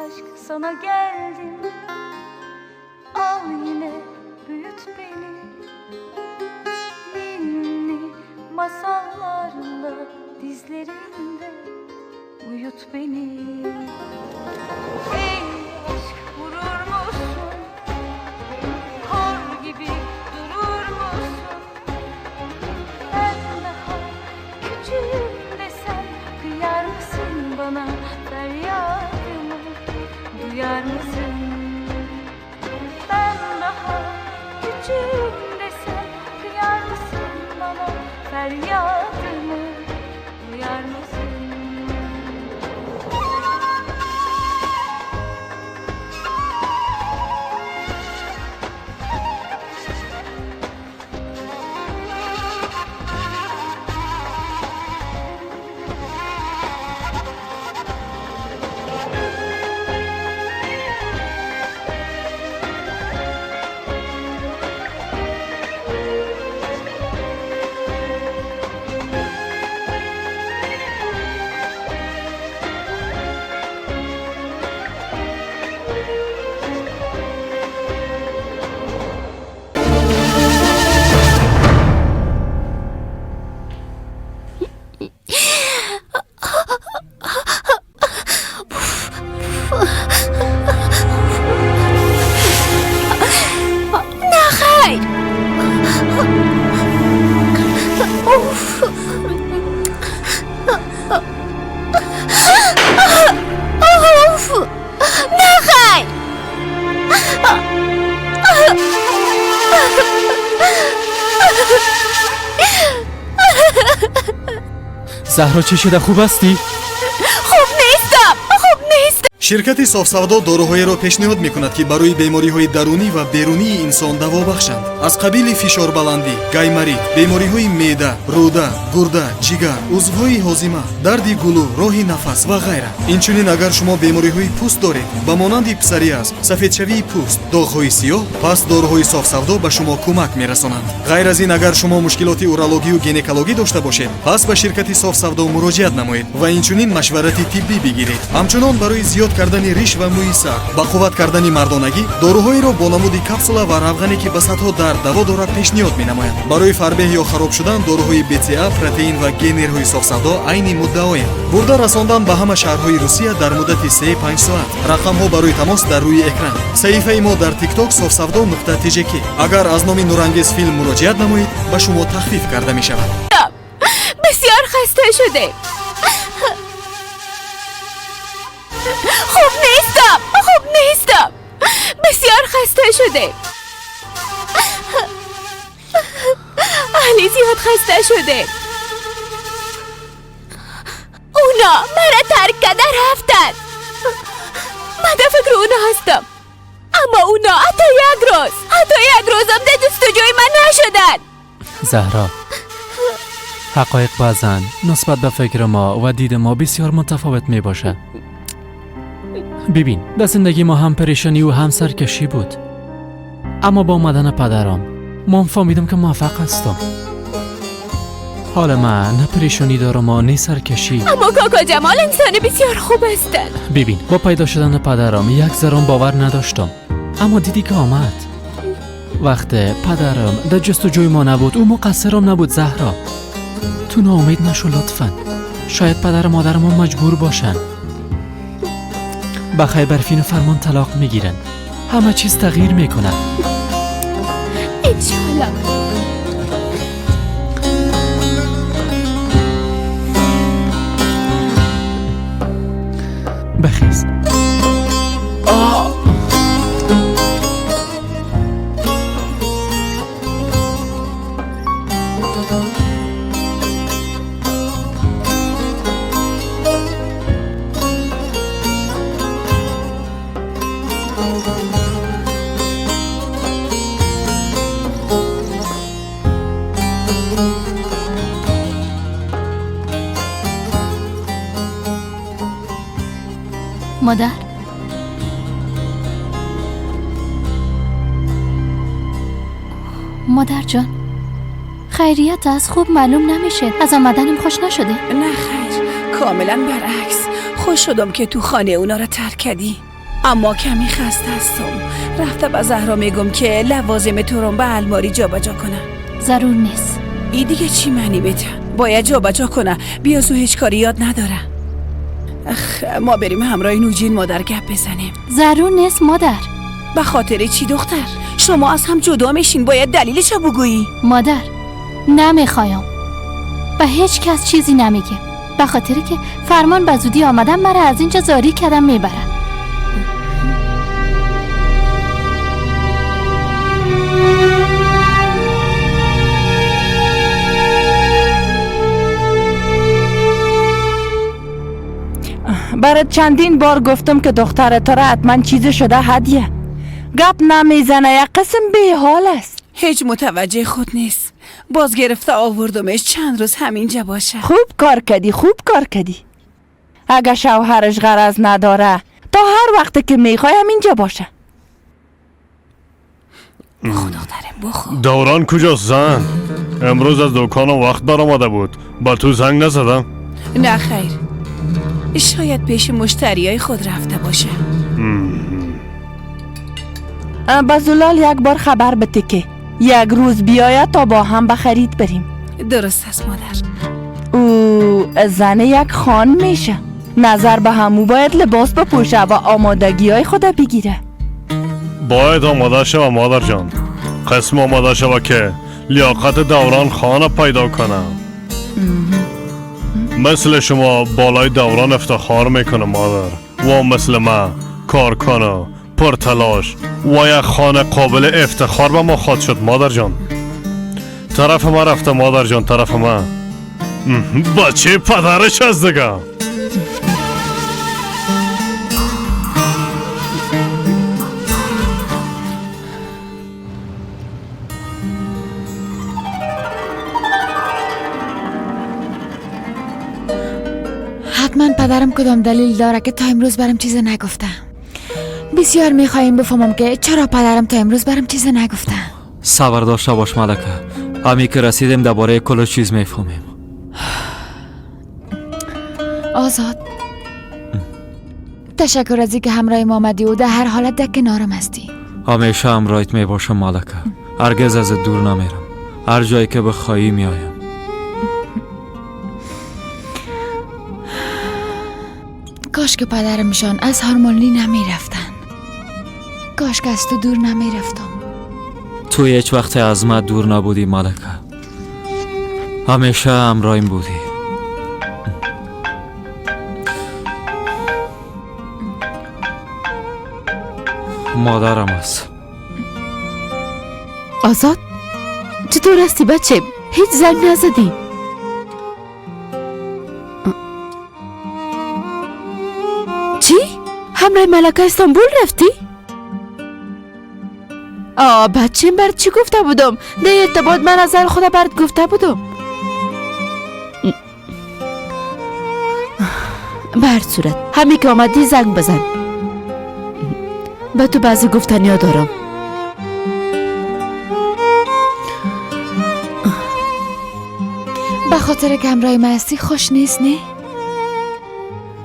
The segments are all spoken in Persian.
Aşk sana geldim, al yine büyüt beni. Ninni masallarla dizlerinde uyut beni. Ey aşk vurur musun? Kor gibi durur musun? Ben daha küçüğüm desem kıyar mısın bana feryadımı? Duyar mısın? Ben daha küçüğüm desem kıyar mısın bana feryadımı? Duyar mısın? زهرا چی شده؟ خوب هستی؟ خوب نیستم، خوب نیستم. شرکت صاف‌سودا داروهایی را پیشنهاد می‌کند که برای بیماری‌های درونی و بیرونی انسان دوا بخشند، از قبیل فشار بلندی، گایماریت، بیماری‌های معده، روده، گرده، جگر، عضوهای هاضمه، درد گلو، راه نفس و غیره. اینچنین اگر شما بیماری‌های پوست دارید به مانند پسوریاز، سفیدشوی پوست، داغ‌های سیاه، پس داروهای صاف‌سودا به شما کمک می‌رسانند. غیر از این اگر شما مشکلات اورولوژی و گینکولوژی داشته باشید، پس به شرکت صاف‌سودا مراجعت نمایید و اینچنین مشورت طبی بگیرید. همچنان برای زیاد کردن ریش و موی سر، با قوت کردن مردانگی، داروهایی را با نمود کپسولا و روغنی که به صدها درد دوا دارد پیشنهاد می‌نماید. برای فربه یا خراب شدن داروهای BCA، پروتئین و گنرهای صاف‌سودا عین مدعایند. برده رساندن به همه شهرهای روسیه در مدت 3-5 ساعت. رقم ها برای تماس در روی اکران. صحیفه ما در تیک تاک صاف‌سودا.tjk. اگر از نام نورانگیز فیلم مراجعت نمایید به شما تخفیف کرده می شود. بسیار خسته شده. خوب نیستم، خوب نیستم. بسیار خسته شده. علی زیاد خسته شده. اونا مرا ترک کرده رفتن. من در فکر اونا هستم، اما اونا حتی یک روز، حتی یک روزم در جستجوی من نشدن. زهرا، حقایق بعضا نسبت به فکر ما و دید ما بسیار متفاوت می باشد. ببین، در زندگی ما هم پریشانی و هم سرکشی بود، اما با آمدن پدرم ما فهمیدم که موفق هستم. حال من نه پریشانی دارم و نه سرکشی. اما کاکا جمال انسان بسیار خوب هستند. ببین، با پیدا شدن پدرم یک ذره باور نداشتم، اما دیدی که آمد. وقت پدرم در جستجوی ما نبود، او مقصرم نبود. زهرا، تو ناامید نشو لطفا. شاید پدر و مادر ما مجبور باشن. بخیر برفین و فرمان طلاق میگیرن، همه چیز تغییر میکنه. انشالله. بخیز. مادر، مادر جان، خیریت از خوب معلوم نمیشه. از آمدنم خوش نشده؟ نه خیر، کاملا برعکس. خوش شدم که تو خانه اونا را ترک کردی. اما کمی خسته هستم. رفته به زهرا میگم که لوازم تو رو به الماری جابجا کنه. ضرور نیست. ای دیگه چی معنی بده؟ باید جابجا کنه. بیازو هیچ کاری یاد نداره. اخ، ما بریم همراه نوجین مادر گپ بزنیم. ضرور نیست مادر. به خاطر چی دختر؟ شما از هم جدا میشین، باید دلیلش رو بگویی. مادر نمیخوایم. به هیچ کس چیزی نمیگه. به خاطر که فرمان به زودی آمدن مرا از اینجا زاری کردم میبرن. برات چندین بار گفتم که دختر تو را حتما چیزی شده هدیه. گپ نمیزنه، یک قسم بی حال است. هیچ متوجه خود نیست. باز گرفته آوردمش چند روز همینجا باشه. خوب کار کردی، خوب کار کردی. اگه شوهرش غرض نداره تا هر وقت که میخوای همینجا باشه. بخو دخترم بخو. دوران کجاست زن؟ امروز از دکانم وقت برآمده بود. با تو زنگ نزدم؟ نه خیر، شاید پیش مشتریای خود رفته باشه. با زلال یک بار خبر بده که یک روز بیاید تا با هم به خرید بریم. درست است مادر. او زن یک خان میشه، نظر به همو باید لباس بپوشه و آمادگی های خود بگیره. باید آماده شوه مادر جان. قسم آماده شوه که لیاقت دوران خانه پیدا کنه. مثل شما بالای دوران افتخار میکنه مادر، و مثل من کار کنه پرتلاش و یک خانه قابل افتخار به ما خواهد شد مادر جان. طرف ما رفته مادر جان، طرف ما. بچه پدرش از دیگه. حتما پدرم کدام دلیل داره که تا امروز برام چیز نگفته. بسیار میخوایم بفهمم که چرا پدرم تا امروز برام چیز نگفته. صبر داشته باش ملکه، همی که رسیدیم درباره کل چیز میفهمیم. آزاد، تشکر از اینکه همراه ما آمدی و در هر حالت در کنارم هستی. همیشه همراهت میباشم ملکه، هرگز از دور نمیرم، هر جایی که بخواهی میایم. کاش که پدرمشان از هارمونی نمی رفتن. کاش که از تو دور نمی رفتم. تو هیچ وقت از من دور نبودی ملکه، همیشه همراهیم بودی. مادرم است. آزاد چطور هستی بچه؟ هیچ زنگ نزدی. چی؟ همراه ملکه استانبول رفتی؟ آه بچه برات چی گفته بودم؟ در ارتباط من از خدا برات گفته بودم. به هر صورت همین که آمدی زنگ بزن. به تو بعضی گفتنیا دارم. به خاطر که همراه من هستی خوش نیست نه؟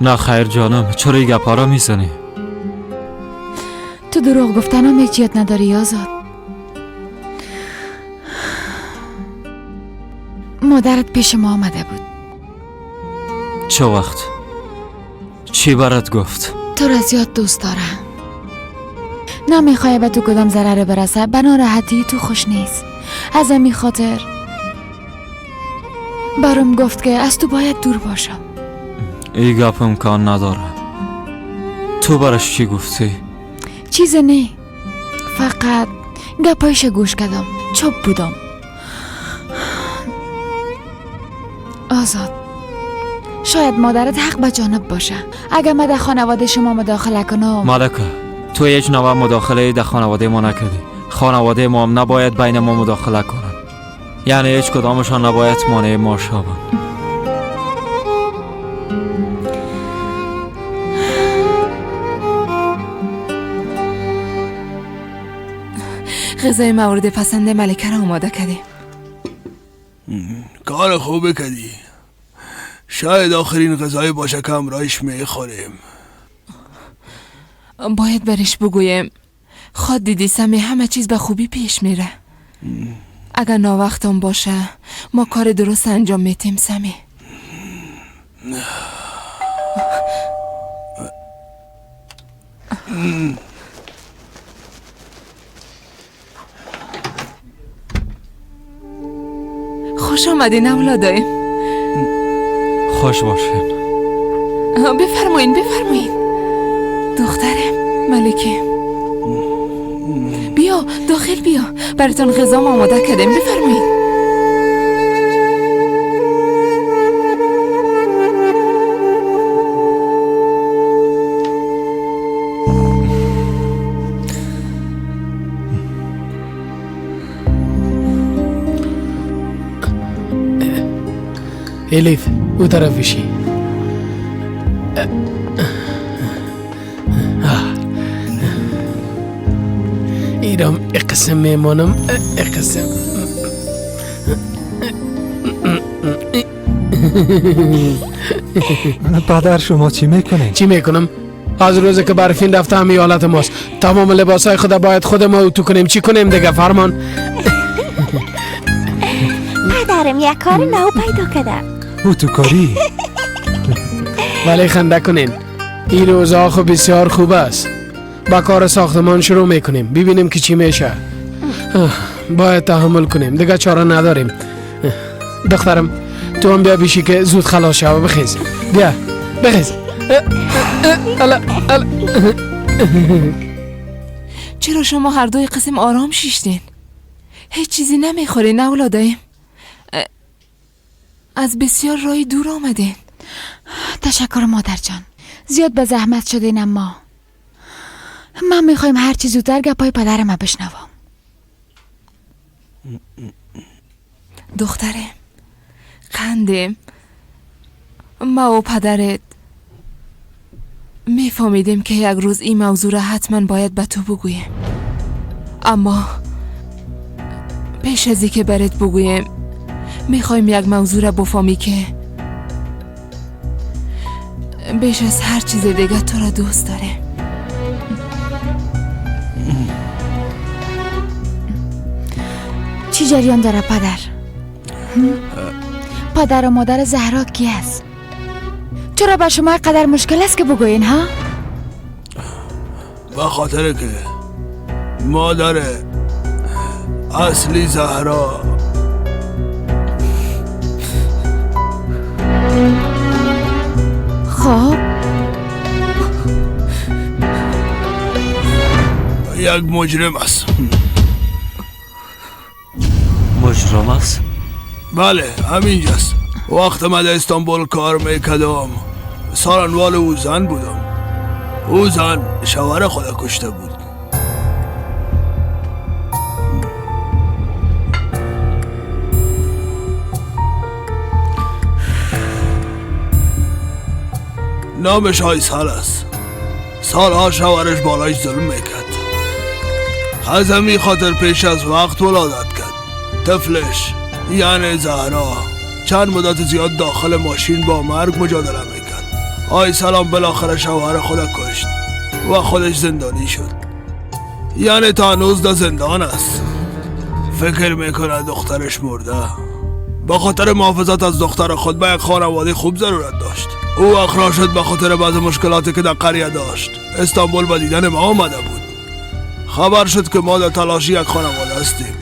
نه خیر جانم، چرا این گپا را میزنی؟ تو دروغ گفتن هم هیچ یاد نداری آزاد. مادرت پیش ما آمده بود. چه وقت؟ چی برات گفت؟ تو را زیاد دوست دارم. نمیخوای به تو کدام ضرر برسه، به ناراحتی تو خوش نیست. از همین خاطر برام گفت که از تو باید دور باشم. ای گپ امکان نداره. تو براش چی گفتی؟ چیز نه، فقط گپایش گوش کردم، چوب بودم. آزاد، شاید مادرت حق به جانب باشه. اگر من در خانواده شما مداخله کنم. ملکه تو هیچ نوع مداخله در خانواده ما نکردی. خانواده ما هم نباید بین ما مداخله کنن، یعنی هیچ کدامشان نباید مانع ما شوند. غذای مورد پسند ملکه را آماده کردیم. کار خوبه کردی. شاید آخرین غذای باشه که همراهش میخوریم. باید برش بگویم. خود دیدی سمی، همه چیز به خوبی پیش میره. اگر ناوقتم باشه ما کار درست انجام میتیم سمی. خوش آمدین اولادایم. خوش باشین. بفرمایین بفرمایین. دخترم ملکه بیا داخل، بیا براتون غذا آماده کردیم، بفرمایین. الیف او طرف بشی. ایرم اقسم میمانم اقسم. پدر شما چی میکنین؟ چی میکنم؟ از روزی که برفین رفته همین حالت ماست. تمام لباسای خود باید خود ما اتو کنیم. چی کنیم دیگه فرمان؟ پدرم یک کار نو پیدا کردم. اتوکاری؟ ولی خنده کنین، این روزها خو بسیار خوب است. با کار ساختمان شروع میکنیم، ببینیم که چی میشه. باید تحمل کنیم دیگه، چاره نداریم. دخترم تو هم بیا بیشی که زود خلاص شو. بخیز بیا بخیز. چرا شما هر دوی قسم آرام شیشتین؟ هیچ چیزی نمیخورین اولادایم؟ از بسیار راه دور آمدین. تشکر مادر جان، زیاد به زحمت شدین، اما من میخوایم هر چی زودتر گپای پدرم بشنوم. دخترم قندم، ما و پدرت میفهمیدیم که یک روز این موضوع را حتما باید به تو بگویم، اما پیش از اینکه برات بگویم میخوایم یک موضوع را بفهمی که بیش از هر چیز دیگه تو را دوست داره. چی جریان داره پدر؟ پدر و مادر زهرا کی است؟ چرا به شما قدر مشکل است که بگوین ها؟ به خاطر که مادر اصلی زهرا خب یک مجرم است. مجرم است؟ بله همینجاست. وقت من در استانبول کار میکردم سالنوال او زن بودم. او زن شوهر خود کشته بود. نامش آیسال است. سالها شوهرش بالایش ظلم میکرد. از همین خاطر پیش از وقت ولادت کرد. طفلش یعنی زهرا چند مدت زیاد داخل ماشین با مرگ مجادله میکرد. آیسال بالاخره شوهر خود کشت و خودش زندانی شد. یعنی تا هنوز در زندان است. فکر میکنه دخترش مرده. به خاطر محافظت از دختر خود به یک خانواده خوب ضرورت داشت. او اخراج شد به خاطر بعض مشکلاتی که در قریه داشت. استانبول به دیدن ما آمده بود. خبر شد که ما در تلاش یک خانواده هستیم.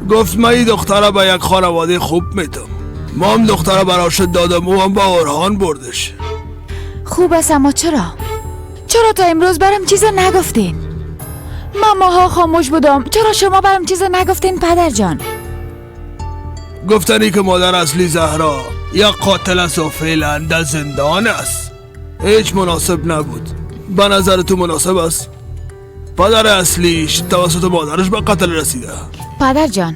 گفت من این دختره به یک خانواده خوب میدم. ما هم دختره براش دادم، او هم با اورهان بردش. خوب است، اما چرا؟ چرا تا امروز برام چیز نگفتین؟ من ماها خاموش بودم، چرا شما برام چیز نگفتین پدر جان؟ گفتنی که مادر اصلی زهرا یک قاتل است و فعلا در زندان است. هیچ مناسب نبود. به نظر تو مناسب است؟ پدر اصلیش توسط مادرش به قتل رسیده. پدر جان،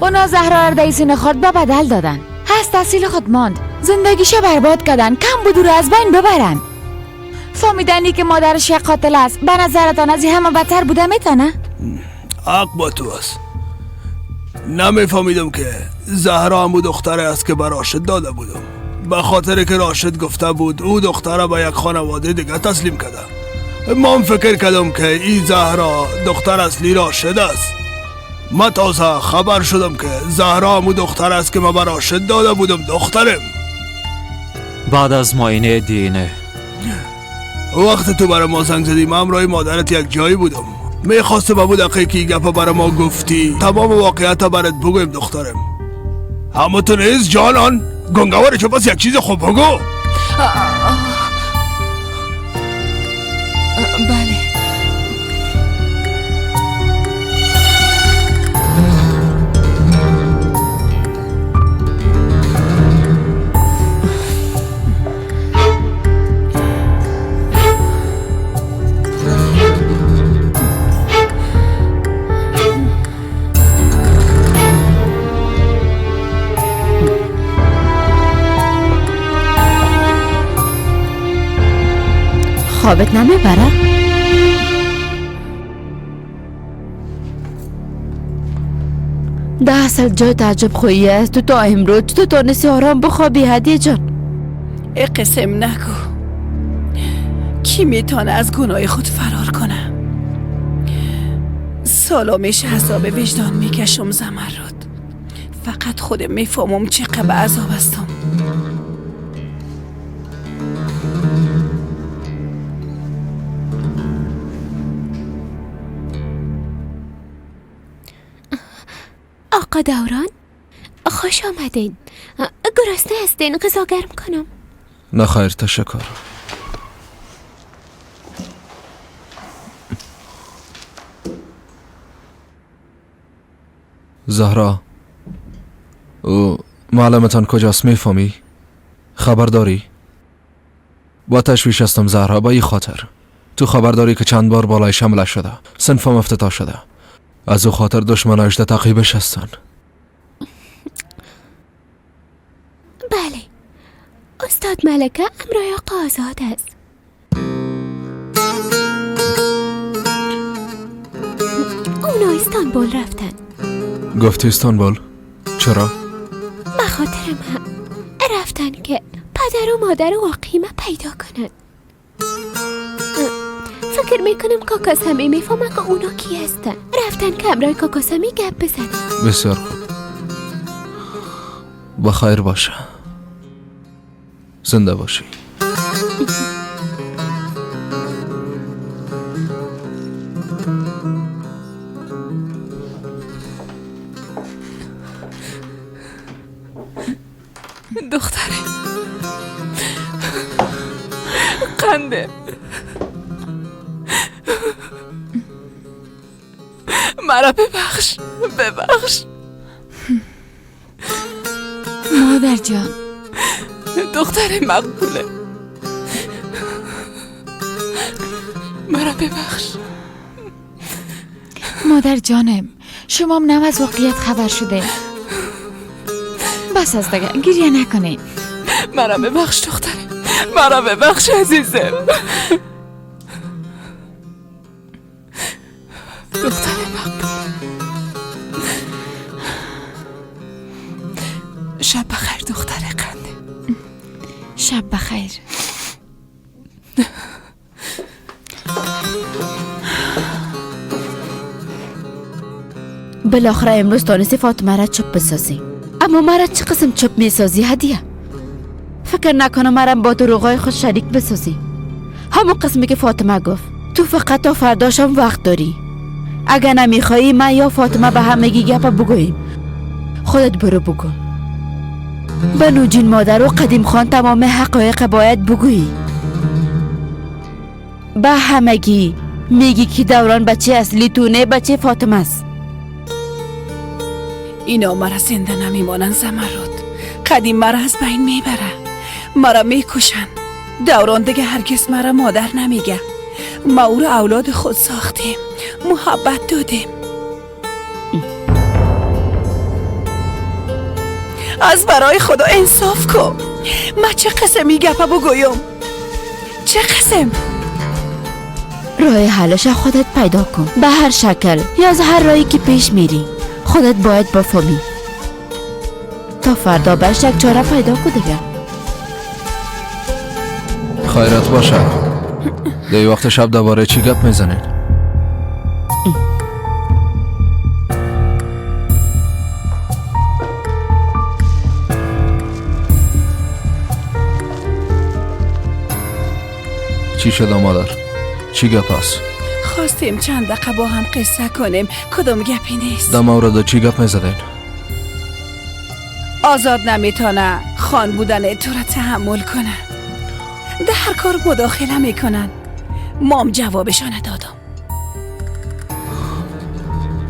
اونا زهرا را در سینه خود به بدل دادن. از تحصیل خود ماند، زندگیش برباد کردن، کم بود رو از بین ببرن. فهمیدنی که مادرش یک قاتل است، به نظرتان از همه بدتر بوده میتونه؟ حق با تو است. نمیفهمیدم که زهرا هم دختره است که به راشد داده بودم. به خاطر که راشد گفته بود او دختره به یک خانواده دیگه تسلیم کرده. من فکر کردم که این زهرا دختر اصلی راشد است. من تازه خبر شدم که زهرا همو دختر است که من به راشد داده بودم دخترم. بعد از معاینه دی وقت تو برای ما زنگ زدی، من همراه مادرت یک جایی بودم. میخواستم ابو دقیقه که گپا برای ما گفتی تمام واقعیت برات بگویم دخترم. اما تو نیز جانان گنگوار چو پس یک چیز خوب بگو. بله. خوابت نمیبره؟ ده اصل جای تعجب خویی است. تو تا امروز تو تانستی آرام بخوابی هدیه جان؟ ای قسم نگو. کی میتونه از گناه خود فرار کنه؟ سالا میشه عذاب وجدان میکشم زمرد. فقط خودم میفهمم چقدر به عذاب هستم. آقا دوران خوش آمدین. گرسنه هستین؟ غذا گرم کنم؟ نه خیر تشکر. زهرا، او معلمتان کجاست میفهمی؟ خبر داری؟ با تشویش هستم زهرا، با این خاطر. تو خبر داری که چند بار بالای حمله شده، صنفم افتتاح شده. از او خاطر دشمنایش در تعقیبش هستن. بله استاد ملکه امرای آقا آزاد است. اونا استانبول رفتن. گفتی استانبول؟ چرا؟ به خاطر من رفتن که پدر و مادر واقعی پیدا کنن. فکر میکنم کاکا سمی میفهمه که اونا کی هستن. رفتن که همراه کاکا سمی گپ بزنن. بسیار خوب، بخیر باشه، زنده باشی. دختره قنده مرا ببخش، ببخش مادر جان. دختر مقبوله مرا ببخش مادر جانم. شما هم نم از واقعیت خبر شده. بس از دیگه گریه نکنید. مرا ببخش دخترم، مرا ببخش عزیزم. دختر مقبول، شب بخیر دختر قنده. شب بخیر. بالاخره امروز تانستی فاطمه را چپ بسازی. اما مرا چه قسم چپ میسازی هدیه؟ فکر نکنم مرا با دروغای خود شریک بسازی. همون قسمی که فاطمه گفت. تو فقط تا فرداشم وقت داری. اگر نمیخوایی من یا فاطمه به همگی گپ بگوییم. خودت برو بگو. به نوجین مادر و قدیم خان تمام حقایق باید بگویی. به همگی میگی که دوران بچه اصلی تو نه بچه فاطمه است. اینا مرا زنده نمیمانند زمرد. قدیم مرا از بین میبره، مرا میکشن. دوران دیگه هرگز مرا مادر نمیگه. ما او را اولاد خود ساختیم، محبت دادیم. از برای خدا انصاف کن. ما چه قسمی گپه بگویم؟ چه قسم؟ راه حلش خودت پیدا کن، به هر شکل یا از هر راهی که پیش میری خودت باید بفهمی. تا فردا برش یک چاره پیدا کن دیگه. خیرت باشه. در وقت شب دوباره چی گپ میزنین؟ چی شده مادر؟ چی گپ است؟ خواستیم چند دقیقه با هم قصه کنیم، کدوم گپی نیست. در مورد چی گپ میزدین؟ آزاد نمیتونه خان بودن تو را تحمل کنه. در هر کار مداخله میکنن. مام جوابشان دادم.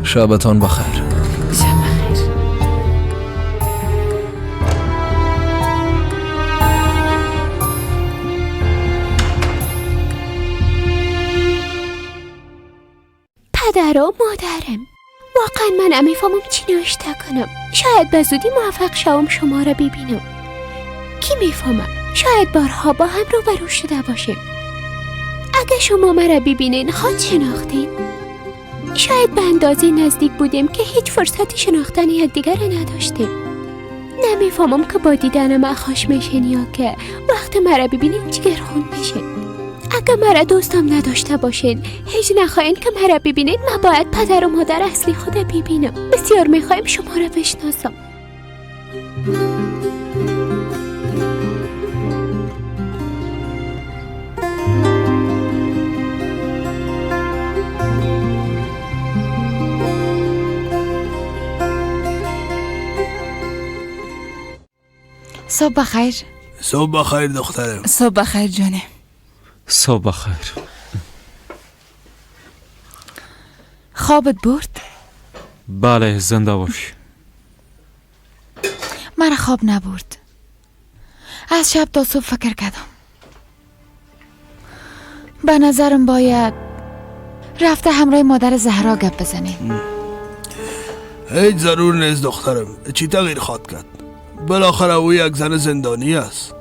شبتان بخیر. شب بخیر. پدر و مادرم، واقعا من نمیفهمم چی نوشته کنم. شاید به زودی موفق شوم شما را ببینم. کی میفهمم؟ شاید بارها با هم روبرو شده باشیم. اگه شما مرا ببینین خود شناختین. شاید به اندازه نزدیک بودیم که هیچ فرصتی شناختن یکدیگر را نداشتیم. نمیفهمم که با دیدن من خوش میشین یا که وقت مرا ببینین جگرخون میشین. اگه مرا دوستم نداشته باشین، هیچ نخواهین که مرا ببینین. من باید پدر و مادر اصلی خود ببینم. بسیار میخوایم شما را بشناسم. صبح بخیر. صبح بخیر دخترم. صبح بخیر جانم. صبح بخیر. خوابت برد؟ بله، زنده باشی. مرا خواب نبرد. از شب تا صبح فکر کردم. به نظرم باید رفته همراه مادر زهرا گپ بزنیم. هیچ ضرور نیست دخترم. چی تغییر خواد کرد؟ بالاخره او یک زن زندانی است.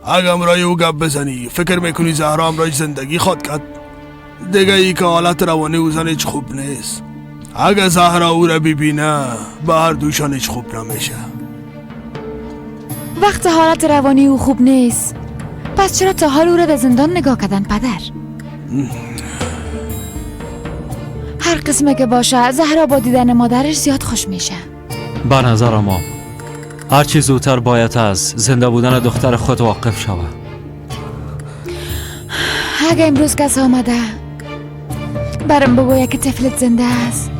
اگه همراه او گپ بزنی فکر میکنی زهرا همراهش زندگی خواد کرد؟ دیگه ای که حالت روانی او زن هیچ خوب نیست. اگه زهرا او را ببینه به هر دوشان هیچ خوب نمیشه. وقت حالت روانی او خوب نیست، پس چرا تا حال او را در زندان نگاه کردن پدر؟ هر قسمه که باشه زهرا با دیدن مادرش زیاد خوش میشه. به نظر ما هرچی زودتر باید از زنده بودن دختر خود واقف شود. اگه امروز کس آمده برم بگویه که طفلت زنده است،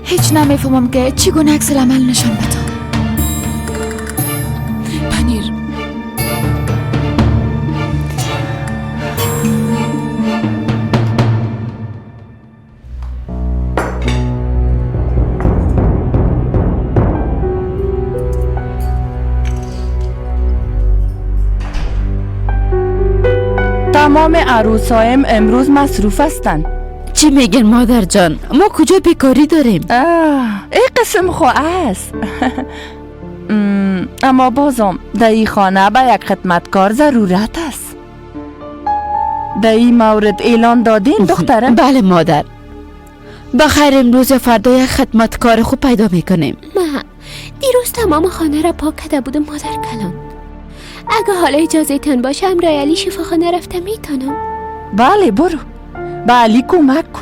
هیچ نمیفهمم که چگونه عکس العمل نشان بدم. پنیر. تمام عروسایم امروز مصروف هستند. چی میگن مادر جان؟ ما کجا بیکاری داریم؟ ای قسم خو است. اما بازم در این خانه به یک خدمتکار ضرورت است. در این مورد اعلان دادین دخترم؟ بله مادر. بخیر امروز یا فردا یک خدمتکار خوب پیدا میکنیم. ما دیروز تمام خانه را پاک کرده بودم مادر کلان. اگه حالا اجازه تان باشه همراه علی شفاخانه رفته میتونم. بله برو. به علی کمک کو.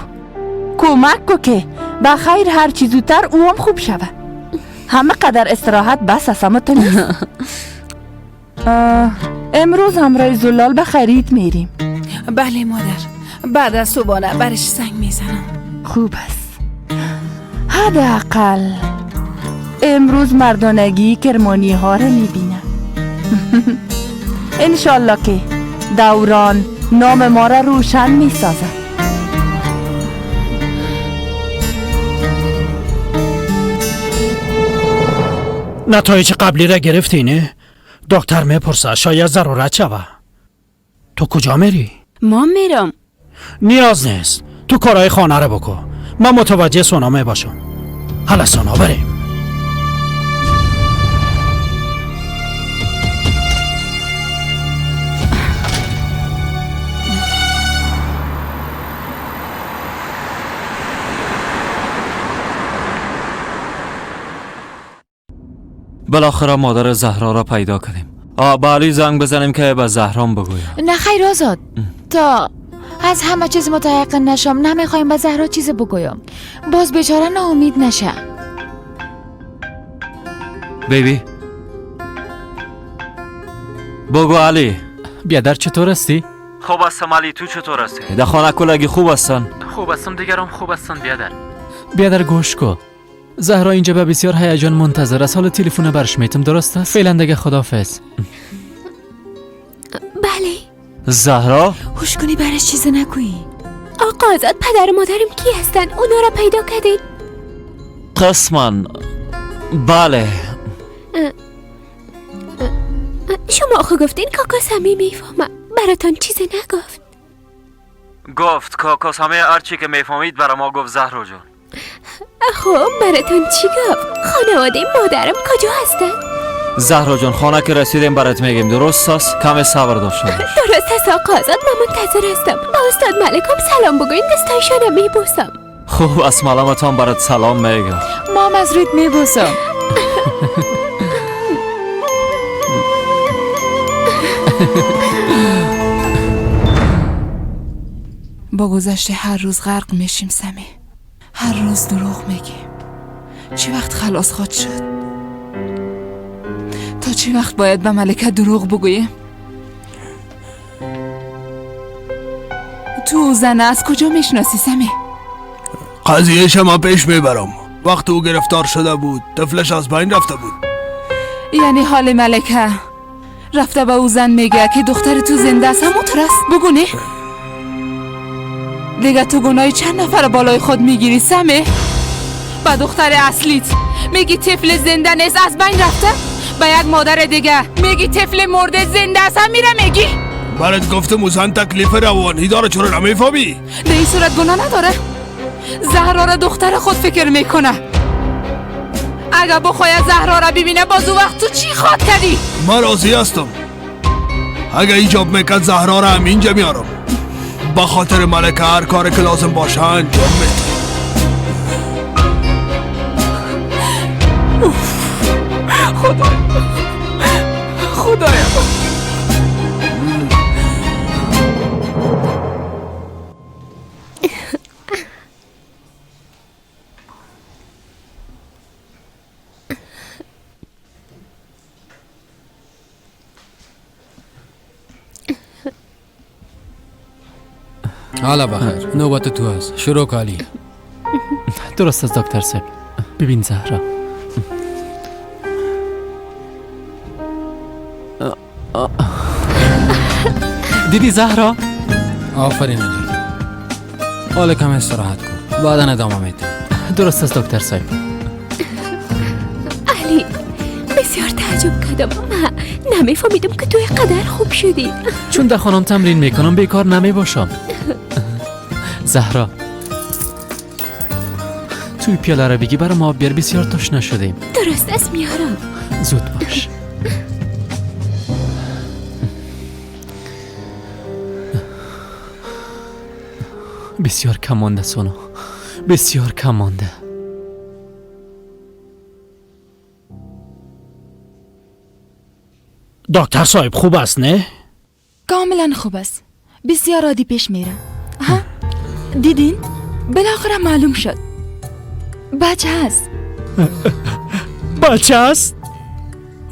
کمک کو که بخیر هر چی زودتر او هم خوب شوه. همه قدر استراحت بس است اما تو نیست. امروز همراه زلال به خرید میریم. بله مادر، بعد از صبحانه برش زنگ میزنم. خوب است. حداقل امروز مردانگی کرمانی ها را میبینم. انشالله که دوران نام ما را روشن میسازد. نتایج قبلی را گرفتی نه؟ دکتر میپرسه شاید ضرورت شوه. تو کجا میری؟ ما میرم. نیاز نیست، تو کارهای خانه را بکن. من متوجه سونا میباشم. حالا سونا بریم. بالاخره مادر زهرا را پیدا کردیم. با علی زنگ بزنیم که به زهرام بگویم. نه خیر آزاد، تا از همه چیز متیقن نشم نمیخوایم به زهرا چیز بگویم، باز بیچاره ناامید نشه. بیبی بگو علی. بیادر چطور هستی؟ خوب هستم علی، تو چطور هستی؟ در خانه کلگی خوب هستن؟ خوب هستم، دیگرام خوب هستن بیادر. بیادر گوش کو، زهرا اینجا به بسیار هیجان منتظر است. حالا تلفن برش میتم، درست است؟ فعلا دیگه خداحافظ. بله. زهرا هوش کنی برش چیز نگویی. آقا آزاد پدر و مادرم کی هستن؟ اونا را پیدا کردین؟ قسما بله. شما آخه گفتین کاکا سمی میفهمه، براتان چیز نگفت؟ گفت کاکا سمی هرچی که میفهمید برا ما گفت زهرا جان. خب براتون چی گفت؟ خانواده مادرم کجا هستن؟ زهرا جان خانه که رسیدیم برات میگیم، درست است؟ کم صبر داشته باش. درست است آقا آزاد، من منتظر هستم. با استاد ملکم سلام بگوین، دستایشانم میبوسم. خوب از معلمتان برات سلام میگم. مام از رویت میبوسم. با گذشته هر روز غرق میشیم سمی، هر روز دروغ میگیم. چی وقت خلاص خواهد شد؟ تا چی وقت باید به ملکه دروغ بگوییم؟ تو زنه از کجا میشناسی سمی؟ قضیه شما پیش میبرم. وقت او گرفتار شده بود، طفلش از بین رفته بود. یعنی حال ملکه رفته به او زن میگه که دختر تو زنده است، همونطور است؟ بگو نه دیگه تو گناهی چند نفر بالای خود میگیری سمه؟ به دختر اصلیت میگی طفل زنده نیست از بین رفته، به یک مادر دیگه میگی طفل مرده زنده است، هم میره میگی. برات گفتم او زن تکلیف روانی داره، چرا نمیفهمی؟ در این صورت گناه نداره. زهرا را دختر خود فکر میکنه. اگه بخوای زهرا را ببینه باز او وقت تو چی خواد کردی؟ من راضی هستم. اگه ایجاب میکرد زهرا را هم اینجا میارم. با خاطر ملکه هر کاری که لازم باشه انجام میدم. خدایا خدایا. حالا بخیر، نوبت تو هست، شروع کالی. درست است دکتر صاحب. ببین زهرا، دیدی زهرا؟ آفرین علی، حالا کم استراحت کن، بعدا ادامه میدم. درست است دکتر صاحب. علی بسیار تعجب کردم، من نمیفهمیدم که تو اینقدر خوب شدی. چون در خانم تمرین میکنم بیکار نمیباشم. زهرا توی پیاله را بگی برای ما بیار، بسیار تشنه شدیم. درست است میارم. زود باش. بسیار کم مانده سونا، بسیار کم مانده. دکتر صاحب خوب است نه؟ کاملا خوب است، بسیار عادی پیش میره. ها دیدین؟ بالاخره معلوم شد بچه هست. بچه هست؟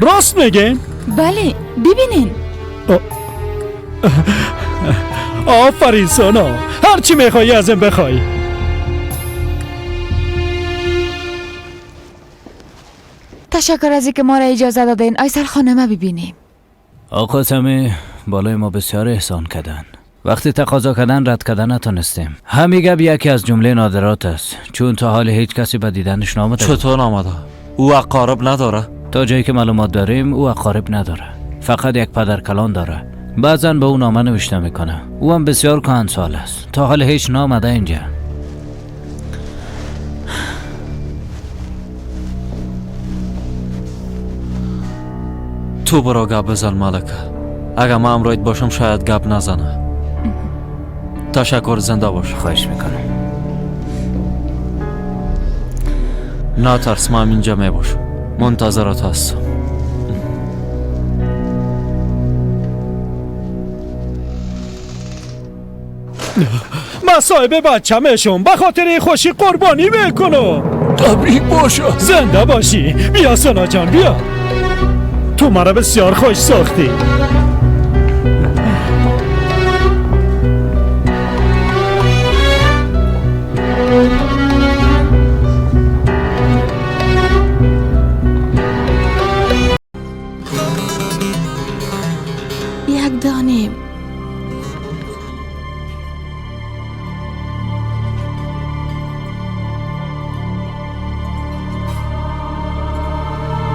راست میگین؟ بله ببینین. آفرین سونا، هرچی میخوایی از این بخوای. تشکر از اینکه ما را اجازه دادین ایسل خانمه ببینیم. آقا سمی بالای ما بسیار احسان کردن. وقتی تقاضا کردن رد کردن نتونستیم. همین گپ یکی از جمله نادرات است، چون تا حال هیچ کسی به دیدنش نامده. چطور آمده؟ او اقارب نداره؟ تا جایی که معلومات داریم او اقارب نداره، فقط یک پدر کلان داره. بعضا به او نامه نوشته میکنه. او هم بسیار کهن سال است، تا حال هیچ نامده اینجا. تو برو گپ بزن ملکه، اگه من امروز باشم شاید گپ نزنه. تشکر، زنده باش. خواهش میکنم. نترس، من اینجا میباشم، منتظرت هستم. من صاحب بچه میشم، به خاطر خوشی قربانی میکنم. تبریک باشه. زنده باشی. بیا سونا جان بیا، تو مرا بسیار خوش ساختی. یک دانه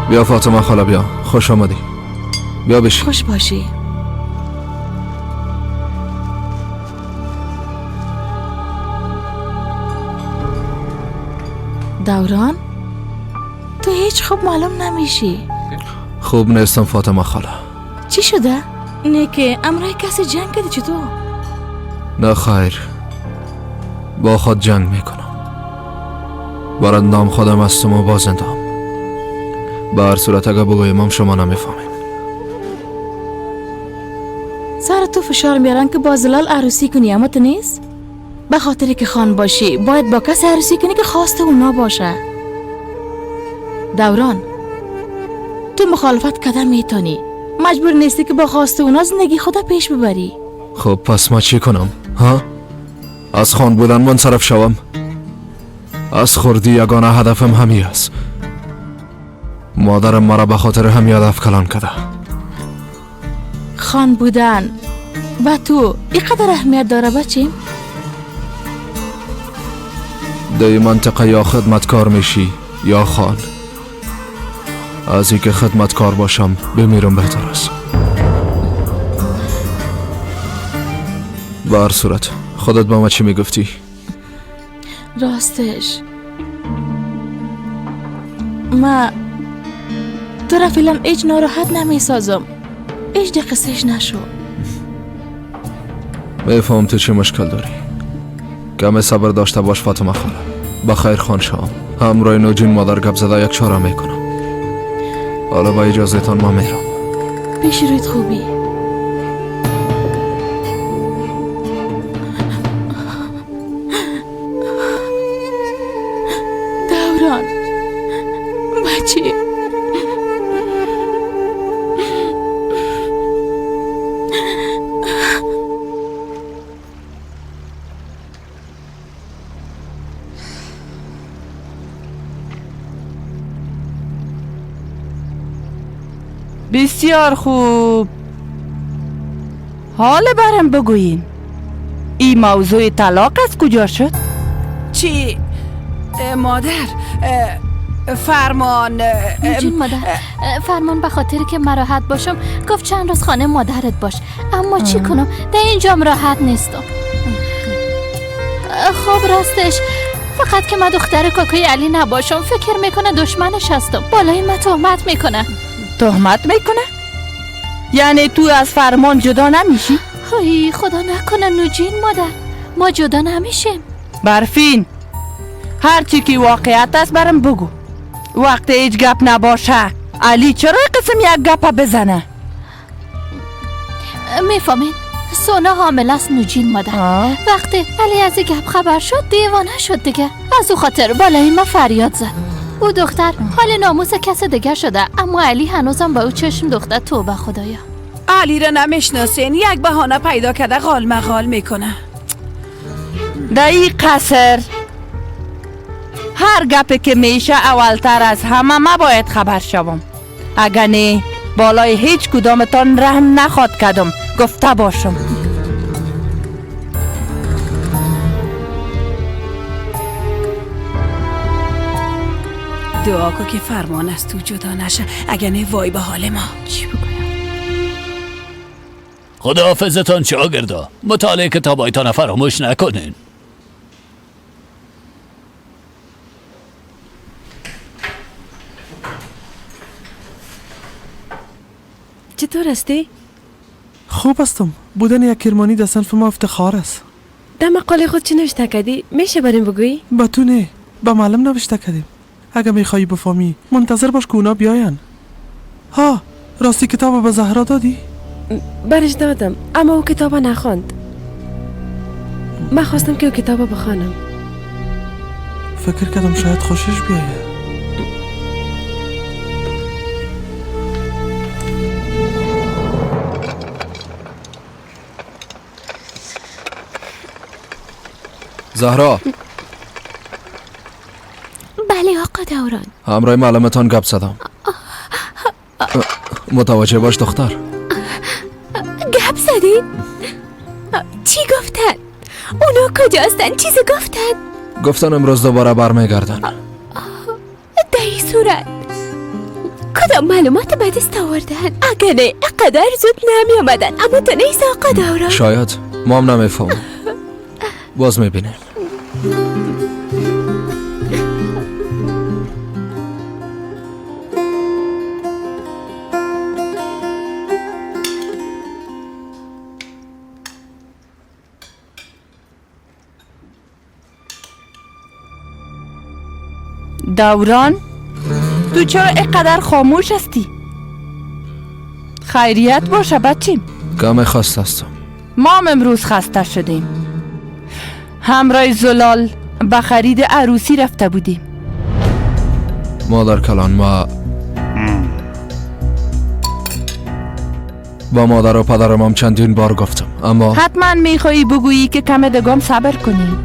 بیا فاطمه خاله، بیا، خوش آمدی. بیا بشین. خوش باشی. دوران تو هیچ خوب معلوم نمیشی. خوب نیستم فاطمه خاله. چی شده؟ نه که امرای کسی جنگ کردی چطور؟ نه خیر، با خود جنگ میکنم. برای نام خودم هستم و بازندم. به هر صورت اگر بگویم هم شما نمیفهمین. سر تو فشار میارن که با زلال عروسی کنی، اما تو نیست. به خاطر که خان باشی باید با کسی عروسی کنی که خواست اونا باشه. دوران تو مخالفت کده میتونی، مجبور نیستی که با خواست اونا زندگی خدا پیش ببری. خب پس ما چی کنم؟ ها؟ از خان بودن منصرف شوم؟ از خوردی یگانه هدفم همی است. مادرم مرا به خاطر همی هدف کلان کرده. خان بودن و تو اینقدر اهمیت داره بچیم؟ در منطقه یا خدمتکار میشی یا خان. از اینکه خدمتکار باشم بمیرم بهتر است. به هر صورت خودت با ما چی میگفتی؟ راستش ما تو را فعلا هیچ ناراحت نمیسازم. هیچ قصهش نشو. میفهم تو چه مشکل داری. کم صبر داشته باش فاطمه خاله. بخیر خان شام. همراه نوجین مادر گپ زده یک چاره میکنم. حالا با اجازه تان ما میرم. پیش رویت خوبی. دوران بچه بسیار خوب. حال برم بگویین این موضوع طلاق از کجا شد؟ چی؟ مادر فرمان جون مادر فرمان به خاطر که من راحت باشم گفت چند روز خانه مادرت باش، اما چی کنم در اینجام راحت نیستم. خب راستش فقط که من دختر کاکای علی نباشم فکر میکنه دشمنش هستم، بالای من تهمت میکنه. تهمت میکنه؟ یعنی تو از فرمان جدا نمیشی؟ های خدا نکنه نوجین مادر، ما جدا نمیشیم. برفین هرچی که واقعیت است برم بگو. وقت هیچ گپ نباشه علی چرا قسم یک گپ بزنه؟ میفهمین سونا حامله است نوجین مادر. وقتی علی از گپ خبر شد دیوانه شد دیگه، از او خاطر بالای ما فریاد زد. او دختر حال ناموس کس دیگه شده، اما علی هنوزم با او چشم دختر. توبه خدایا. علی را نمیشناسین، یک بهانه پیدا کرده غال مغال میکنه. در این قصر هر گپی که میشه اولتر از همه ما باید خبر شوم، اگر نه بالای هیچ کدامتان رحم نخواد کردم گفته باشم. دعا کن که فرمان از تو جدا نشه، اگر نه وای به حال ما. چی بگویم؟ خداحافظتان شاگردا، مطالعه کتابایتان فراموش نکنین. چطور هستی؟ خوب هستم. بودن یک کرمانی در صنف ما افتخار است. در مقاله خود چی نوشته کردی؟ میشه بریم بگویی؟ با تو نه، با معلم نوشته کردیم. اگه میخوایی بفهمی منتظر باش که اونا بیاین. ها راستی کتاب به زهرا دادی؟ برش دادم اما او کتاب نخواند. من خواستم که کتاب بخوانم. فکر کردم شاید خوشش بیاید. زهرا. بله آقا دوران. همراه معلمتان گپ زدم. متوجه باش دختر. گپ زدین؟ چی گفتن؟ اونا کجاستن؟ چیزی گفتن؟ گفتن امروز دوباره برمیگردن. در این صورت کدام معلومات به دست آوردن؟ اگه نه اقدر زود نمی آمدن. اما تو نیست آقا دوران. شاید ما هم نمیفهمم. باز میبینیم. دوران، تو چرا اینقدر خاموش هستی؟ خیریت باشه بچیم. کم خسته هستم. ما هم امروز خسته شدیم. همراه زلال به خرید عروسی رفته بودیم. مادر کلان، ما با مادر و پدرم هم چندین بار گفتم، اما حتما میخوایی بگویی که کم دگام صبر کنیم.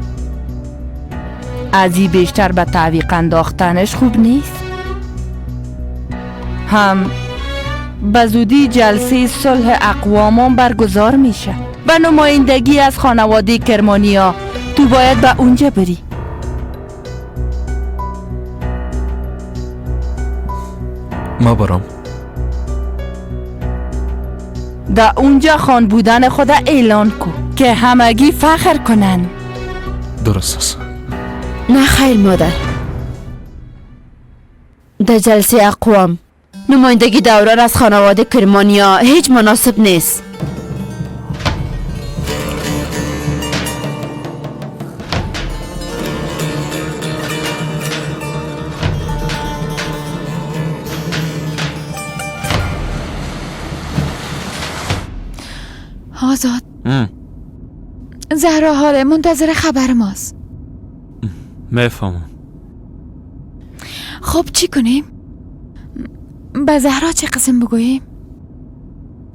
از این بیشتر به تعویق انداختنش خوب نیست. هم به زودی جلسه صلح اقوامان برگزار میشه. به نمایندگی از خانواده کرمانیا تو باید به اونجا بری. ما برام. در اونجا خان بودن خود اعلان کو که همگی فخر کنن. درست است. نه خیر مادر، در جلسه اقوام نمایندگی دوران از خانواده کرمانیا هیچ مناسب نیست. آزاد، زهرا حاله منتظر خبر ماست. میفهمم. خب چی کنیم؟ به زهرا چه قسم بگوییم؟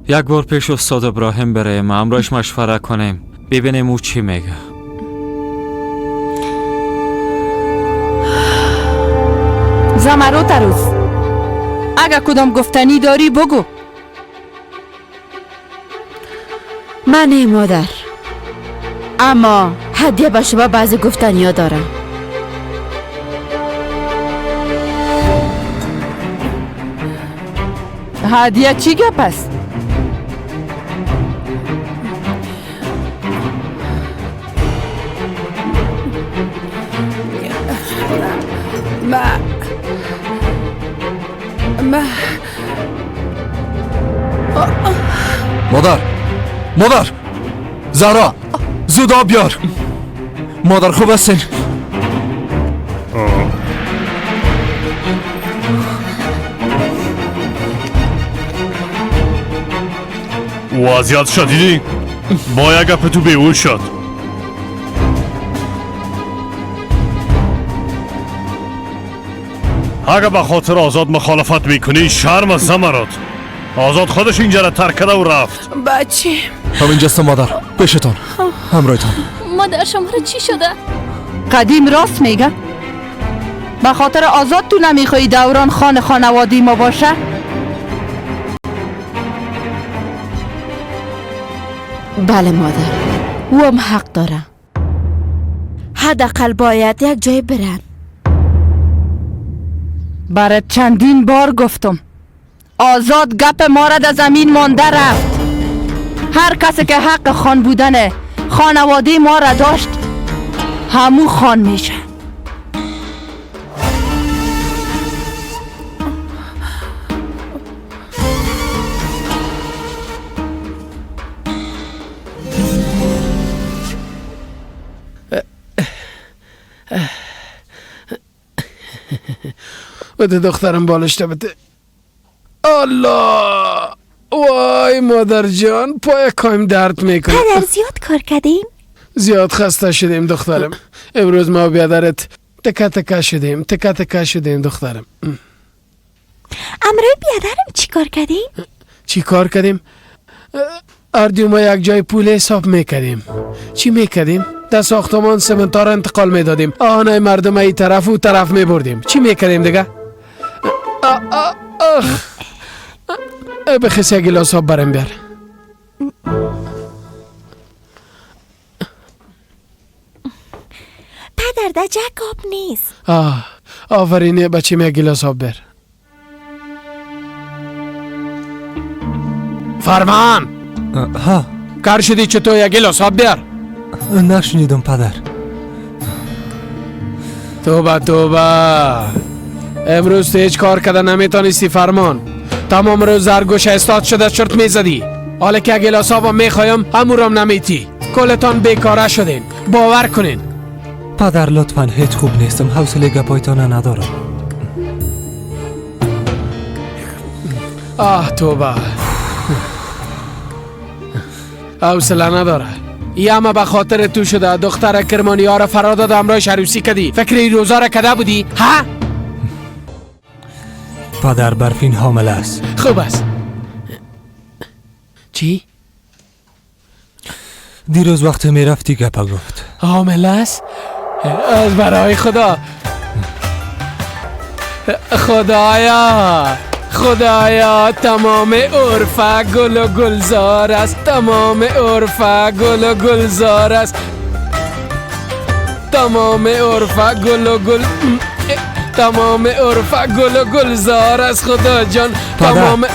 یک بار پیش استاد ابراهیم بریم، همراهش مشوره کنیم، ببینیم او چی میگه. زمرو تروز، اگه کدام گفتنی داری بگو. من ای مادر، اما هدیه به شما بعضی گفتنی دارم. هدیه چی گپ است؟ ما مادر، مادر، زهرا زود آب بیار. مادر خوب هستین؟ وضعیت شدیدی؟ با یک گپ تو بیهوش شد. اگه به خاطر آزاد مخالفت میکنی شرم از زمرات. آزاد خودش اینجا را ترک کرده و رفت. بچه همینجاست مادر، پیشتان، همراهتان. مادر شما را چی شده؟ قدیم راست میگه. به خاطر آزاد تو نمیخوایی دوران خان خانوادی ما باشه؟ بله مادر، او هم حق داره. حداقل باید یک جای برن. برات چندین بار گفتم آزاد گپ ما را در زمین مانده رفت. هر کسی که حق خان بودن خانواده ما را داشت همو خان میشه. بده دخترم بالشته بده. الله، وای مادر جان، پای کایم درد میکنه. پدر زیاد کار کردیم؟ زیاد خسته شدیم دخترم. امروز ما بیادرت تکه تکه شدیم، تکه تکه شدیم دخترم. امروز بیادرم چی کار کردیم؟ چی کار کردیم؟ اردیو ما یک جای پول حساب میکردیم. چی میکردیم؟ در ساختمان سمنتا را انتقال میدادیم، آهنای مردم ای طرف و طرف میبردیم. چی میکردیم دیگه؟ بخیس یک گلاس آب برم بیار. پدر در جک آب نیست. آفرین بچه، یک گلاس آب بر. فرمان ها، کار شدی چطور یک گلاس آب بیار؟ نشنیدم پدر. توبه توبه، امروز تو هیچ کار کده نمیتونستی فرمان. تمام روز زرگوش استاد شده چرت میزدی. حالا که گلاس آب میخوایم همون نمیتی. کلتان بیکاره شدین، باور کنین. پدر لطفا، هیچ خوب نیستم، حوصله گپایتان ندارم. آه توبه، حوصله نداره. یه همه به خاطر تو شده. دختر کرمانی ها را فرا داد، همراهش عروسی کدی. فکر این روزا را کده بودی؟ ها؟ پدر برفین حامله است. خوب است. چی؟ دیروز وقتی میرفتی گپا گفت. حامله است؟ از برای خدا. خدایا خدایا، تمام عرفه گل و گلزار است، تمام عرفه گل و گلزار است، تمام عرفه گل و گل، تمام عرفه گل و گلزار است. خدا جان تمام.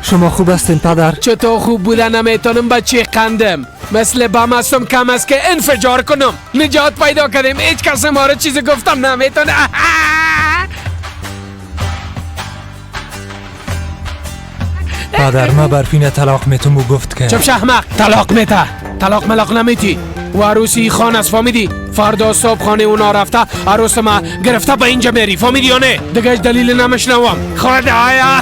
شما خوب هستین پدر؟ چطور خوب بودن نمیتونم، بچه قندم مثل بم هستم، کم است که انفجار کنم. نجات پیدا کردیم، هیچ کس ما رو چیزی گفتم نمیتونه. پدر ما برفین طلاق میتم و گفت که چپ احمق، طلاق میته؟ طلاق ملاق نمیتی. و عروسی خان است، فهمیدی؟ فردا صبح خانه اونا رفته، عروس ما گرفته به اینجا میری، فهمیدی یا نه؟ دیگه هیچ دلیل نمیشنوم. خدایا.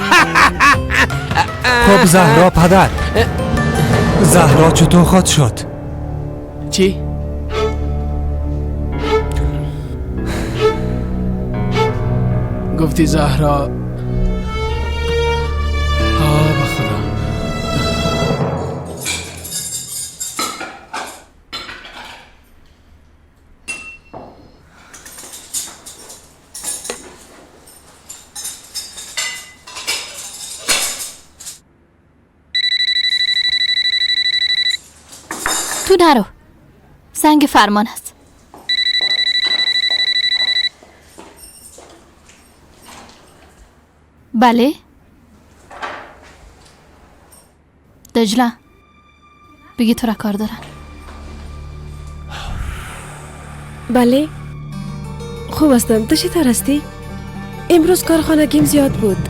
خب زهرا پدر، زهرا چطور خود شد؟ چی؟ گفتی زهرا؟ آه بخدا. تو نرو، زنگ فرمان است. بله دجله، بگی تو را کار دارن. بله خوب هستم، تو چطور هستی؟ امروز کارخانگیم زیاد بود.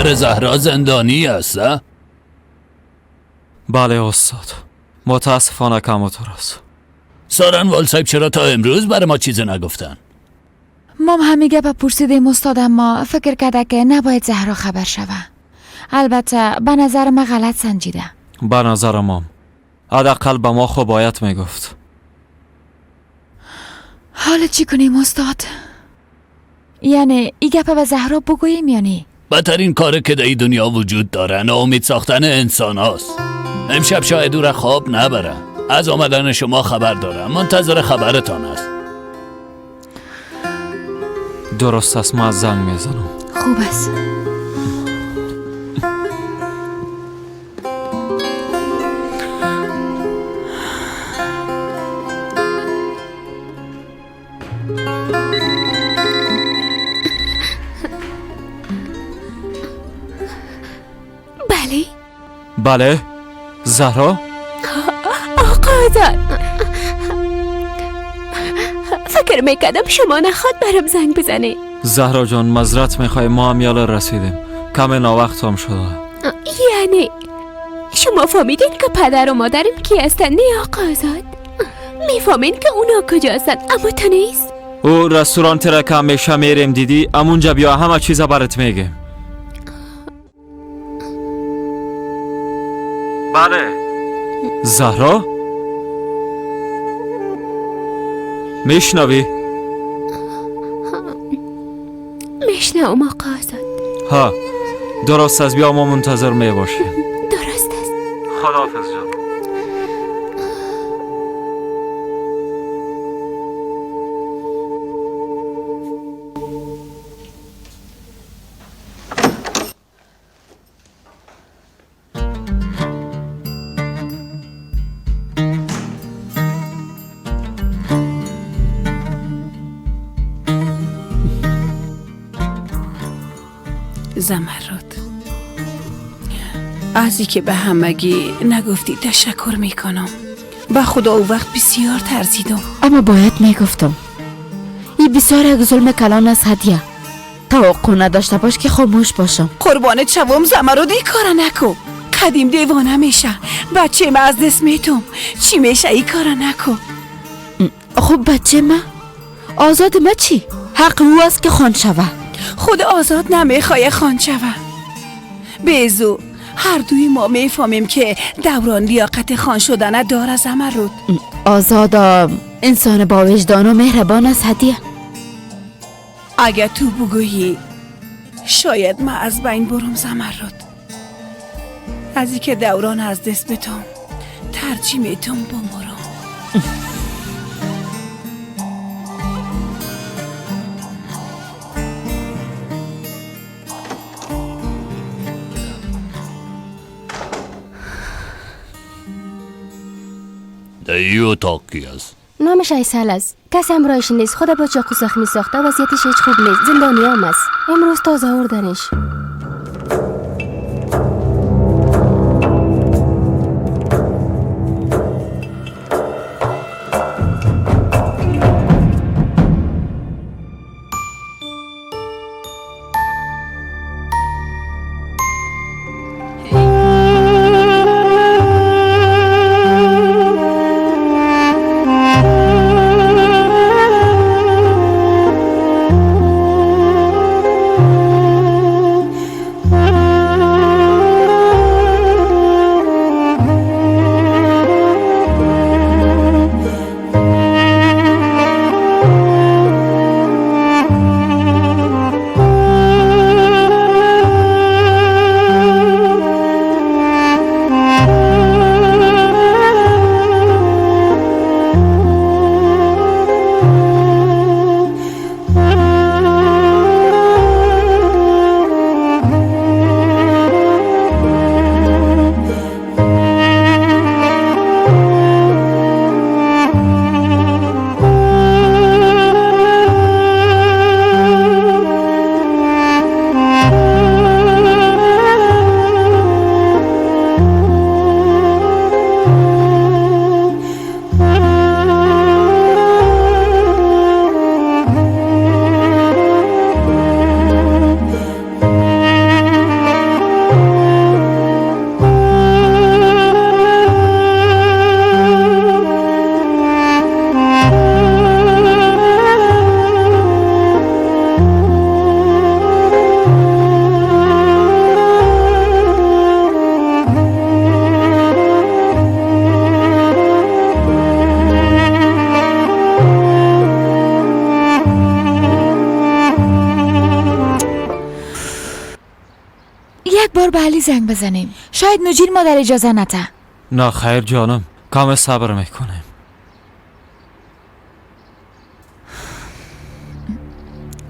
پدر زهرا زندانی است؟ بله استاد، متاسفانه کمتر است. سارنوال صاحب چرا تا امروز برای ما چیزی نگفتن؟ ما همه گپ پرسیدیم استاد، اما فکر کرده که نباید زهرا خبر شوه. البته به نظر ما غلط سنجیده. به نظر ما حداقل به ما خب باید میگفت. حالا چی کنیم استاد؟ یعنی ای گپ به زهرا بگوییم یا نه؟ بدترین کاری که در این دنیا وجود داره ناامید ساختن انسان هاست. امشب شاید او را خواب نبره. از آمدن شما خبر دارم، منتظر خبرتان است. درست است، ما زنگ میزنم. خوب است. بله بله زهرا. آقا آزاد، فکر میکردم شما نخواد برم زنگ بزنی. زهرا جان معذرت میخوای، ما هم یالا رسیدیم، کم ناوقت هم شده. یعنی شما فهمیدین که پدر و مادرم کی هستن؟ نه آقا آزاد، میفهمین که اونا کجا هستن اما تو نیست. او رستوران را که همیشه میریم دیدی، امونجا بیا همه چیز برات میگه. بله زهرا میشنوی؟ میشنوم آقا آزاد. ها درست است، بیا ما منتظر میباشیم. درست است، خداحافظ جان. زمرد، از که به همگی نگفتی تشکر میکنم. به خدا او وقت بسیار ترسیدم. اما باید میگفتم. این بسیار یک ظلم کلان است هدیه. توقع نداشته باش که خاموش باشم. قربانت شوم زمرد، این کارا نکو. قدیم دیوانه میشه، بچه ما از دست میتم. چی میشه؟ این کارا نکو. خب بچه ما آزاد ما چی؟ حق او است که خان شوه. خود آزاد نمیخواه خان شوه. بیزو هر دوی ما میفهمیم که دوران لیاقت خان شدن داره زمرد. آزاد انسان با وجدان و مهربان است هدیه. اگه تو بگویی شاید ما از بین برم زمرد. از اینکه دوران از دست بتم ترجیح میتم بمرم. ای اتاق کی است؟ نامش ایسل است. کسی همراهش نیست. خدا با چاقو زخمی ساخته، وضعیتش هیچ خوب نیست. زندانی هم است. امروز تازه آوردنش. بار به علی زنگ بزنیم. شاید نوجین مادر اجازه نده. نه خیر جانم، کم صبر میکنیم.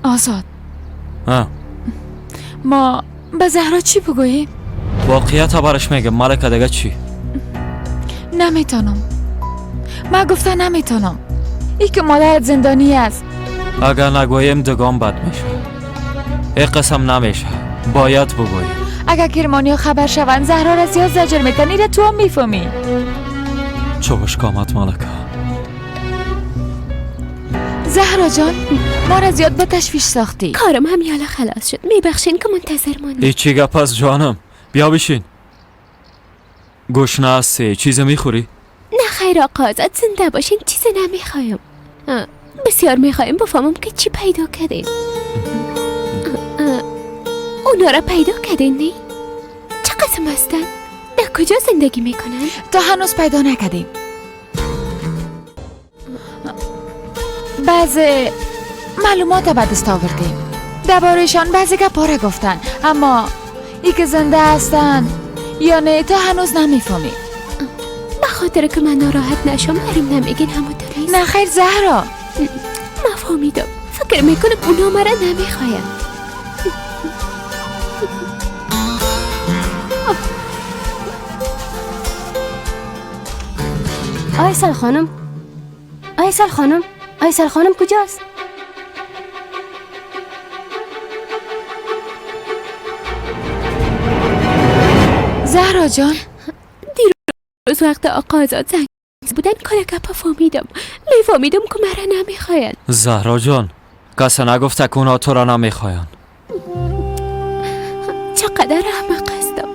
آزاد، ما به زهرا چی بگوییم؟ واقعیت برش میگم ملکه. دیگه چی؟ نمیتونم. من گفته نمیتونم. ای که مادرت زندانی است. اگر نگوییم دگام بد میشه. ای قسم نمیشه، باید بگوییم. اگر کرمانی خبر شوند زهرا را زیاد زجر میتن. ایره تو هم میفهمی. چوبش کامت ملکه. زهرا جان، ما را زیاد با تشویش ساختی. کارم هم یالا خلاص شد. میبخشین که منتظر ماندم. ای چی گپ است جانم؟ بیا بشین. گشنه هستی؟ چیز میخوری؟ نه خیر آقا آزاد، زنده باشین، چیز نمیخوایم. بسیار میخوایم بفهمم که چی پیدا کردین. اونا را پیدا کردین نه؟ چه قسم هستن؟ در کجا زندگی میکنن؟ تا هنوز پیدا نکردیم. بعض معلومات به دست آوردیم دربارهشان. بعضی گپا را گفتن، اما ای که زنده هستن یا نه تا هنوز نمیفهمیم. به خاطر که من ناراحت نشم بریم نمیگین همونطوری. نه خیر زهرا، من فهمیدم. فکر میکنم اونا مرا نمیخواین. آیسل خانم، آیسل خانم، آیسل خانم کجاست؟ زهرا جان، دیروز وقت آقا آزاد زنگ بودن کل گپا فهمیدم. میفهمیدم که مرا نمیخواین. زهرا جان، کسی نگفته که اونا تو را نمیخواین. چقدر احمق هستم.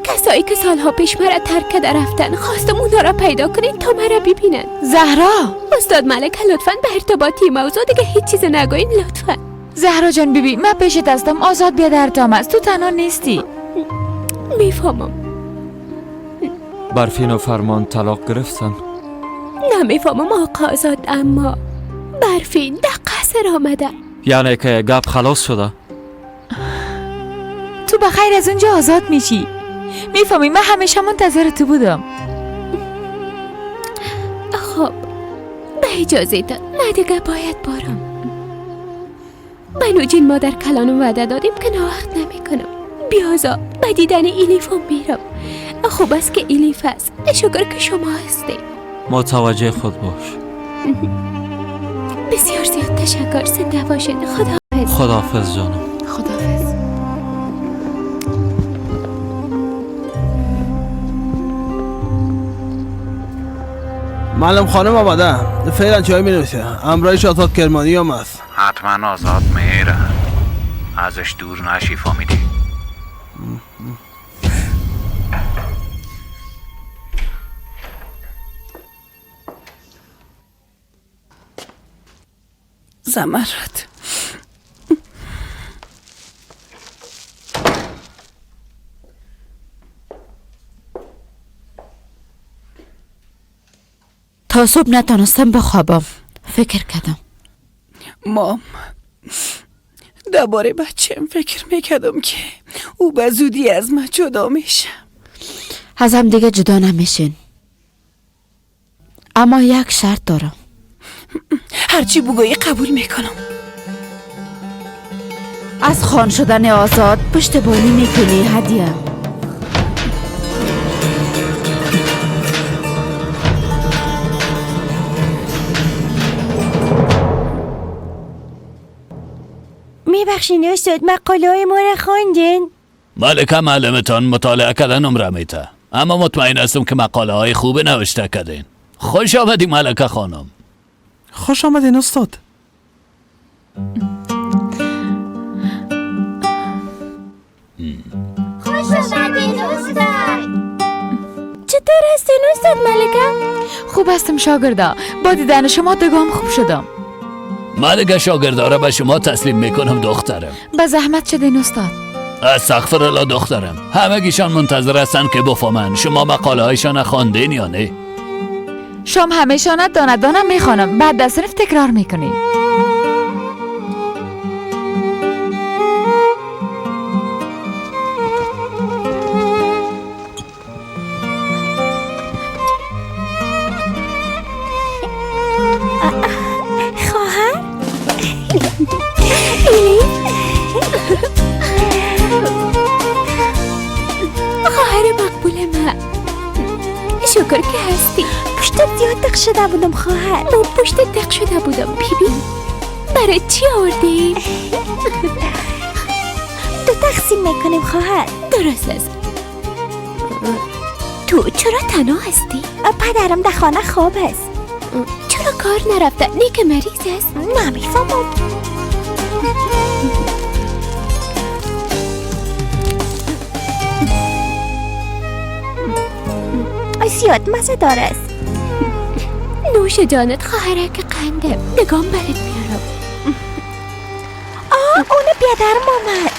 کسایی که سالها پیش مرا ترک کرده رفتن، خواستم اونا را پیدا کنین تا مرا ببینن. زهرا، استاد ملکه لطفاً به ارتباطی موضوع دیگه هیچ چیز نگوین لطفاً. زهرا جان بیبی، من پیشت هستم. آزاد بیا در تام است، تو تنها نیستی. میفهمم. برفین و فرمان طلاق گرفتن؟ نمیفهمم آقا آزاد، اما برفین در قصر آمده. یعنی که گپ خلاص شده؟ تو بخیر از اونجا آزاد میشی. میفهمی من همیشه منتظر تو بودم. خب به اجازه داد، من دیگه باید بارم. به نوجین مادر کلانم وعده دادیم که ناوقت نمیکنم. بیازا به دیدن ایلیفم میرم. خوب است که ایلیف است. شکر که شما هستید. متوجه خود باش. بسیار زیاد تشکر. زنده باشید. خداحافظ. خداحافظ جانم. خداحافظ. معلم خانم آمده. فعلا چای می نویسه. همراهش آزاد کرمانی هم است. حتما آزاد میره. ازش دور نشی، فهمیدی؟ زمرد، تا صبح نتانستم بخوابم. فکر کردم مام، درباره بچم فکر میکردم که او به زودی از من جدا میشه. از هم دیگه جدا نمیشین، اما یک شرط دارم. هرچی بگویی قبول میکنم. از خان شدن آزاد پشتبانی میکنی هدیه. میبخشین استاد، مقاله های ما را خواندین؟ ملکه معلمتان مطالعه کردن عمره میته، اما مطمئن هستم که مقاله های خوب نوشته کردین. خوش آمدی ملکه خانم. خوش آمدین استاد. خوش آمدین استاد. چطور هستین استاد ملکه؟ خوب هستم شاگردا. با دیدن شما دگام خوب شدم. ملکه شاگردا را به شما تسلیم میکنم دخترم. به زحمت شدین استاد. استغفر الله دخترم، همگیشان منتظر هستند که بفهمند شما مقاله هایشان خواندین یا نه. شام همیشانه دانه دانه میخوانم، بعد در صنف تکرار میکنیم. شکر که هستی. پشتت زیاد دق شده بودم خواهر. من پشتت دق شده بودم. ببین برای چی آوردی؟ دو تقسیم میکنیم خواهر. درست است. تو چرا تنها هستی؟ پدرم در خانه خواب است. چرا کار نرفته؟ نیک مریض است. نمیفهمم. زیاد مزه داره است. نوش جانت خواهرک قنده. نگام برات میارم. آه اون بیادرم آمد.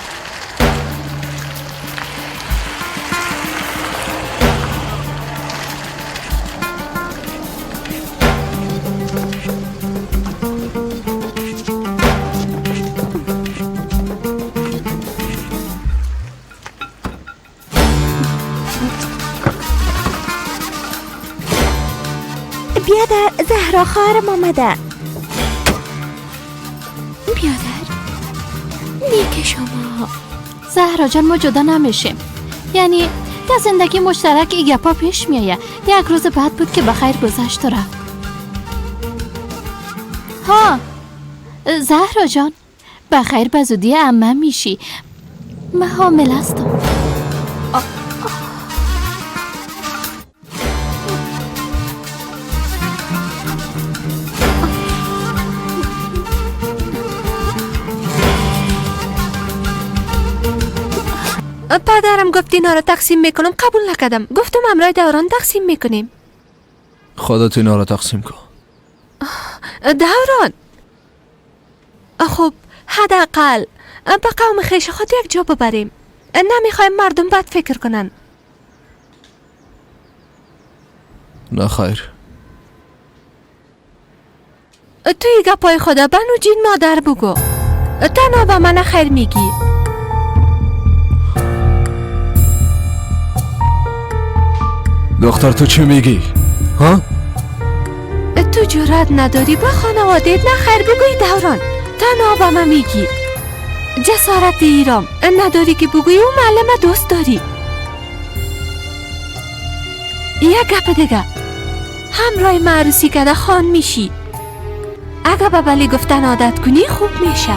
بیادر زهرا خواهرم آمده. بیادر نیک شما. زهرا جان ما جدا نمیشیم، یعنی در زندگی مشترک ای گپا پیش میایه. یک روز بعد بود که بخیر گذشت و رفت. ها زهرا جان بخیر به زودی عمه میشی. من حامل هستم. پدرم گفت اینا رو تقسیم میکنم، قبول نکردم. گفتم امرای دوران تقسیم میکنیم. خودت اینا رو تقسیم کن. دوران خب حداقل به قوم خویش خود یک جا ببریم. نمیخوایم مردم بد فکر کنن. نه خیر. توی گپای خدا به نوجین مادر بگو. تنها به من خیر میگی. دختر تو چه میگی؟ ها؟ تو جرأت نداری به خانواده نه خیر بگوی دوران. تنها به من میگی. جسارت ایرام نداری که بگویی او معلمه دوست داری. یک گپ دیگه، همراه معروسی کرده خان میشی. اگه به بلی گفتن عادت کنی خوب میشه.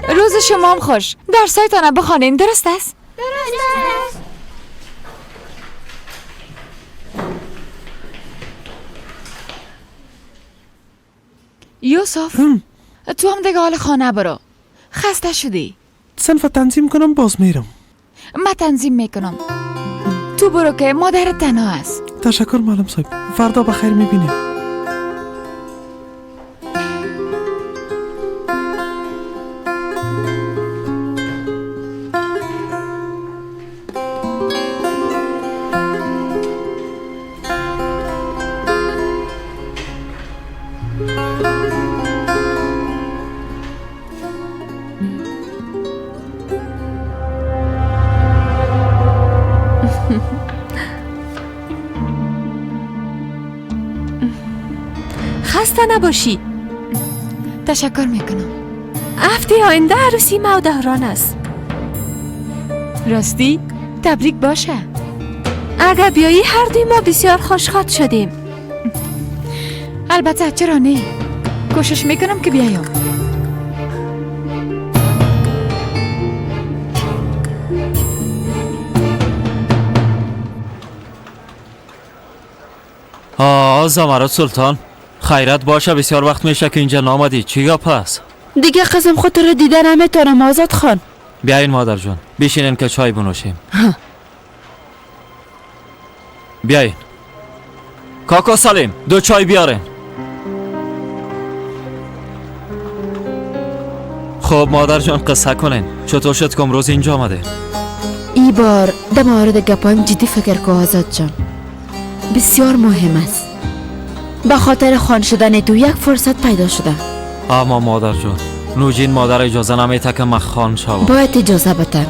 روز شما هم خوش. درسایتان بخوانین، درست است؟ درست است. یوسف تو هم دیگه حال خانه برو، خسته شدی. صنف تنظیم کنم باز میرم. من تنظیم میکنم، تو برو که مادر تنها است. تشکر معلم صاحب، فردا بخیر میبینیم. خسته نباشی. تشکر میکنم. هفته آینده عروسی ما و دوران است. راستی تبریک باشه. اگر بیایی هر دوی ما بسیار خوشحال شدیم. البته چرا نه، کوشش میکنم که بیایم. آه زمرد سلطان خیرت باشه، بسیار وقت میشه که اینجا نامدی. چی گپ است؟ دیگه قسم خود رو دیده نمیتونم آزاد خان. بیاین مادر جان بشینین که چای بنوشیم. بیاین کاکا سلیم دو چای بیارین. خب مادر جان قصه کنین چطور شد که امروز اینجا آمده؟ ای بار در مورد گپایم جدی فکر کو آزاد جان، بسیار مهم است. به خاطر خان شدن تو یک فرصت پیدا شده. اما مادر جان نوجین مادر اجازه نمیده که من خان شوم. باید اجازه بده.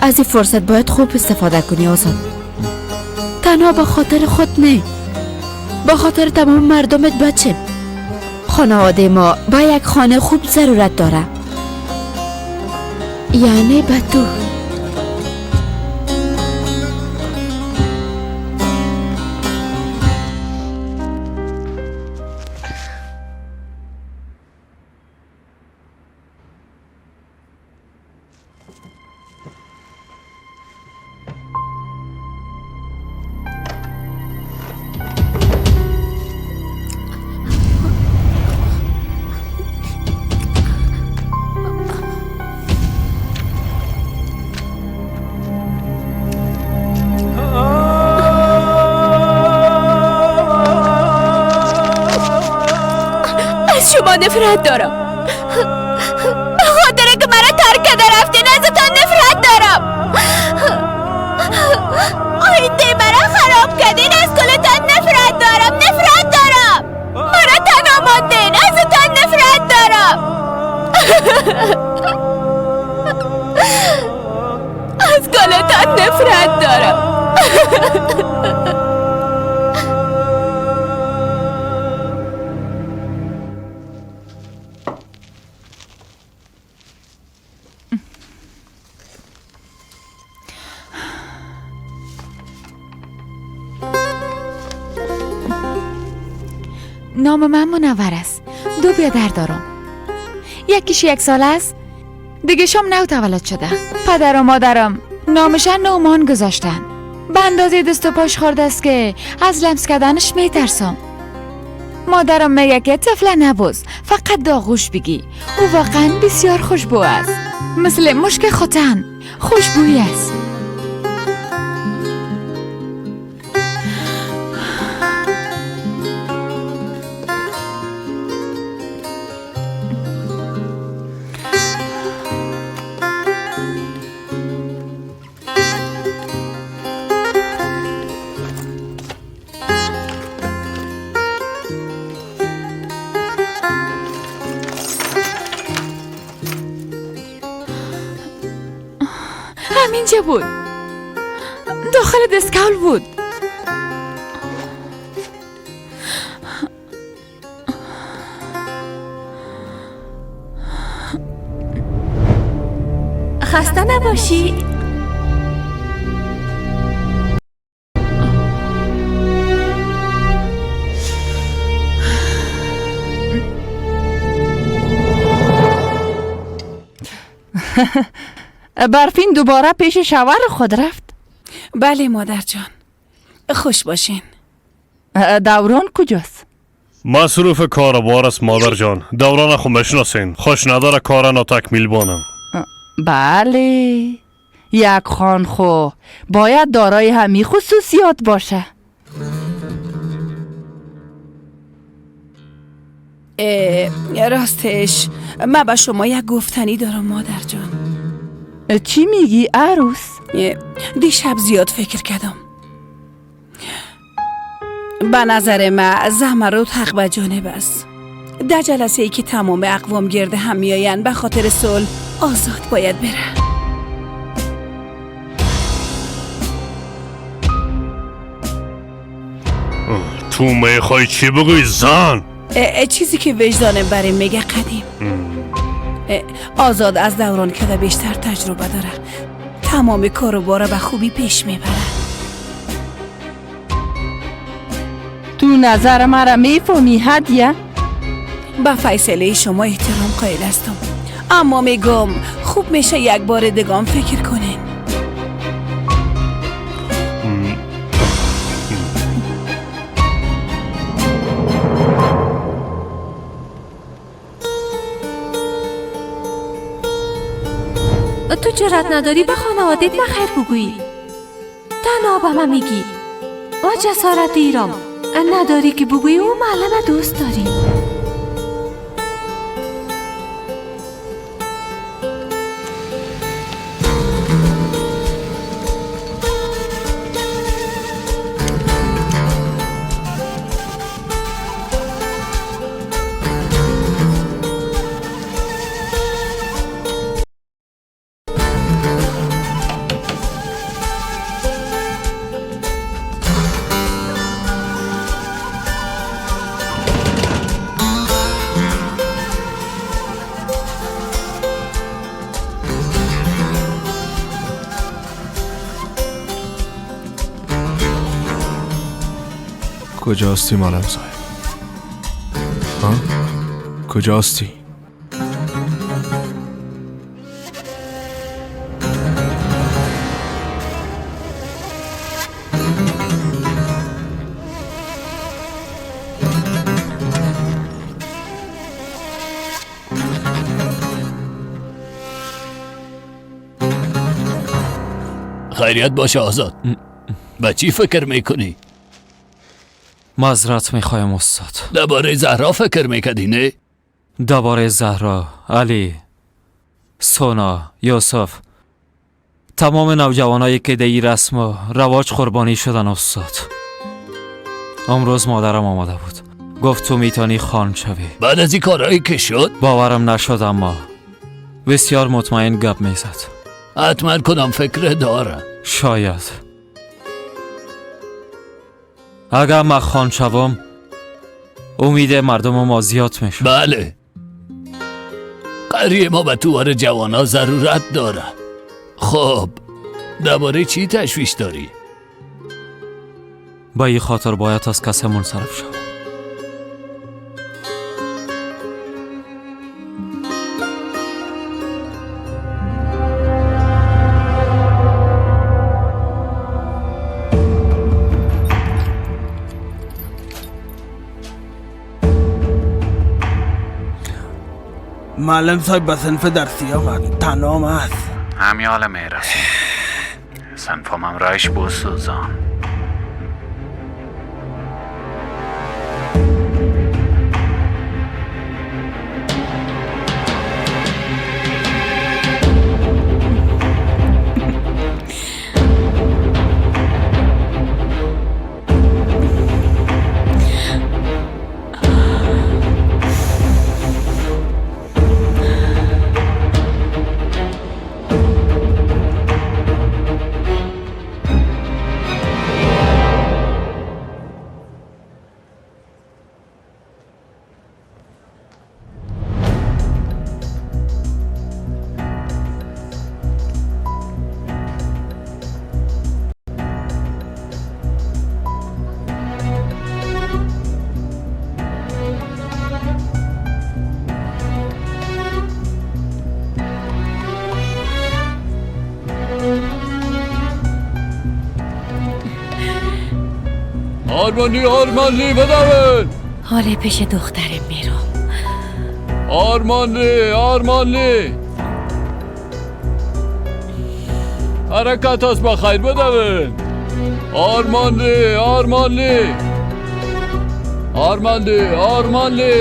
از این فرصت باید خوب استفاده کنی آزاد. تنها به خاطر خود نه، با خاطر تمام مردمت بچه. خانواده ما با یک خانه خوب ضرورت داره، یعنی به تو. نفرت دارم به خاطر که مرا ترک کرده رفتین، ازتان نفرت دارم. آینده مرا خراب کردین، از کلتان نفرت دارم، نفرت دارم. مرا تنها ماندین، ازتان نفرت دارم. از کلتان نفرت دارم. نام من منور است. دو برادر دارم، یکیش 1 سال است، دیگه شام نو تولد شده. پدر و مادرم نامشان نومان گذاشتن. به اندازه دست و پاش خورده است که از لمس کردنش میترسم. مادرم میگه که طفل نبوز، فقط داغوش بگی. او واقعا بسیار خوشبو است، مثل مشک ختن خوشبویی است. همینجا بود، داخل دستکول بود. خسته نباشی. برفین دوباره پیش شوهر خود رفت؟ بله مادر جان، خوش باشین. دوران کجاست؟ مصروف کاروبار است مادر جان. دوران خو میشناسین، خوش نداره کار ناتکمیل بانم. بله، یک خان خو باید دارای همی خصوصیات باشه. راستش من به شما یک گفتنی دارم مادر جان. چی میگی عروس؟ دیشب زیاد فکر کردم. به نظر من زمرد حق به جانب است. در جلسه ای که تمام اقوام گرد هم میآیند به خاطر صلح، آزاد باید بره. تو میخوای چی بگوی زن؟ چیزی که وجدانم برای میگه قدیم. آزاد از دوران که بیشتر تجربه داره، تمام کاروبار به خوبی پیش میبره. تو نظر مرا میفهمی هدیه؟ به فیصله شما احترام قائل هستم، اما میگم خوب میشه یک بار دیگه فکر کنین. تو جرأت نداری به خانوادت نخیر بگویی، تنها به من میگی و جسارت ایرام نداری که بگویی او معلم دوست داری. کجاستی معلم صاحب؟ ها؟ کجاستی؟ خیریت باشه آزاد. به چی فکر میکنی؟ معذرت میخوایم استاد. درباره زهرا فکر میکردی نه؟ درباره زهرا، علی، سونا، یوسف، تمام نوجوانایی که در این رسم و رواج قربانی شدن استاد. امروز مادرم آمده بود، گفت تو میتونی خان شوی. بعد از این کارهایی که شد؟ باورم نشد، اما بسیار مطمئن گپ میزد. حتما کدام فکر داره. شاید اگر من خان شوم امید مردم ما زیاد میشه. بله، قریه ما به توار جوانا ضرورت داره. خب درباره چی تشویش داری؟ با این خاطر باید از کسی منصرف شوم. معلم صاحب به صنف درسی آمد، تنها است. همین حالا میرسیم. صنفم هم رایش بود سوزان. آرمانی، آرمانی بدوید. حاله پیش دخترم میرم. آرمانی، آرمانی، حرکت از بخیر بدوید. آرمانی، آرمانی، آرمانی، آرمانی.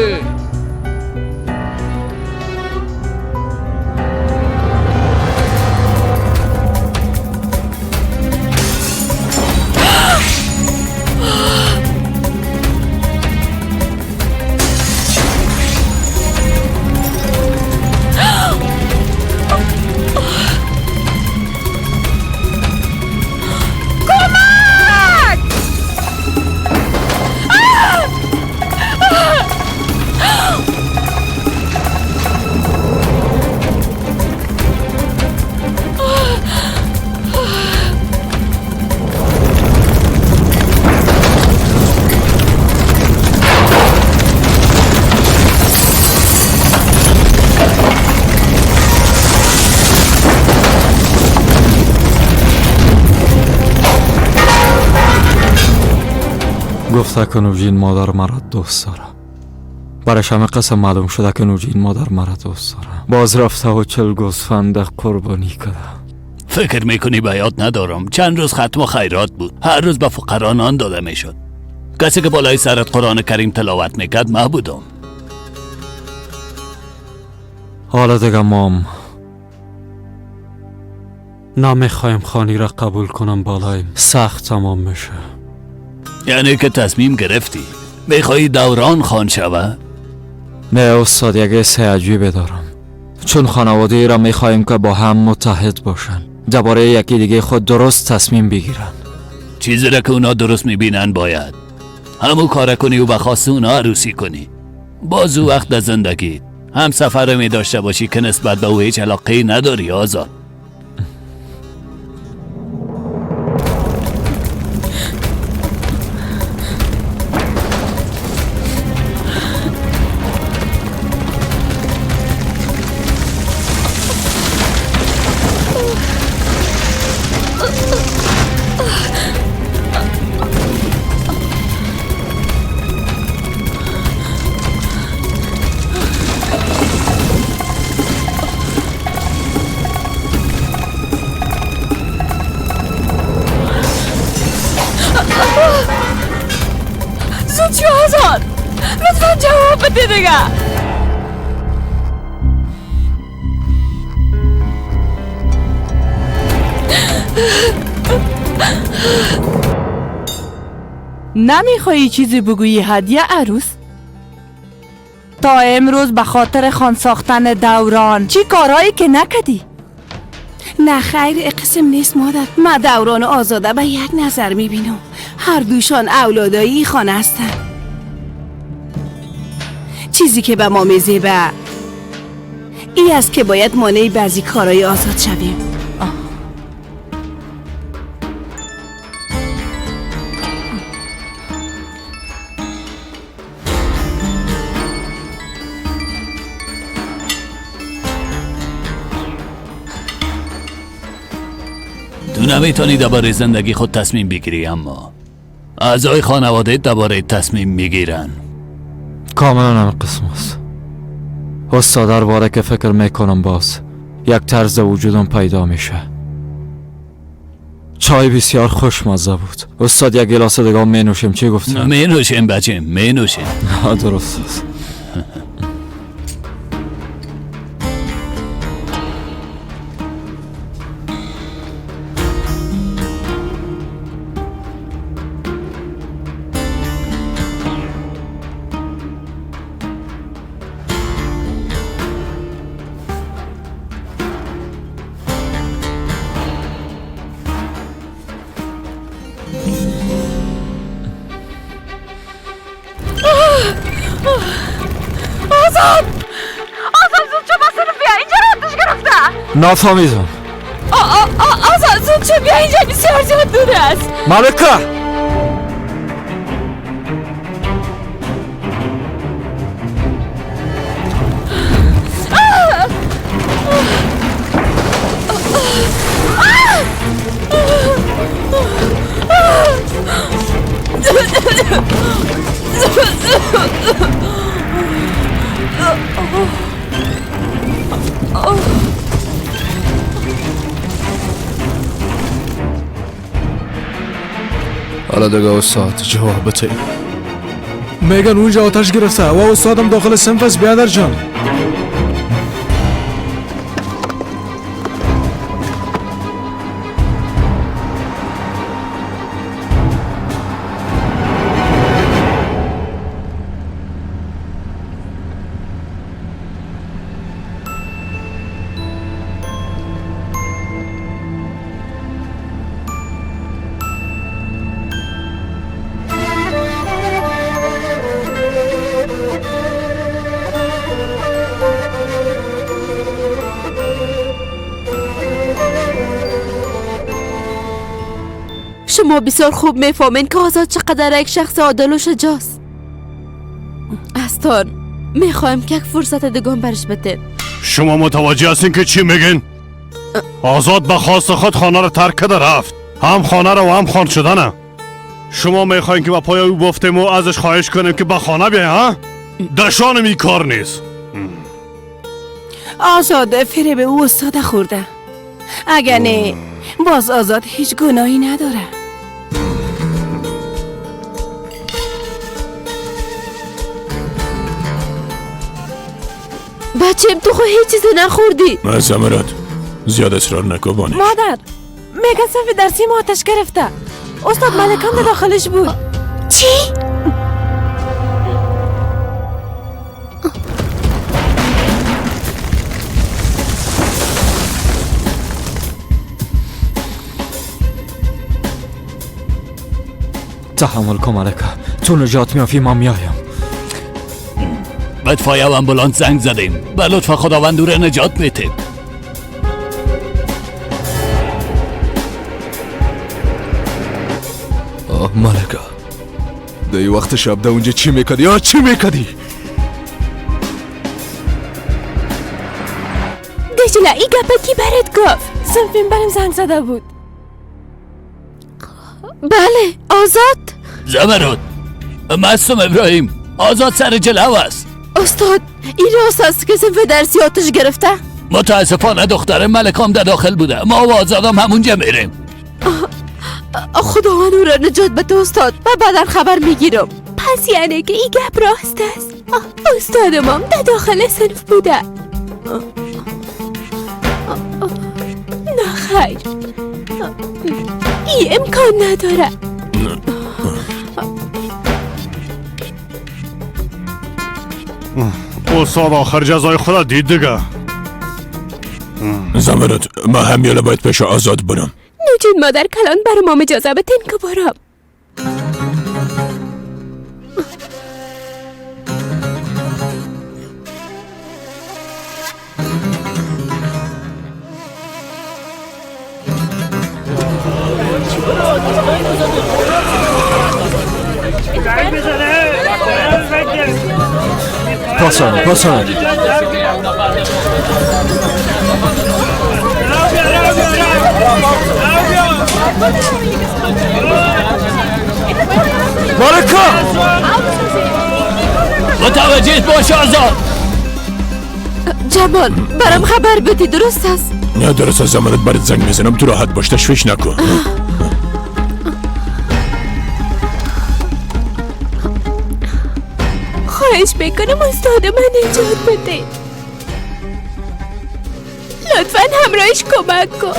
گفته که نوجین مادر مرا دوست داره. برایش همه قسم معلوم شده که نوجین مادر مرا دوست داره. باز رفته و 40 گوسفند قربانی کرده. فکر میکنی به یاد ندارم؟ چند روز ختم و خیرات بود، هر روز به فقرا نان داده میشد. کسی که بالای سرت قرآن کریم تلاوت میکرد من بودم. حالا دیگه مام نمیخوایم خانی را قبول کنم، بالایم سخت تمام میشه. یعنی که تصمیم گرفتی میخوایی دوران خان شوه؟ نه استاد، یک حس عجیبه دارم. چون خانواده را میخوایم که با هم متحد باشن، درباره یکی دیگه خود درست تصمیم بگیرن. چیزی را که اونا درست میبینن باید همو کار کنی و به خواست اونا عروسی کنی. باز او وقت در زندگی هم سفر می داشته باشی که نسبت به او هیچ علاقه نداری آزاد. میگه. نمیخوایی چیزی بگویی هدیه عروس؟ تا امروز به خاطر خان ساختن دوران چی کارهایی که نکدی؟ نه خیر، قسم نیست مادر. من دوران آزاده به یک نظر میبینم. هر دوشان اولادایی خانه هستن. چیزی که به ما میزیبه ای است که باید مانع بعضی کارهای آزاد شویم. تو نمیتونی درباره زندگی خود تصمیم بگیری، اما اعضای خانواده درباره تصمیم میگیرن. کاملا هم قسم است استاد. درباره که فکر میکنم باز یک طرز وجودم پیدا میشه. چای بسیار خوشمزه بود استاد. یک گلاس دیگه می نوشیم. چی گفتی؟ می نوشیم بچه، می نوشیم. درست است. نفهمیدم. آزاد زود شو بیا اینجا، بسیار زیاد دور است. ملکه حالا دیگه استاد جواب بده. میگن اونجا آتش گرفته و استادم داخل صنف است. بیادر جان شما بسیار خوب میفهمین که آزاد چقدر یک شخص عادل و شجاع است. استان میخوایم که یک فرصت دیگه برش بده. شما متوجه هستین که چی میگین؟ آزاد به خواست خود خانه را ترک کرده رفت، هم خانه را و هم خان شدنه. شما میخواین که با پای او بفتیم و ازش خواهش کنیم که به خانه بیای؟ ها؟ دشانم این کار نیست. آزاد فریب او استاد خورده. اگه نه باز آزاد هیچ گناهی نداره. بچم تو خو هیچ چیزی نخوردی. زمرد زیاد اصرار نکن بانش. مادر میگن صف درسی ما آتش گرفته. استاد ملکم داخلش بود. چی؟ تحمل کن ملکه، تو نجات میافی ما میایم. به و امبولانس زنگ زدیم، به لطف خداوند او را نجات میتیم. آه ملکه، در وقت شب در اونجا چی میکردی؟ آه چی میکردی؟ دجله ای گپه کی برات گفت؟ صنفیم برم زنگ زده بود. بله آزاد. زمرد مستم ابراهیم، آزاد سر جلو است. استاد این راست است که صنف درسی آتش گرفته؟ متاسفانه دختر ملکام در داخل بوده. ما و آزادم همونجا میریم. خداوند او را نجات بده استاد. من بعدا خبر میگیرم. پس یعنی که این گپ راست است. استاد مام در داخل صنف بوده. نه خیر، این امکان نداره. استاد آخر جزای خدا دید دیگه. زمرد، ما همیاله باید پیش آزاد برم. نوجین مادر کلان برام اجازه بتین که برم. پاسان پاسان. مالکا متوجه باش آزاد. جمال برام خبر بدی، درست است؟ نه درست از زمانت برات زنگ میزنم، تو راحت باش، تشویش نکن. خواهش میکنم استاد من نجات بده، لطفا همراهش کمک کن.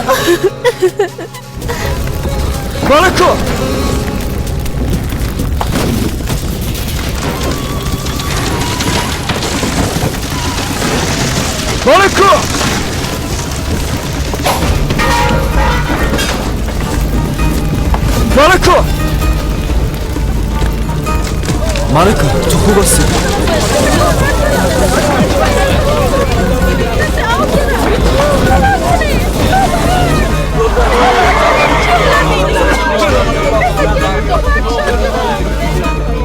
مالکا مالکا مالکا مالکا، تو خوب هستی؟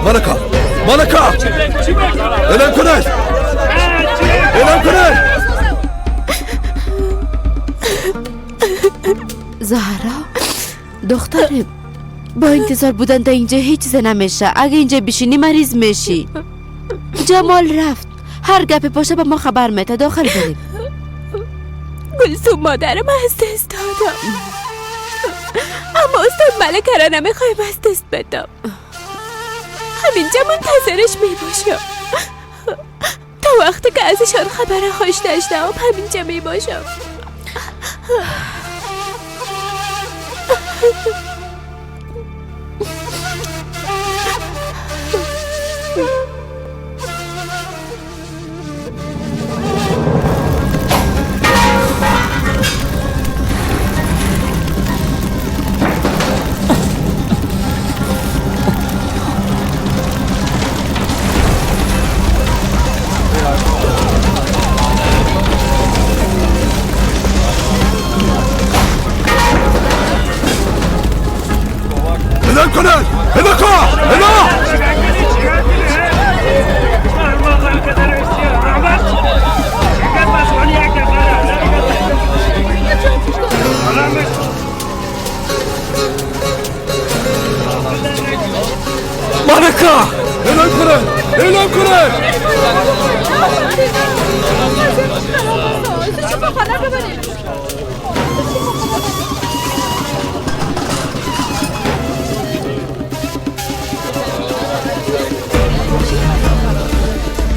مالکا مالکا، اعلام کنید، اعلام کنید. زهرا دخترم، با انتظار بودن در اینجا هیچ چیز نمیشه. اگه اینجا بشینی مریض میشی. جمال رفت، هر گپ باشه به ما خبر میده. داخل بریم. گلسوم مادرم از دست دادم، اما استاد ملکه را نمیخوایم از دست بدم. همینجا منتظرش میباشم تا وقتی که ازشان خبر خوش داشتم. همینجا میباشم.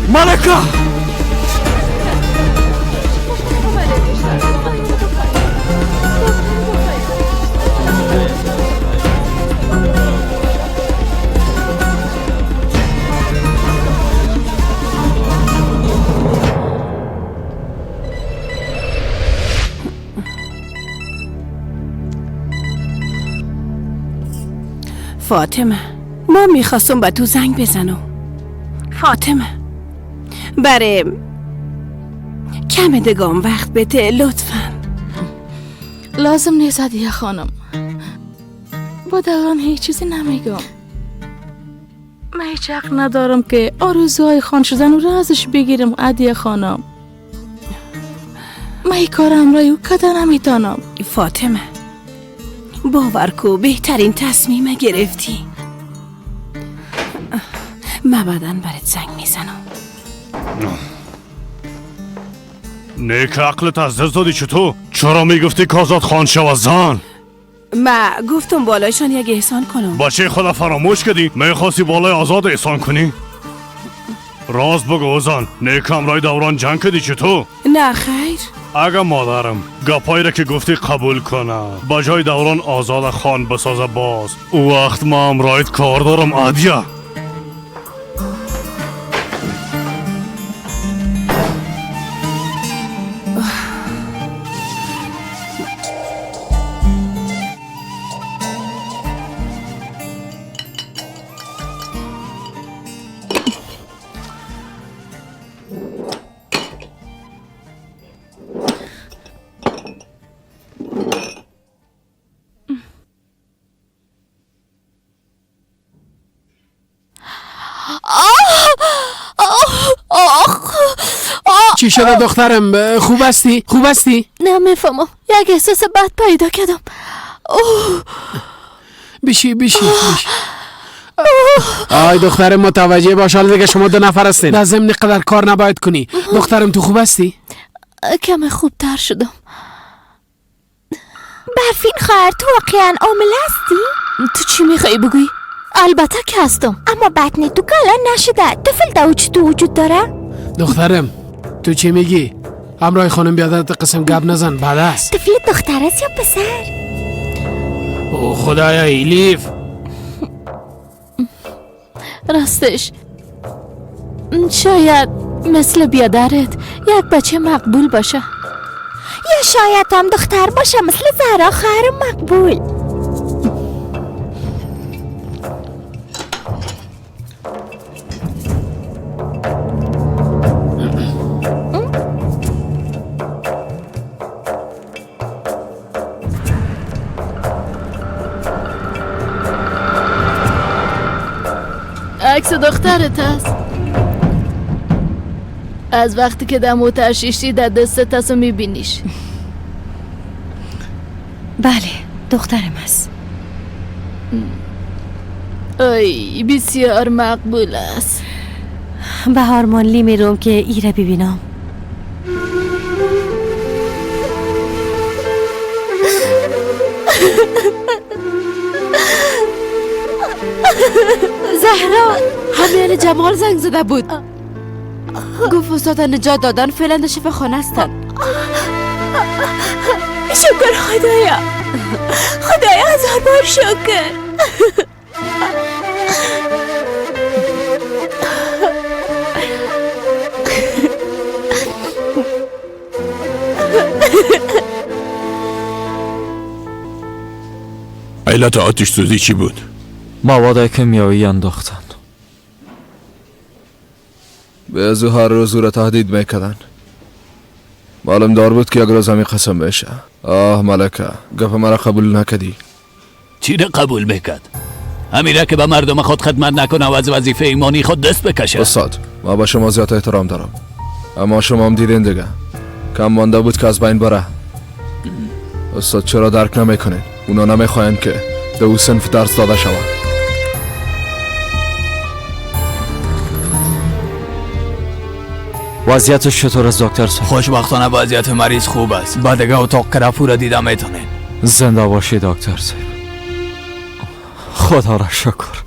مالکا فاطمه، ما میخواستم با تو زنگ بزنم. فاطمه برای کم دگام وقت بده لطفا. لازم نیست هدیه خانم، با دوران هیچ چیزی نمیگم. من هیچ حق ندارم که آرزوهای خان شدن رو ازش بگیرم. هدیه خانم، من این کار همراه او کده نمیتانم. فاطمه باور کو بهترین تصمیم گرفتی. من بعداً برات زنگ میزنم. نیک عقلت از دست دادی چطور؟ چرا میگفتی که آزاد خان شو زن؟ ما گفتم بالایشان یک احسان کنم. بچه خدا فراموش کردی؟ میخواستی بالای آزاد احسان کنی؟ راست بگو اوزان، نیکم رای دوران جنگ کدی چطور؟ نه خیر. اگه مادرم گپایی را که گفتی قبول کنه، با جای دوران آزاد خان بسازه باز، او وقت ما هم رایت کار دارم عادیه. چی شده دخترم؟ خوب هستی؟ خوب هستی؟ نمیفهمم، یک احساس بد پیدا کردم. اوه. بشی بشی بشی. آی دخترم متوجه باش، حالا دیگه شما 2 نفر هستین، در ضمن قدر کار نباید کنی. دخترم تو خوب هستی؟ کم خوبتر شدم. برفین خواهر تو واقعا عامل هستی؟ تو چی میخوای بگویی؟ البته که هستم، اما بطن تو کلان نشده، طفل در تو وجود داره؟ دخترم تو چی میگی؟ همراه خانم بیادرت قسم گپ نزن، بد است. طفل دختر است یا پسر؟ او خدایا ایلیف. راستش شاید مثل بیادرت یک بچه مقبول باشه، یا شاید هم دختر باشه مثل زهرا خواهر مقبول. عکس دخترت هست. از وقتی که دم ترشیشتی در دستت هست و میبینیش. بله دخترم است. ای بسیار مقبول است. به هارمانلی میروم که ایره ببینم. زهرا همیان جمال زنگ زده بود، گفت استاد نجات دادن فعلا در شفاخانه هستن. شکر خدایا، خدایا هزار بار شکر. علت آتش سوزی چی بود؟ مواد کیمیایی انداختن. به از او هر روز او را تهدید میکردن. معلوم دار بود که یک روز همین قسم بشه. آه ملکه، گپ مرا قبول نکدی. چی را قبول میکرد؟ امیره که به مردم خود خدمت نکنه و از وظیفه ایمانی خود دست بکشه. استاد، ما به شما زیاد احترام دارم، اما شما هم دیدین دیگه، کم مانده بود که از بین بره. استاد چرا درک نمیکنین؟ اونا نمیخواین که به او صنف درس داده شود. وضعیتش چطور است دکتر صاحب؟ خوشبختانه وضعیت مریض خوب است. بعد دیگه اتاق کرفو را دیده میتونین. زنده باشی دکتر صاحب. خدا را شکر.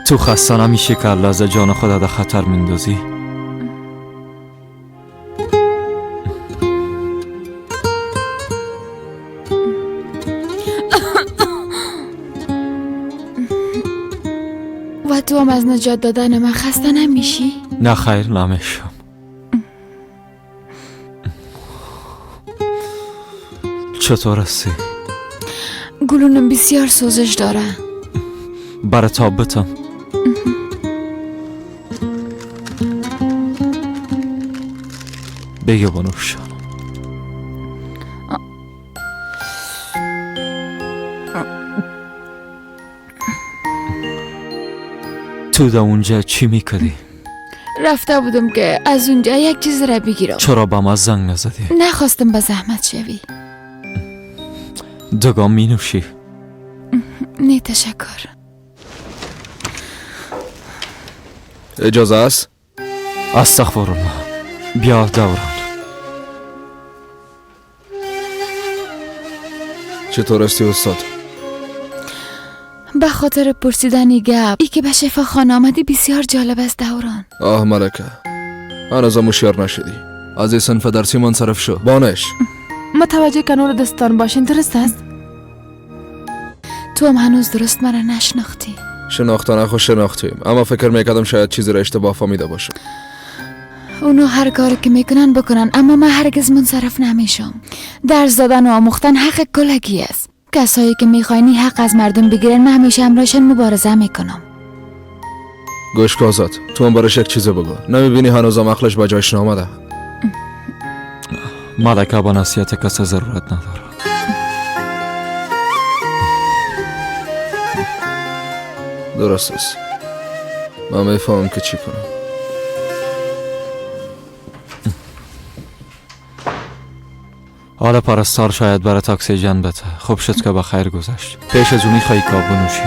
تو خسته نمیشی که لحظه جان خود در خطر میندازی؟ و تو هم از نجات دادن من خسته نمیشی؟ نه خیر نمیشم. چطور هستی؟ گلونم بسیار سوزش داره. برای تابتم. بگه بانوشان. تو در اونجا چی میکردی؟ رفته بودم که از اونجا یک چیز را بگیرم. چرا به ما زنگ نزدی؟ نخواستم به زحمت شوی. دگاه می نوشی؟ نه تشکر. اجازه است؟ استغفر الله. بیا دوران. چطور استی استاد؟ به خاطر پرسیدن گپ ای که به شفاخانه آمدی بسیار جالب است دوران. آه ملکه، هنوز هوشیار نشدی. از این صنف درسی منصرف شو. بانش متوجه کنار دستان باشین، درست است؟ تو هم هنوز درست مرا نشناختی. شناختن خو شناختیم، اما فکر میکردم شاید چیزی را اشتباه فهمیده باشم. اونو هر کاری که میکنن بکنن، اما من هرگز منصرف نمیشم. درس دادن و آموختن حق کلگی است. کسایی که میخواینی حق از مردم بگیرن، من همیشه همراهشان مبارزه میکنم. گوش آزاد، تو هم براش یک چیز بگو. نمیبینی هنوزم عقلش به جایش نامده؟ ملکه با نصیحت کس ضرورت نداره. درست است. من میفهمم که چی کنم. حالا پرستار شاید برات اکسیژن بده. خوب شد که به خیر گذشت. پیش از اون میخوایی که آب بنوشی؟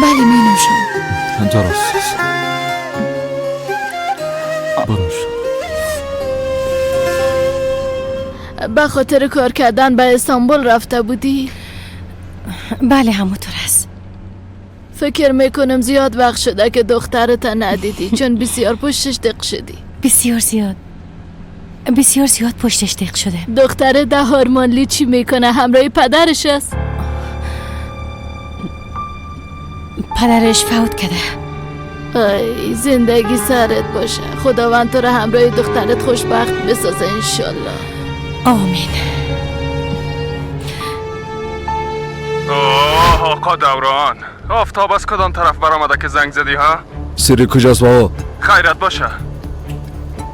بله می نوشم. درست است. بنوش. به خاطر کار کردن به استانبول رفته بودی؟ بله همونطور است. فکر میکنم زیاد وقت شده که دخترت ندیدی، چون بسیار پشتش دق شدی. بسیار زیاد، بسیار زیاد پشتش دق شده. دختر ده هارمانلی چی میکنه؟ همراه پدرش است. پدرش فوت کرده. ای زندگی سرت باشه. خداوند تو را همراه دخترت خوشبخت بسازه انشالله. آمین. آه آقا دوران، آفتاب از کدام طرف برآمده که زنگ زدی ها؟ سری کجاست بابا؟ خیرت باشه.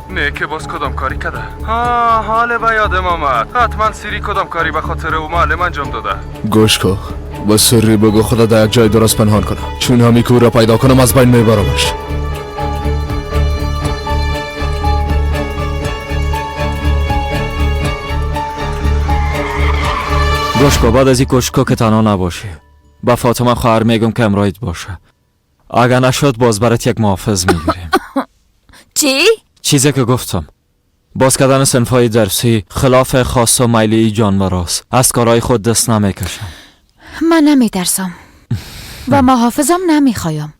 نه که باز کدام کاری کده؟ ها حال به یادم آمد. حتما سری کدام کاری به خاطر او معلم انجام داده. گوش کن، با سری بگو خدا در یک جای درست پنهان کنم، چون همی که او را پیدا کنم از بین میبرمش. گوش کن، بعد از این گوش کن که تنها نباشی. با فاطمه خواهر میگم که امرایت باشه. اگر نشد باز برات یک محافظ میگیریم. چی؟ چیزی که گفتم، باز کردن صنف‌های درسی خلاف خاص و میلی جانوراست. از کارهای خود دست نمیکشم. من نمیترسم و محافظم نمیخوایم.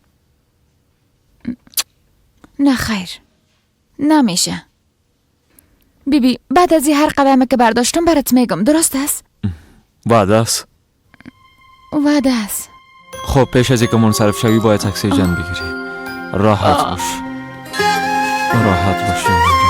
نه خیر، نمیشه. بیبی بعد از هر قدمی که برداشتم برات میگم، درست است؟ وعده است. وعده است. خب پیش از اینکه منصرف شوی باید اکسیژن بگیری. راحت باش، راحت باش، راحت.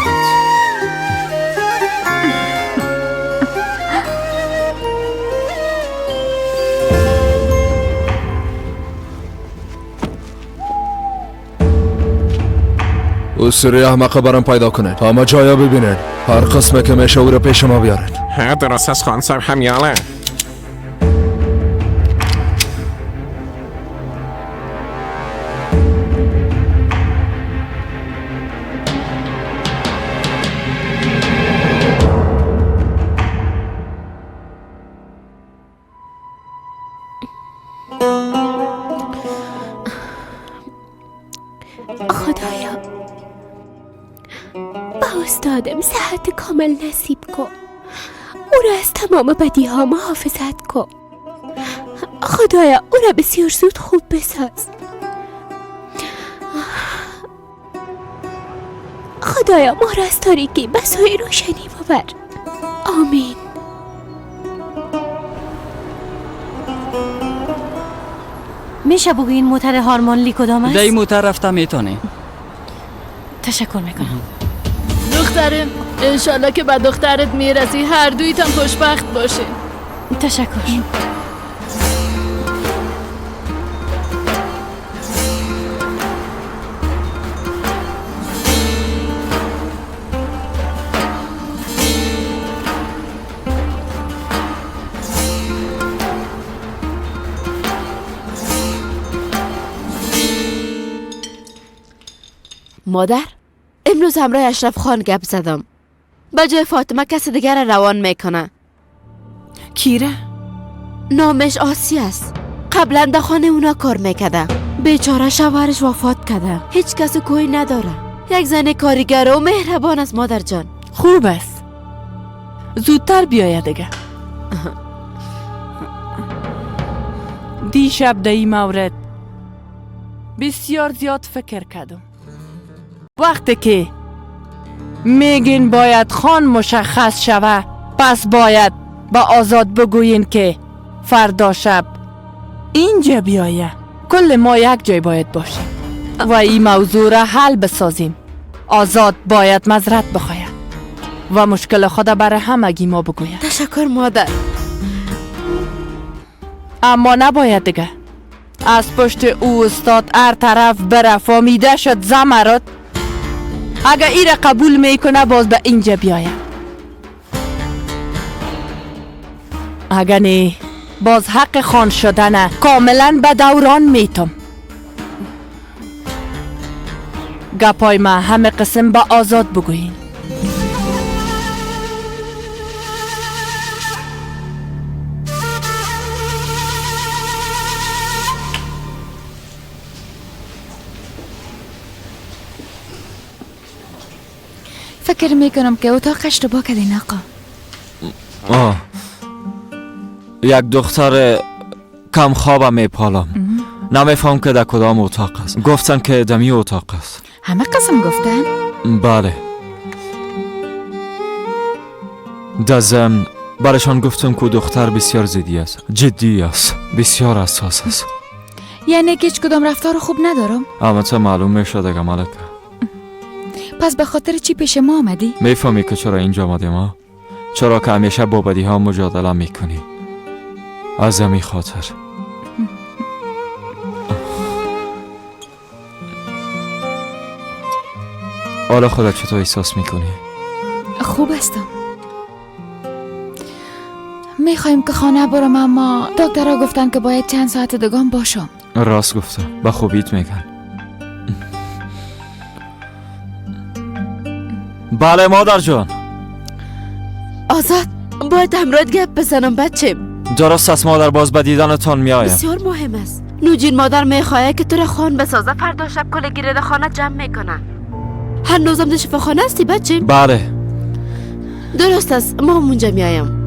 او سری احمقه برام پیدا کنه، همه جایا ببینن، هر قسمه که میشه او رو پیش ما بیارن. ها درست است خان صاحب، همیاله. خدایا با استادم صحت کامل نصیب کن، او را از تمام بدی ها محافظت کن. خدایا او را بسیار زود خوب بساز. خدایا ما را از تاریکی به سوی روشنی ببر. آمین. میشه بگوین موتر هارمانلی کدام است؟ در این موتر رفته میتونه. تشکر میکنم. دخترم انشالله که به دخترت میرسی، هر دویتان خوشبخت باشین. تشکر. مادر، امروز همراه اشرف خان گپ زدم. به جای فاطمه کس دیگر روان میکنه. کیره؟ نامش آسی است. قبلا در خانه اونا کار میکرده. بیچاره شوهرش وفات کرده. هیچ کس کوی نداره. یک زن کارگر و مهربان است مادر جان. خوب است. زودتر بیاید دیگه. دیشب در این مورد بسیار زیاد فکر کردم. وقتی که میگین باید خان مشخص شوه، پس باید با آزاد بگویین که فردا شب اینجا بیایه. کل ما یک جای باید باشیم و این موضوع را حل بسازیم. آزاد باید معذرت بخواید و مشکل خود برای همگی ما بگوید. تشکر مادر. اما نباید دیگه از پشت او استاد هر طرف بره. فامیده شد زمرد. اگه ای را قبول میکنه باز به اینجا بیاید، اگه نه باز حق خان شدن کاملا به دوران میتم. گپای ما همه قسم به آزاد بگویین. فکر میکنم که اتاقش رو با کردین آقا. آه، یک دختر کم خوابم میپالم. نمیفهم که در کدام اتاق است. گفتن که دمی اتاق است. همه قسم گفتن؟ بله. در ضمن برایشان گفتم که دختر بسیار زدی است، جدی است، بسیار حساس است. یعنی که هیچ کدام رفتار خوب ندارم؟ البته معلوم میشه دیگه ملکه. پس به خاطر چی پیش ما آمدی؟ میفهمی که چرا اینجا آمدیم ها؟ چرا که همیشه با بدی ها مجادله میکنی. از همین خاطر. حالا خودت چطور احساس میکنی؟ خوب هستم. میخوایم که خانه برم، اما دکترها گفتن که باید چند ساعت دیگه باشم. راست گفته، به خوبیت میگن. بله مادر جان. آزاد، باید همراهت گپ بزنم بچه. درست است مادر، باز به دیدنتان میایم. بسیار مهم است. نوجین مادر میخواهد که تو را خان بسازه. فردا شب کل گرد خانه جمع میکنه. هنوزم در شفاخانه هستی بچه؟ بله. درست است، ما هم اونجا میایم.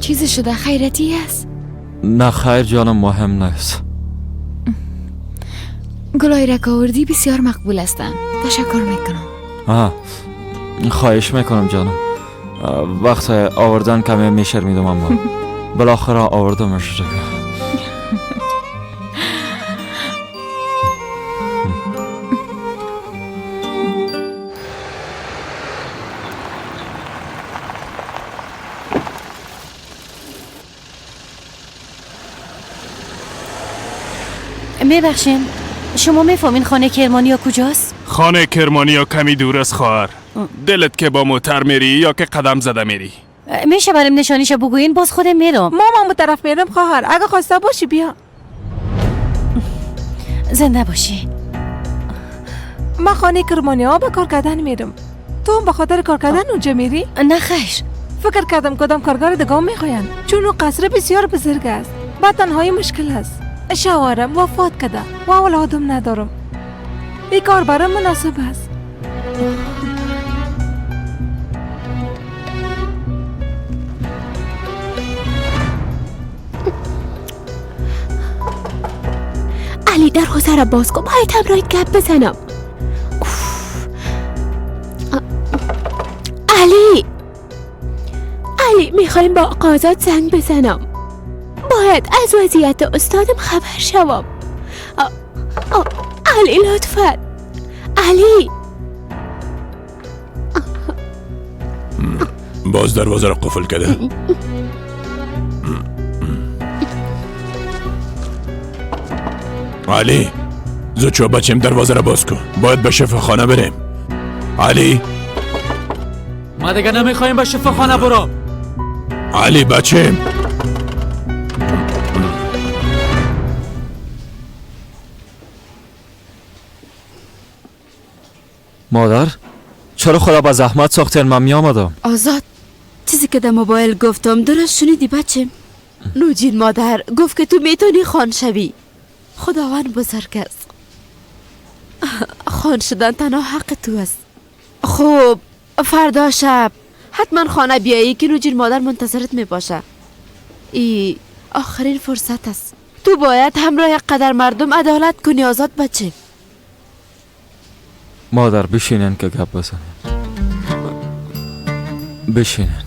چیزی شده؟ خیرتی است؟ نه خیر جانم، مهم نیست. گلای را که آوردی بسیار مقبول هستند. تشکر میکنم. خواهش میکنم جانم. وقت آوردن کمی میشرمیدم، اما بالاخره آوردمش دیگه. میبخشین، شما میفهمین خانه کرمانیا کجاست؟ خانه کرمانیا کمی دور است خواهر. دلت که با موتر میری یا که قدم زده میری؟ میشه برام نشانیشو بگوین؟ باز خودم میرم. مامان طرف میرم خواهر، اگه خواسته باشی بیا. زنده باشی. ما خانه کرمانیا به کار کردن میرم. تو هم به خاطر کار کردن اونجا میری؟ نه خیر. فکر کردم کدام کارگر دیگه میخواین، چون اون قصر بسیار بزرگ است. با تنهایی مشکل است. شوهرم وفات کرده و اولادم ندارم. این کار برام مناسب است. علی دروازه را باز کن، باید همراهت گپ بزنم. علی، علی میخوایم با آقا آزاد زنگ بزنم. باید از وضعیت استادم خبر شوم. علی لطفا. علی باز دروازه را قفل کرده. علی زود شو بچیم، دروازه را باز کن، باید به شفاخانه بریم. علی ما دیگه نمیخوایم به شفاخانه برم. علی بچیم. مادر چرا خدا با زحمت ساختین؟ من می آمدم. آزاد، چیزی که در موبایل گفتم درست شنیدی بچه؟ نوجین مادر گفت که تو میتونی خان شوی. خداوند بزرگ است. خان شدن تنها حق تو است. خب فردا شب حتما خانه بیایی که نوجین مادر منتظرت می باشه. ای آخرین فرصت است. تو باید همراه قدر مردم عدالت کنی آزاد بچه. مادر بشینن که گپ بزنن. بشینن.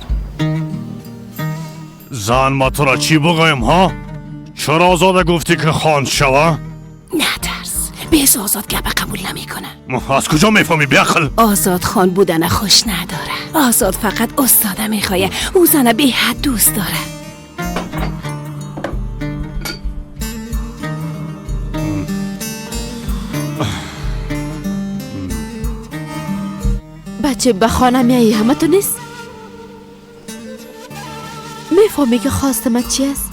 زن ما تو را چی بگویم ها؟ چرا آزاده گفتی که خان شوه؟ نه ترس، بیز آزاد گپ قبول نمیکنه. از کجا میفهمی بیعقل؟ آزاد خان بودن خوش نداره. آزاد فقط استاده میخوایه. او زن به حد دوست داره. بچه به خانه میایی همه تو نیست؟ میفهمی که خواست من چی است؟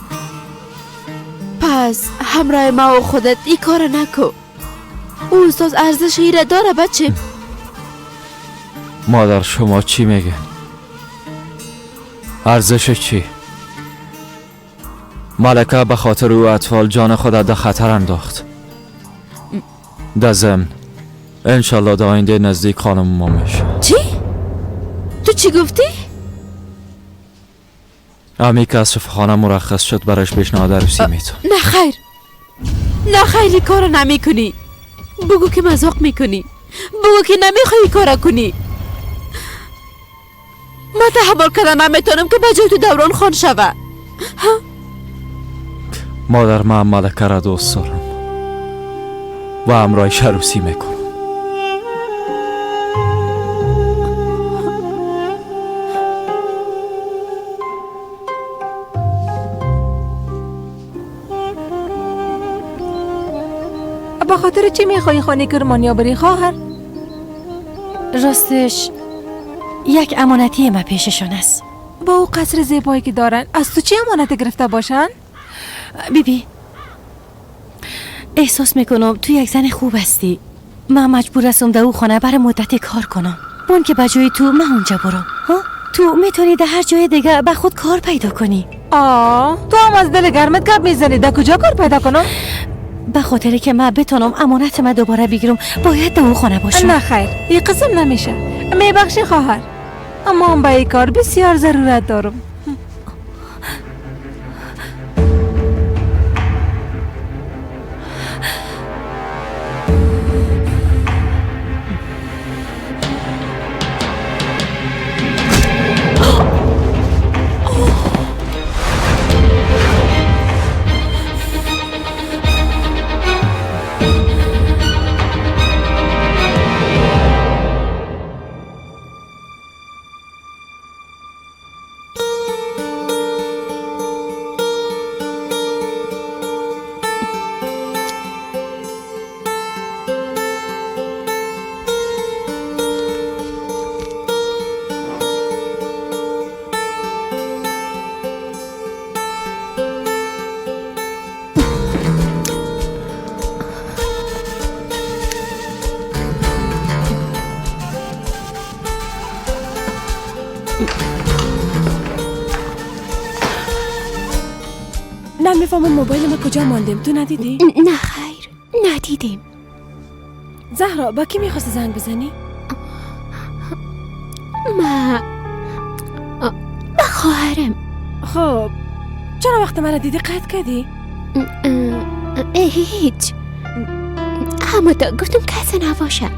پس همراه ما و خودت ای کار نکو. او استاد ارزش ایره داره بچه. مادر شما چی میگه؟ ارزش چی؟ ملکه به خاطر او اطفال جان خود در خطر انداخت. در ضمن انشالله در آینده نزدیک خانم ما میشه. چی؟ تو چی گفتی؟ امی که از شفاخانه مرخص شد برایش پیشنهاد عروسی میتون. نه خیر، نه خیر، کارو نمی کنی. بگو که مذاق میکنی. بگو که نمیخوایی کارا کنی. من تحمل کردن نمیتونم که به جای تو دوران خان شوه. مادر من ملکه را دوست دارم و همراهش عروسی میکنم. به خاطر چی میخوایی خانه کرمانیا بری خواهر؟ راستش یک امانتی ما پیششان است. با او قصر زیبایی که دارن از تو چی امانت گرفته باشن؟ بی بی احساس میکنم تو یک زن خوب هستی. من مجبور هستم در او خانه برای مدت کار کنم. بون که به جای تو من اونجا برم. ها؟ تو میتونی در هر جای دیگه به خود کار پیدا کنی. آه تو هم از دل گرمت گپ میزنی. در کجا کار پیدا کنم؟ به خاطر که من بتونم امانت من دوباره بگیرم باید در اون خانه باشم. نه خیر، این قسم نمیشه. میبخشی خواهر، اما هم به این کار بسیار ضرورت دارم. نمیفهمم موبایل ما کجا ماندیم. تو ندیدی؟ نه خیر ندیدیم. زهرا با کی میخواستی زنگ بزنی؟ ما با خواهرم. خب چرا وقت مرا دیدی قطع کردی؟ هیچ، همون گفتم کسی نباشه.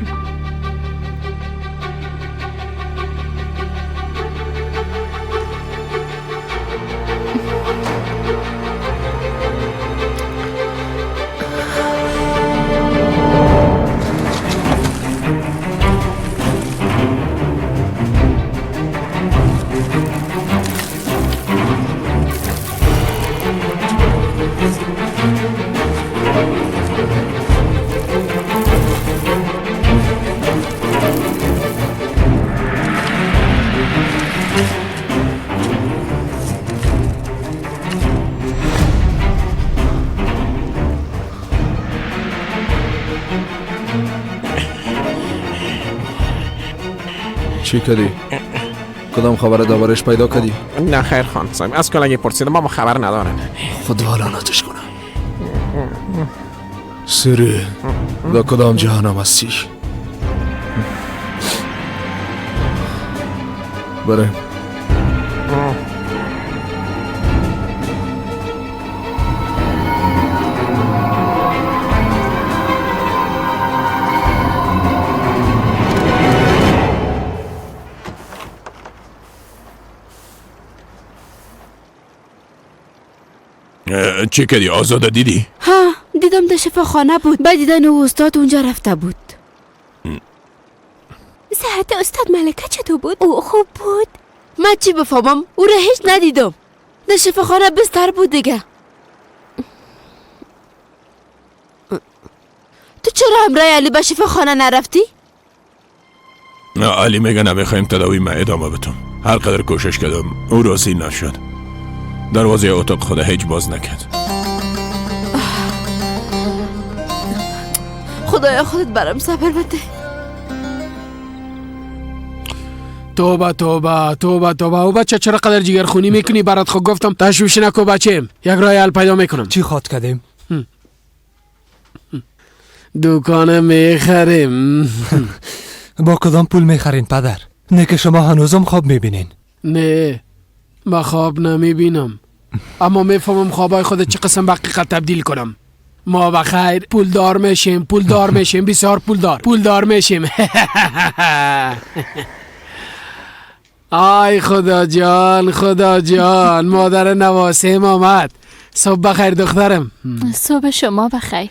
چی کردی؟ کدام خبر دربارش پیدا کردی؟ نه خیر خان صاحب، از کلگی پرسیدم اما خبر ندارن. خدا لعنتش کنه. سری در کدام جهنم هستی؟ بریم. چی کردی؟ آزاده دیدی؟ ها دیدم، در شفاخانه بود. بعد دیدن او استاد اونجا رفته بود. صحت استاد ملکه چطور بود؟ او خوب بود؟ من چی بفهمم؟ او را هیچ ندیدم. در شفاخانه بستر بود دیگه. تو چرا همراه علی به شفاخانه نرفتی؟ نه علی میگه نمیخوایم تداوی ما ادامه بدم. هر قدر کوشش کردم او راضی نشد. دروازه اتاق خود هیچ باز نکرد. خدایا خودت برام صبر بده. توبه توبه توبه توبه. او بچه چرا قدر جگرخونی میکنی؟ برات خود گفتم تشویش نکو بچه، یک راه حل پیدا میکنم. چی خواد کردیم؟ دکان میخریم. با کدام پول میخرین پدر؟ نه که شما هنوزم خواب میبینین. نه ما خواب نمیبینم، اما میفهمم خوابای خود چه قسم به حقیقت تبدیل کنم. ما بخیر پولدار میشیم، پولدار میشیم، بسیار پولدار، پولدار میشیم. آی خدا جان، خدا جان، مادر نواسیم آمد. صبح بخیر دخترم. صبح شما بخیر.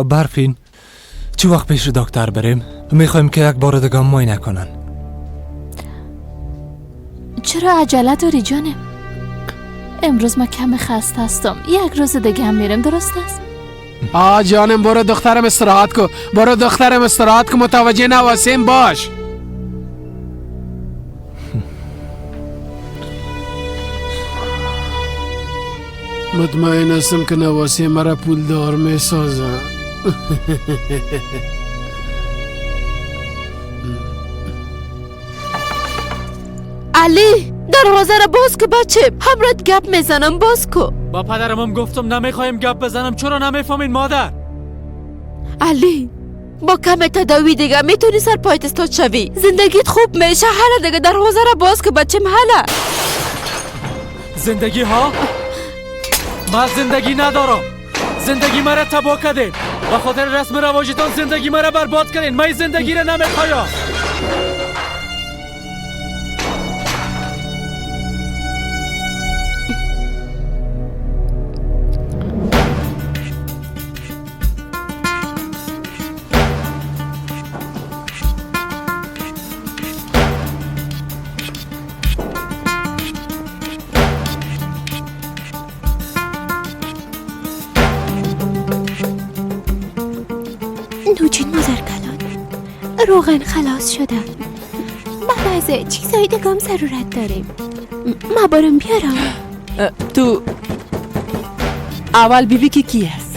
برفین چه وقت پیش دکتر بریم؟ میخوایم که یک بار دیگه معاینه کنن. چرا عجله داری جانم؟ امروز ما کم خسته هستم، یک روز دیگه هم میرم، درست است؟ آ جانم برو دخترم استراحت کو، برو دخترم استراحت کو، متوجه نواسیم باش. مطمئن هستم که نواسیم مرا پولدار میسازه. علی دروازه را باز کو بچه، همرات گپ میزنم، باز کو. با پدرم گفتم نمیخوایم گپ بزنم، چرا نمیفهمین مادر؟ علی با کم تداوی دیگه میتونی سر پایت استاد شوی، زندگیت خوب میشه. حالا دیگه دروازه را باز کو بچم. حالا زندگی ها؟ من زندگی ندارم، زندگی مرا تباه کردین، به خاطر رسم رواجتان زندگی مرا برباد کردین. من زندگی را نمیخوایم. نوجین مادر کلان، روغن خلاص شده، بعض چیزای دیگه هم ضرورت داریم. ما بارم بیارم. تو اول بیبی که کی هست؟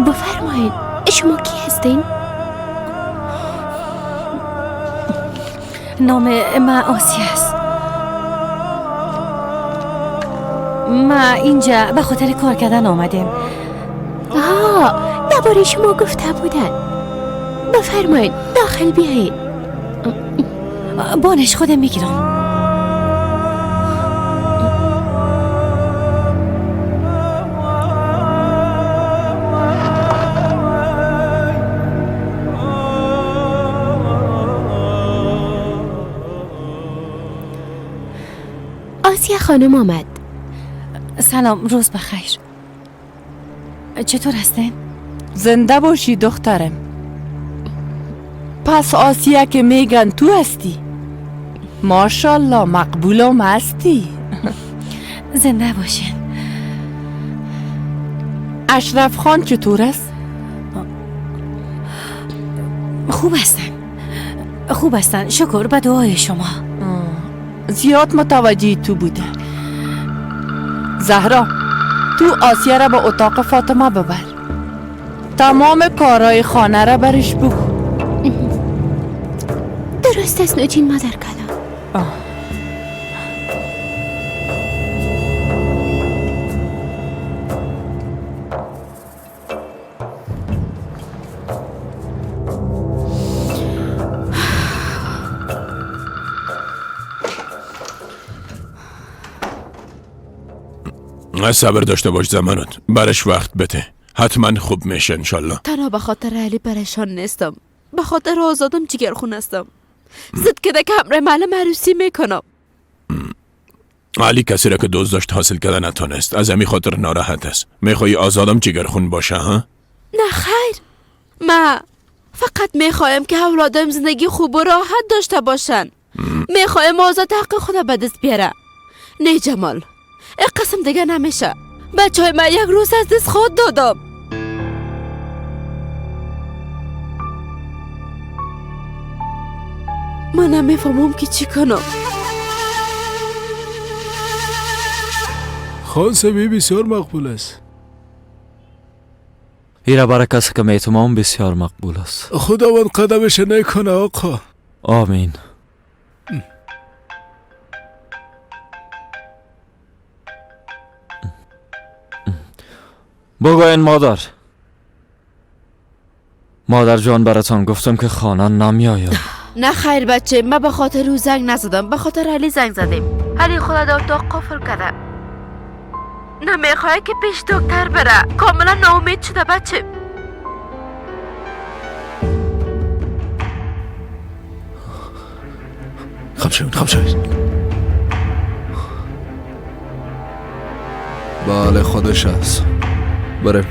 بفرمایید شما کی هستین؟ نام من آسیه است. ما اینجا به خاطر کار کردن آمدیم. آه درباره شما گفته بودن. بفرمایید داخل بیایید. بانش خودم میگیرم. آسیه خانم آمد. سلام، روز بخیر. چطور هستین؟ زنده باشی دخترم. پس آسیه که میگن تو هستی. ماشاءالله مقبولم هستی. زنده باشین. اشرف خان چطور است؟ خوب هستن، خوب هستن، شکر به دعای شما. زیاد متوجه تو بوده. زهرا تو آسیه را به اتاق فاطمه ببر، تمام کارهای خانه را برش بگو. درست است نوجین مادر کلام. صبر داشته باش زمانت، برش وقت بده، حتما خوب میشه انشالله. تنها به خاطر علی پریشان نیستم، به خاطر آزادم جگرخون هستم. زد که که همراه معلم عروسی میکنم. علی کسی را که دوست داشت حاصل کرده نتانست، از همین خاطر ناراحت است. میخوای آزادم جگرخون باشه ها؟ نه خیر، ما فقط میخوایم که اولادم زندگی خوب و راحت داشته باشن. میخوایم آزاد حق خود به دست بیاره. نه جمال، این قسم دیگه نمیشه. بچه های من یک روز از دست خود دادم. من نمیفهمم که چی کنم. خان سبی بسیار مقبول است. ایره برای کسی که میتمام بسیار مقبول است. خداوند قدمش نکنه آقا. آمین. بگوین مادر. مادر جان براتان گفتم که خانه نمیایم. نه خیر بچه، من به خاطر او زنگ نزدم، به خاطر علی زنگ زدیم. علی خود در اتاق قفل کرده، نمیخواه که پیش دکتر بره، کاملا ناامید شده بچه. خم شوین، خم شوین. بله خودش هست. بریم.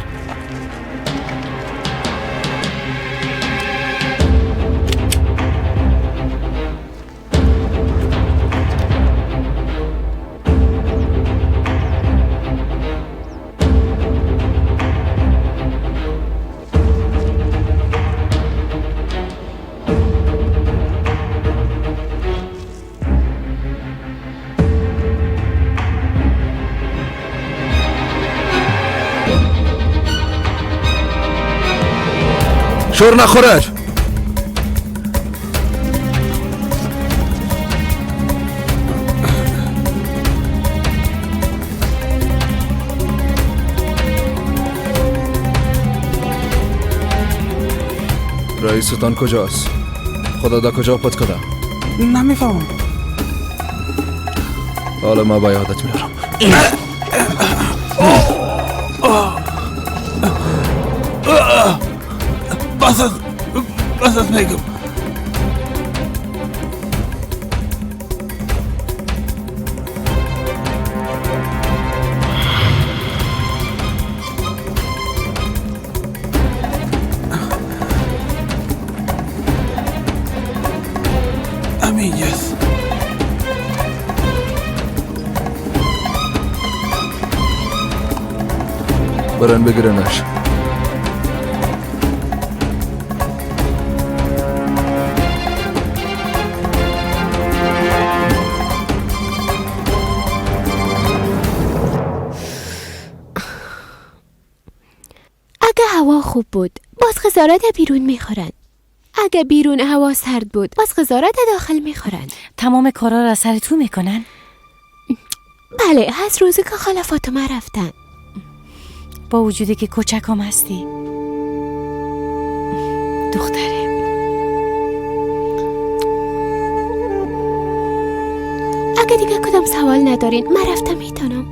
شور نخورد. رئیستان کجاست؟ خدا در کجا پت کده؟ نمیفهمم. حالا ما با یادت میارم. بس از میگم. امین یس. برن بگیرنش. هوا خوب بود باز غذا بیرون میخورند. اگه بیرون هوا سرد بود باز غذا داخل میخورند. تمام کارا را سر تو میکنن؟ بله، از روزی که خاله فاطمه رفتن. با وجودی که کوچکم هستی دختره. اگه دیگه کدام سوال ندارین من رفتم میتونم.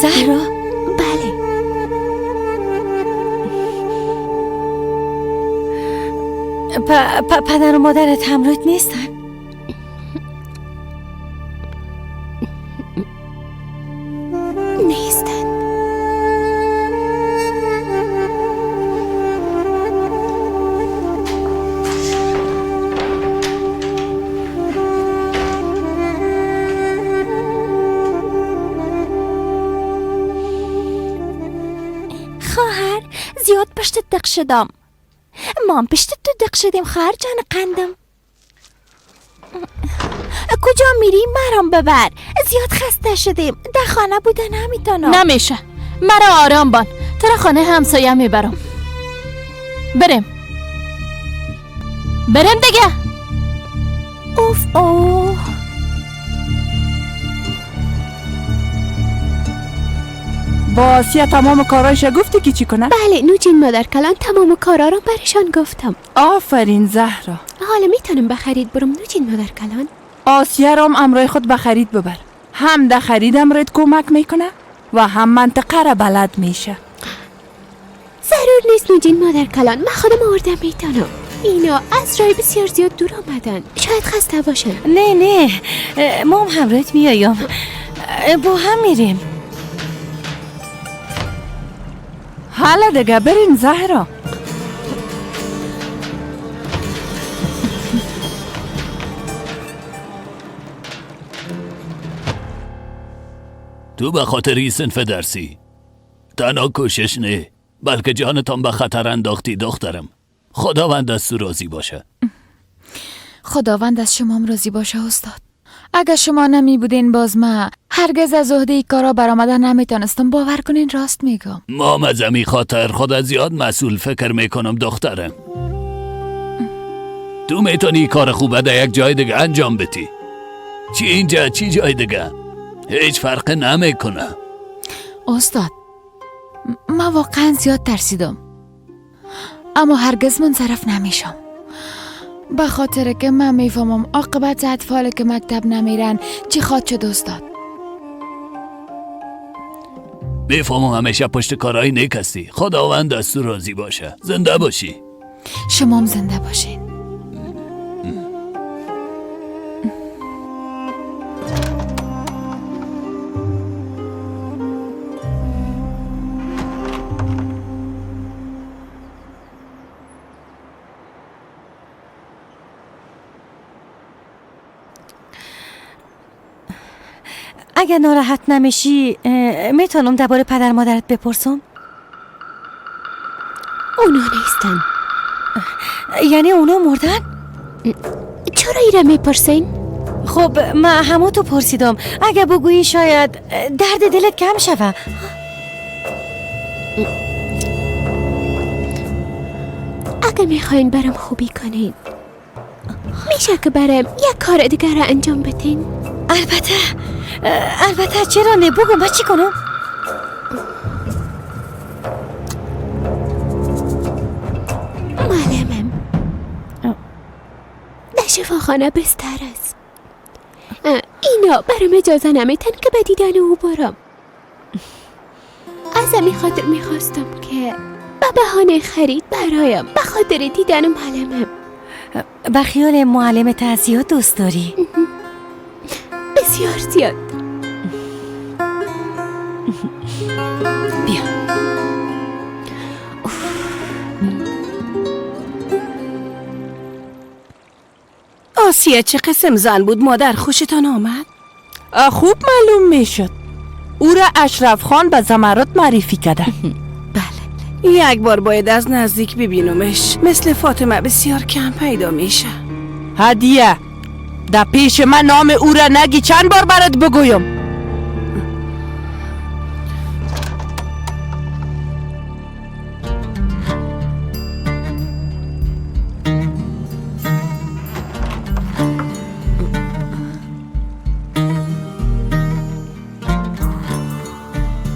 زهرا؟ بله. پدر و مادرت همراهت نیستن؟ نیستن. شدم. ما هم پشت تو دق شدیم خواهر جان قندم. کجا میری؟ مرام ببر، زیاد خسته شدیم، در خانه بوده نمیتونم. نمیشه، مرا آرام بان، تو را خانه همسایه میبرم. بریم بریم دیگه. اوف اوه. با آسیه تمام کارایش گفتی که چی کنه؟ بله نوجین مادر کلان، تمام کارا رو برشان گفتم. آفرین زهرا. حالا میتونم به خرید برم نوجین مادر کلان؟ آسیه رام امرای خود به خرید ببر، هم در خرید امرایت کمک میکنه و هم منطقه را بلد میشه. ضرور نیست نوجین مادر کلان، من خودم آوردم میتونم. اینا از رای بسیار زیاد دور آمدن، شاید خسته باشن. نه نه، ما هم همراهت میایم، با هم میریم. حالا دیگه بریم زهرا. تو به خاطر این صنف درسی تنها کوشش نه، بلکه جانتان به خطر انداختی دخترم. خداوند از تو راضی باشه. خداوند از شما راضی باشه استاد. اگر شما نمی بودین باز ما هرگز از عهده این کارا برآمدن نمیتونستم. باور کنین راست میگم. ما از امی خاطر خود زیاد مسئول فکر میکنم دخترم. تو میتونی کار خوبه در یک جای دیگه انجام بدی، چی اینجا چی جای دیگه، هیچ فرق نمیکنه. استاد من واقعا زیاد ترسیدم، اما هرگز منصرف نمیشم، به خاطر که من میفهمم عاقبت اطفال که مکتب نمیرن چی خواد شد. استاد میفهمم همیشه پشت کارهای نیک هستی. خداوند از تو راضی باشه. زنده باشی. شما هم زنده باشین. اگر ناراحت نمیشی میتونم درباره پدر مادرت بپرسم؟ اونا نیستن. یعنی اونا مردن؟ چرا ایره میپرسین؟ خب من همو تو پرسیدم، اگر بگویی شاید درد دلت کم شوه. اگر میخواین برام خوبی کنین، میشه که برام یک کار دیگر را انجام بدین؟ البته البته، چرا نه؟ بگو من چی کنم؟ معلمم در شفاخانه بستر است. اینا برام اجازه نمیتن که به دیدن او برم. از همین خاطر میخواستم که به بهانه خرید برایم، به خاطر دیدن معلمم. به خیال معلمت زیاد دوست داری؟ بسیار زیاد. بیا. آسیه چه قسم زن بود مادر، خوشتان آمد؟ خوب معلوم میشد. او را اشرف خان به زمرد معرفی کرده. بله. یک بار باید از نزدیک ببینمش. مثل فاطمه بسیار کم پیدا میشه. هدیه در پیش من نام او را نگی، چند بار برات بگویم؟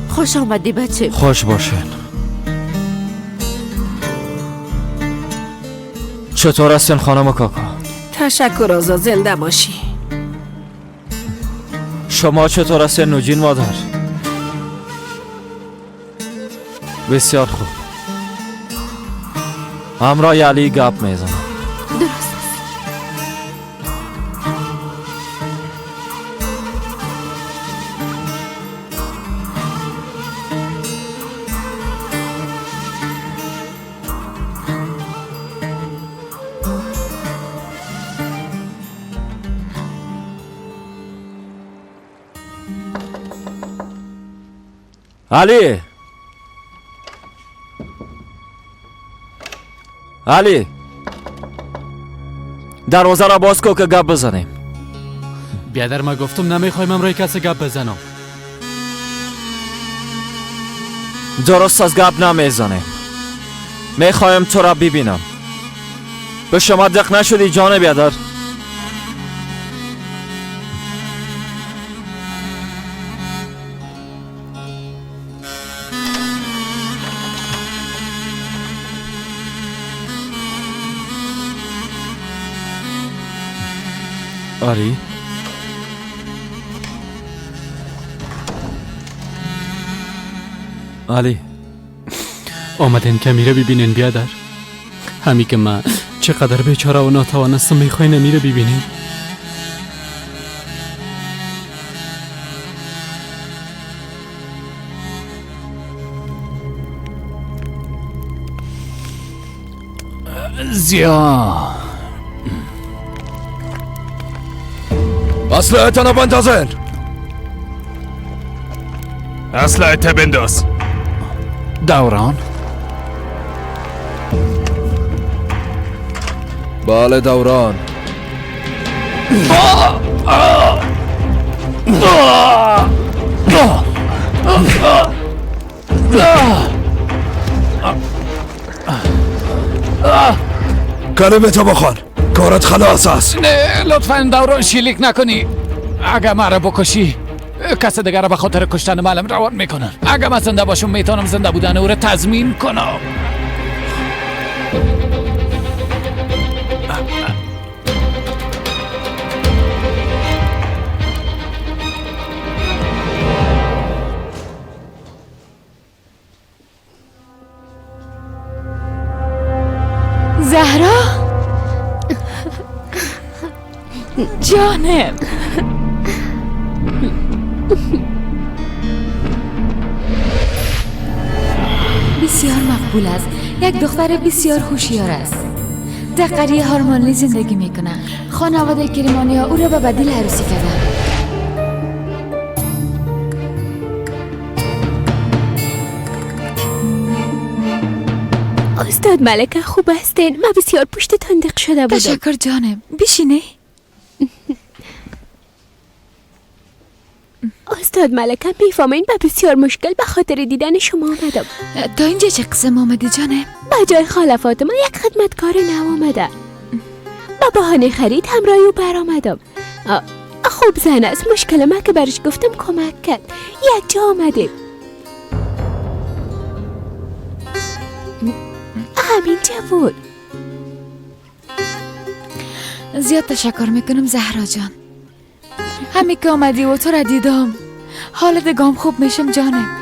خوش آمدی بچه. خوش باشین. چطور هستین خانم کاکا؟ تشکر آزاد، زنده باشی. شما چطور هستین نوجین مادر؟ بسیار خوب. همراه علی گپ میزنم. درست است. علی، علی، دروازه را باز کو که گپ بزنیم. بیادر ما گفتم نمیخوایم امروی کسی گپ بزنم. درست از گپ نمیزنیم. میخوایم تو را ببینم. به شما دق نشدی جان بیادر؟ آری؟ علی، آمدین که میره ببینین بیادر. همی که من چقدر بیچاره و ناتوان هستم میخواین میره ببینین. زیا اسلحه تانو بندازن. اسلحه تا بنداز. دوران. بله دوران. کلمه تا بخوان، کارت خلاص است. نه لطفا دوران شلیک نکنی. اگه مرا بکشی کس دیگر را به خاطر کشتن معلم روان میکنن. اگه من زنده باشم میتونم زنده بودن او را تضمین کنم. زهرا جانم، بسیار مقبول است. یک دختر بسیار هوشیار است. در قریه هارمانلی زندگی میکنه. خانواده کریمانی ها او را به بدیل عروسی کردند. استاد ملکه خوب هستین؟ من بسیار پشتتان دق شده بودم. تشکر جانم، بشینه. استاد ملکه میفهمین به بسیار مشکل به خاطر دیدن شما آمدم. تا اینجا چه قسم آمدی جانم؟ به جای خاله فاطمه یک خدمتکار نو آمده. به بهانه خرید همراه او برآمدم. خوب زن است. مشکل ما که برش گفتم کمک کرد. یک جا آمدیم. همینجا بود. زیاد تشکر میکنم زهرا جان. همین که آمدی و تو را دیدم حال دگام خوب میشم جانم.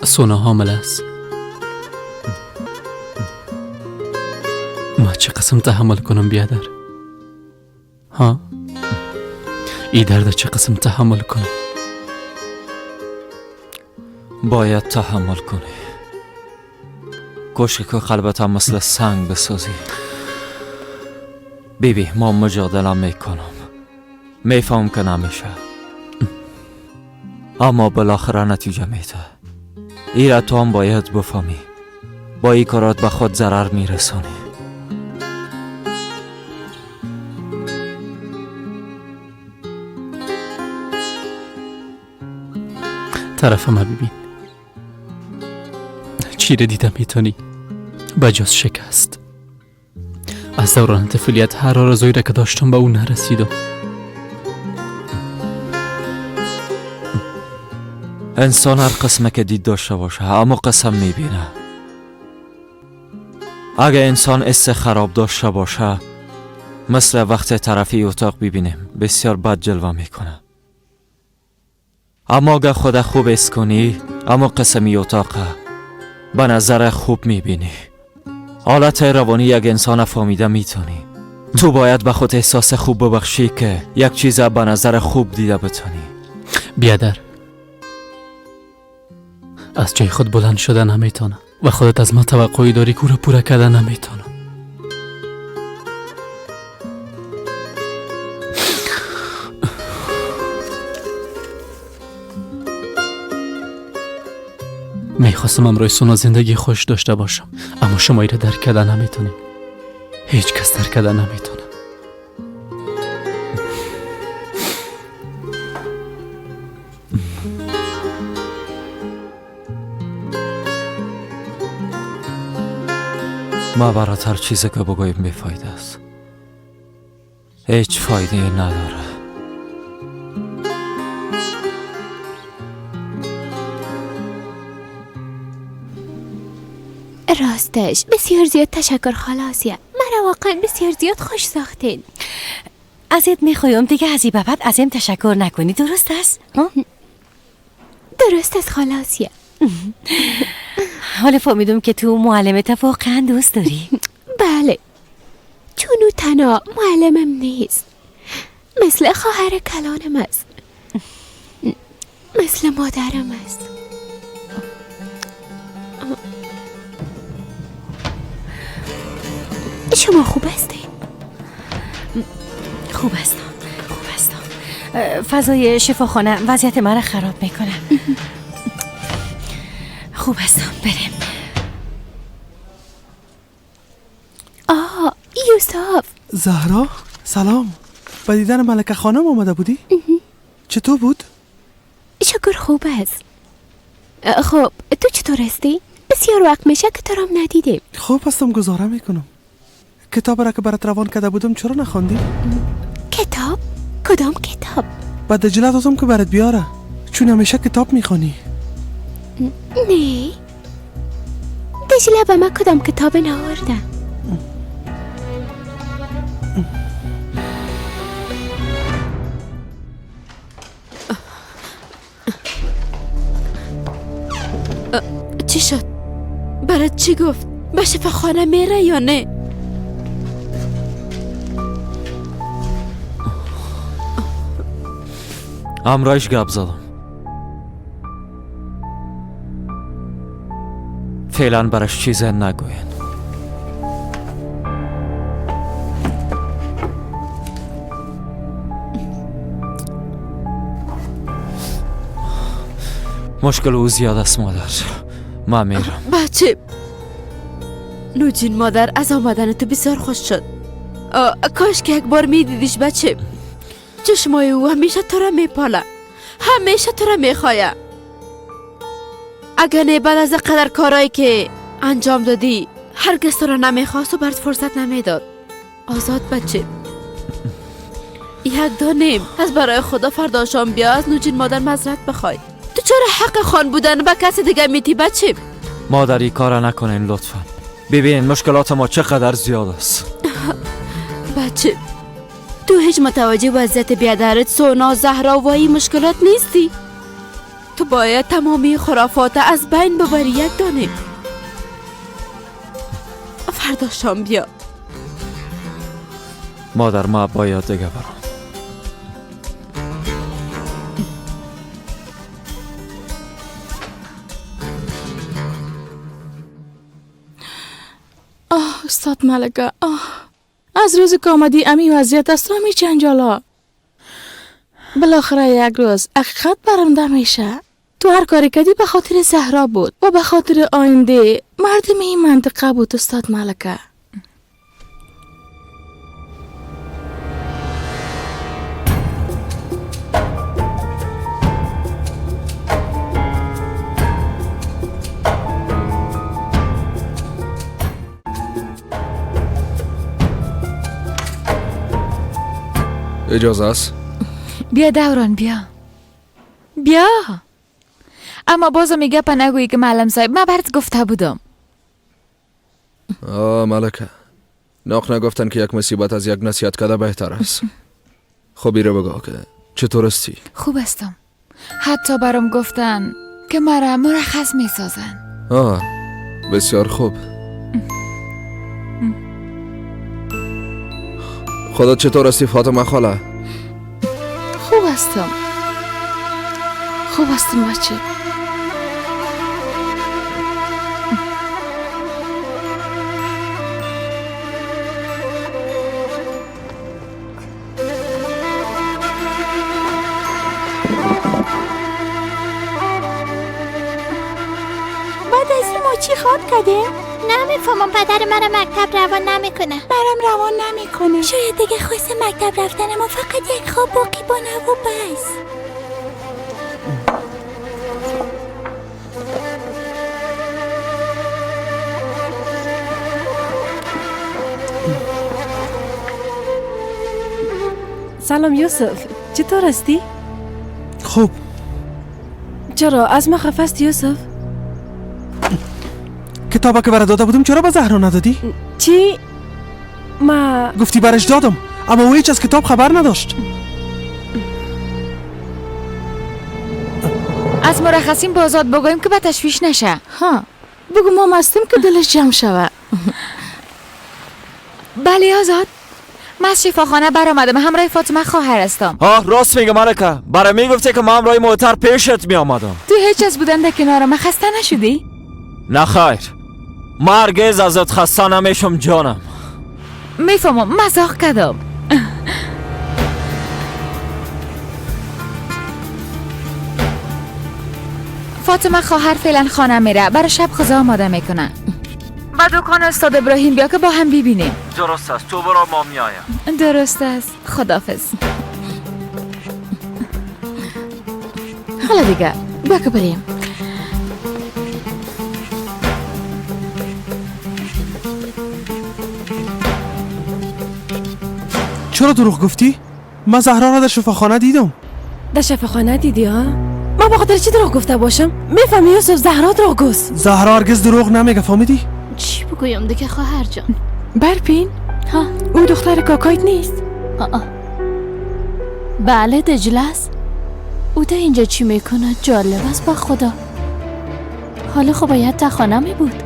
سونا حامله است. ما چه قسم تحمل کنم بیادر؟ ها؟ ای درد چه قسم تحمل کنم؟ باید تحمل کنی. کوشش که قلبت هم مثل سنگ بسازی. بیبی ما مجادله میکنم، میفهم که نمیشه، اما بالاخره نتیجه میده. ایره تو هم باید بفهمی. با این کارات به خود ضرر میرسانی. طرف ما ببین چی را دیدم میتونی بجز شکست. از دوران طفولیت هر آرزویی را که داشتم به اون نرسیدم. انسان هر قسمه که دید داشته باشه اما قسم میبینه. اگه انسان حس خراب داشته باشه مثل وقت طرفی اتاق ببینیم بسیار بد جلوه میکنه. اما اگه خود خوب حس کنی اما قسمی اتاق به نظر خوب میبینی. حالت روانی یک انسان فهمیده میتونی. تو باید به خود احساس خوب ببخشی که یک چیز به نظر خوب دیده بتانی. بیادر، از جای خود بلند شده نمیتونم و خودت از ما توقعی داری که او را پوره کرده نمیتونم. میخواستم امروز سونا زندگی خوش داشته باشم، اما شما ای را درک کرده نمیتونید. هیچ کس درک کرده نمیتونه. ما برات هر چیزی که بگویم بی‌فایده است. هیچ فایده نداره. راستش بسیار زیاد تشکر خاله آسیه، مرا واقعا بسیار زیاد خوش ساختین. ازت میخوایم دیگه از این به بعد ازم تشکر نکنی، درست است؟ درست است خاله آسیه. حالا فهمیدم که تو معلمت واقعا دوست داری. بله، چون او تنها معلمم نیست، مثل خواهر کلانم است، مثل مادرم است. شما خوب هستید؟ خوب هستم، خوب هستم. فضای شفاخانه وضعیت مرا خراب میکنه. خوب هستم، بریم. آه یوسف. زهرا سلام، به دیدن ملکه خانم آمده بودی؟ چطور بود؟ شکر خوب است. خب تو چطور هستی؟ بسیار وقت میشه که تو را ندیدیم. خوب هستم، گزاره میکنم. کتاب را که برات روان کرده بودم چرا نخواندی؟ کتاب؟ کدام کتاب؟ بعد دجله دادم که برات بیاره، چون همیشه کتاب میخوانی. نه، دجله به من کدام کتاب نآورده. چی شد؟ برات چی گفت؟ به شفاخانه میره یا نه؟ همراهش گپ زدم. فعلا براش چیز نگوین. مشکل او زیاد است مادر، من میرم. بچه نوجین مادر از آمدن تو بسیار خوش شد. کاش که یک بار میدیدیش بچه. چشمای او همیشه تو را میپاله، همیشه تو را میخوایه. اگر نه بعد از قدر کارایی که انجام دادی هرگز تو را نمیخواست و برات فرصت نمیداد. آزاد بچه، یک دانیم از برای خدا فردا شام بیا از نوجین مادر معذرت بخوای. تو چرا حق خان بودن به کسی دیگه میتی بچه؟ مادر این کارا نکنین لطفا. ببین مشکلات ما چقدر زیاد است. بچه تو هیچ متوجه وضعیت بیادرت سونا زهرا و این مشکلات نیستی. تو باید تمامی خرافات از بین ببری یک دانه. فردا شام بیا. مادر ما باید دیگه برم. آه استاد ملکه، آه از روز که آمدی امی وضعیت است را می چنجالا. بالاخره یک روز حقیقت برنده میشه. تو هر کاری کردی به خاطر زهرا بود و به خاطر آینده مردم این منطقه بود استاد ملکه. اجازه است؟ بیا دوران، بیا بیا. اما بازم میگه پا نگویی که معلم صاحب من برات گفته بودم. آه ملکه، ناق نگفتن که یک مصیبت از یک نصیحت کده بهتر است. خب ایره بگو که چطور هستی؟ خوب هستم. حتی برام گفتن که مرا مرخص میسازن. آه بسیار خوب. خدا چطور هستی فاطمه خاله؟ خوب هستم، خوب هستم بچه. بعد از این ما چی خواب کردیم؟ نمیفهمم، پدر مرا مکتب روان نمیکنه. برام روان نمیکنه. شاید دیگه خواست مکتب رفتن ما فقط یک خواب باقی بانه و بس. سلام یوسف، چطور هستی؟ خوب. چرا از ما خفه هستی یوسف؟ کتابا که برات داده بودم چرا به زهرا ندادی؟ چی؟ ما گفتی برش دادم، اما او هیچ از کتاب خبر نداشت. از مرخصیم به آزاد بگویم که به تشویش نشه. ها بگو ما هستیم که دلش جمع شوه. بله آزاد، من از شفاخانه برآمدم، همراه فاطمه خواهر هستم. ها راست میگه ملکه، برای میگفتی که من همراه موتر پیشت میآمدم. تو هیچ از بودن در کنار من خسته نشدی؟ نه خیر، من هرگز ازت خسته نمیشم جانم. میفهمم، مزاق کردم. فاطمه خواهر فعلا خانه میره، برای شب غذا آماده میکنه. با دکان استاد ابراهیم بیا که با هم ببینیم. درست است، تو برا ما میایم. درست است، خداحافظ. حالا دیگه بیا که بریم. چرا دروغ گفتی؟ من زهرا را در شفاخانه دیدم. در شفاخانه دیدی ها؟ ما با خاطر چی دروغ گفته باشم؟ میفهمی یوسف، زهرا دروغ گفت. زهرا هرگز دروغ نمیگه، فهمیدی؟ چی بگویم دیگه خواهر جان؟ برپین؟ ها؟ او دختر کاکایت نیست؟ آه. بله دجله است. او در اینجا چی میکنه؟ جالب است با خدا. حالا خب باید تا خانه می بود.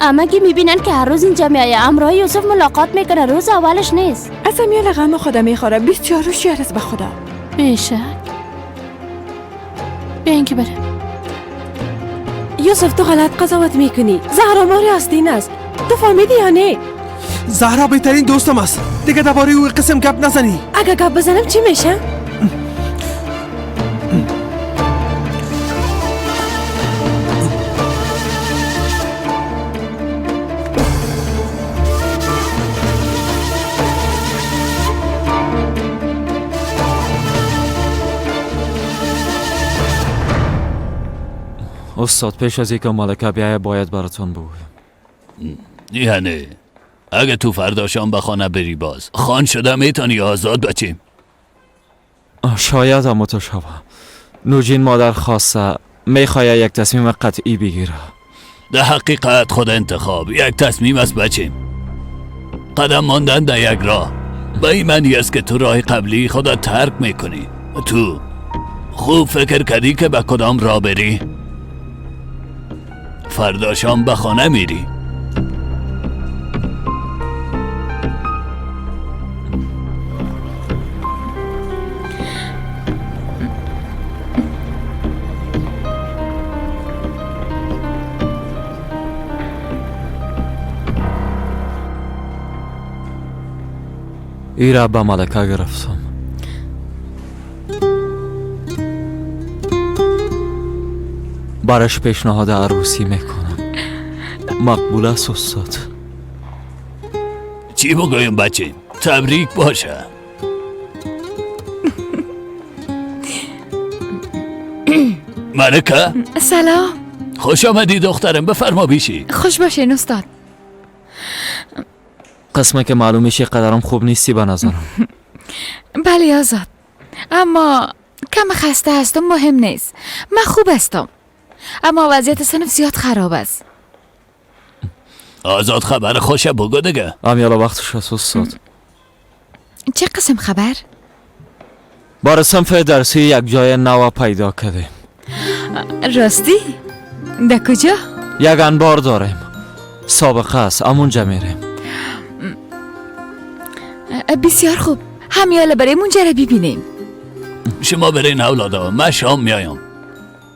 امگی میبینن که هر روز اینجا میایه، امرای یوسف ملاقات میکنه، روز اولش نیست. اصلا میال غم خدا میخوره، 24 روز است به خدا. بیشک. بیا که بره. یوسف تو غلط قضاوت میکنی. زهرا ماری آستین است، تو فهمیدی یا نه؟ زهرا بهترین دوستم است، دیگه درباره او قسم گپ نزنی. اگه گپ بزنم چی میشه؟ استاد پیش از اینکه ملکه بیایه باید براتون بگویم. یعنی اگه تو فردا شام به خانه بری باز خان شده میتونی آزاد بچیم؟ شاید اما تو شوه. نوجین مادر خواسته میخواه یک تصمیم قطعی بگیره. در حقیقت خود انتخاب یک تصمیم است بچیم. قدم ماندن در یک راه به این معنی است که تو راه قبلی خودت ترک میکنی. تو خوب فکر کردی که به کدام راه بری؟ فردا شام به خانه میری. ایره به ملکه گرفتم. برش پیشنهاد عروسی میکنم. مقبول است استاد؟ چی بگویم بچه؟ تبریک باشه. ملکه سلام، خوش آمدی دخترم، بفرما بیشی. خوش باشین استاد. قسمه که معلوم میشه قدرم خوب نیستی به نظرم. بله آزاد، اما کم خسته هستم، مهم نیست، من خوب هستم، اما وضعیت صنف زیاد خراب است. آزاد خبر خوشه بگو دیگه. امیالا وقتش است استاد. چه قسم خبر؟ بار صنف درسی یک جای نو پیدا کردیم. راستی؟ در کجا؟ یک انبار داریم، سابقه است، همونجا میریم. بسیار خوب، همیاله بریم اونجا را ببینیم. شما برین اولادا، من شام میایم.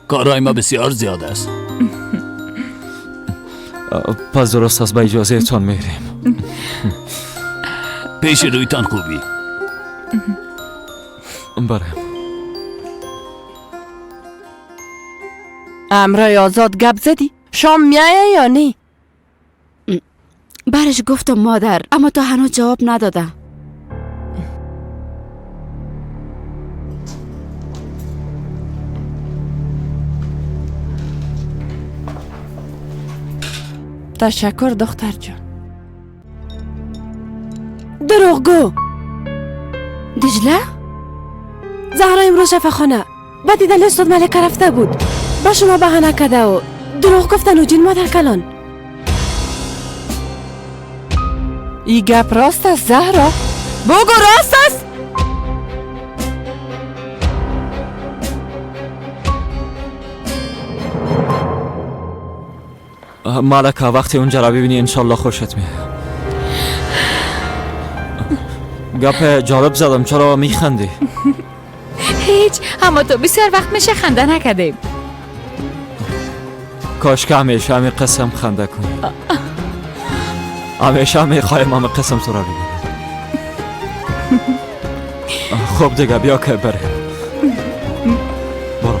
کارهای ما بسیار زیاد است. پس درست است، به اجازه تان میریم. پیش رویتان خوبی. بریم. امرای آزاد گپ زدی؟ شام میایه یا نه؟ برش گفتم مادر، اما تا هنوز جواب نداده. تشکر دختر جان. دروغگو. دجله؟ زهرا امروز شفاخانه با دیدن استاد ملکه رفته بود. با شما بهانه کرده و دروغ گفتن و جین مادر کلان. ای گپ راست است زهرا؟ بگو راست است. ملکه وقتی اونجا را ببینی انشالله خوشت میاد. گپ جالب زدم، چرا میخندی؟ هیچ، اما تو بسیار وقت میشه خنده نکردیم. کاش که همیشه همین قسم خنده کنی. همیشه میخوایم همین قسم تو را ببینیم. خب دیگه بیا که بریم. برو.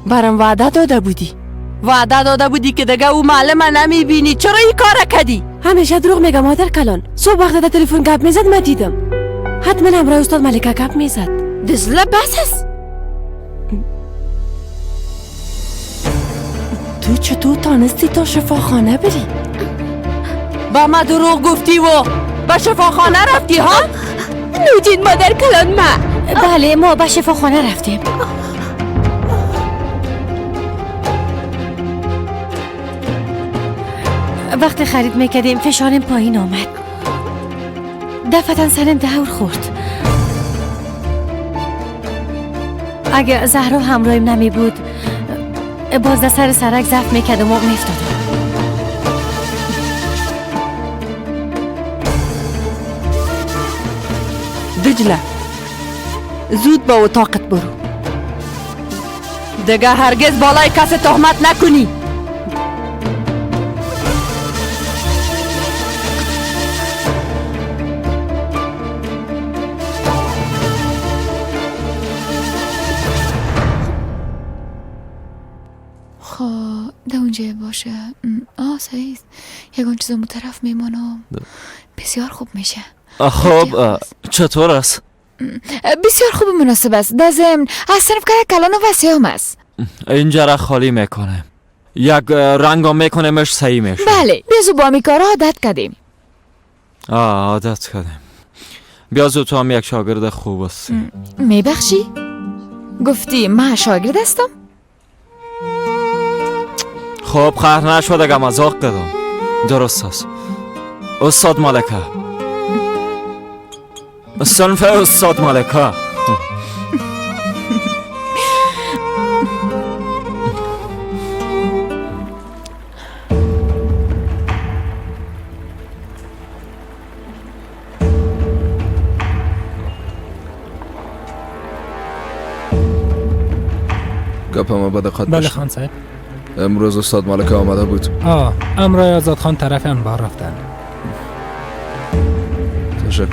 برام وعده داده بودی، وعده داده بودی که دیگه او معلم نمیبینی. چرا این کار کردی؟ همیشه دروغ میگه مادر کلان. صبح وقت در تلفن گپ میزد من دیدم. حتما همراه استاد ملکه گپ میزد. دزله بس است. تو چطور تانستی تا شفاخانه بری؟ با ما دروغ گفتی و به شفاخانه رفتی ها؟ نوجین مادر کلان ما. بله ما به شفاخانه رفتیم. وقتی خرید میکردیم فشارم پایین آمد. دفعتا سرم دور خورد. اگر زهرا همراهیم نمی بود باز در سر سرک ضعف میکردم و میافتادم. دجله زود با اتاقت برو. دیگه هرگز بالای کس تهمت نکنی. باشه. آه صحیح، یگان چیز مطرف میمانم. بسیار خوب میشه. خب چطور است؟ بسیار خوب مناسب است. در ضمن از صنف کلان و وسیع هم است. اینجا را خالی میکنه، یک رنگ هم میکنمش صحیح میشه. بله بیازو با می کارا عادت کردیم. عادت کردیم. بیازو تو هم یک شاگرد خوب هستی. میبخشی؟ گفتی من شاگرد هستم؟ خب قهر نشد اگه مذاق کردم. درست است استاد ملکه. صنف استاد ملکه. گپم به دقت. بله خان صاحب. امروز استاد ملکه آمده بود. امرای آزاد خان طرف انبار رفتن. تشکر.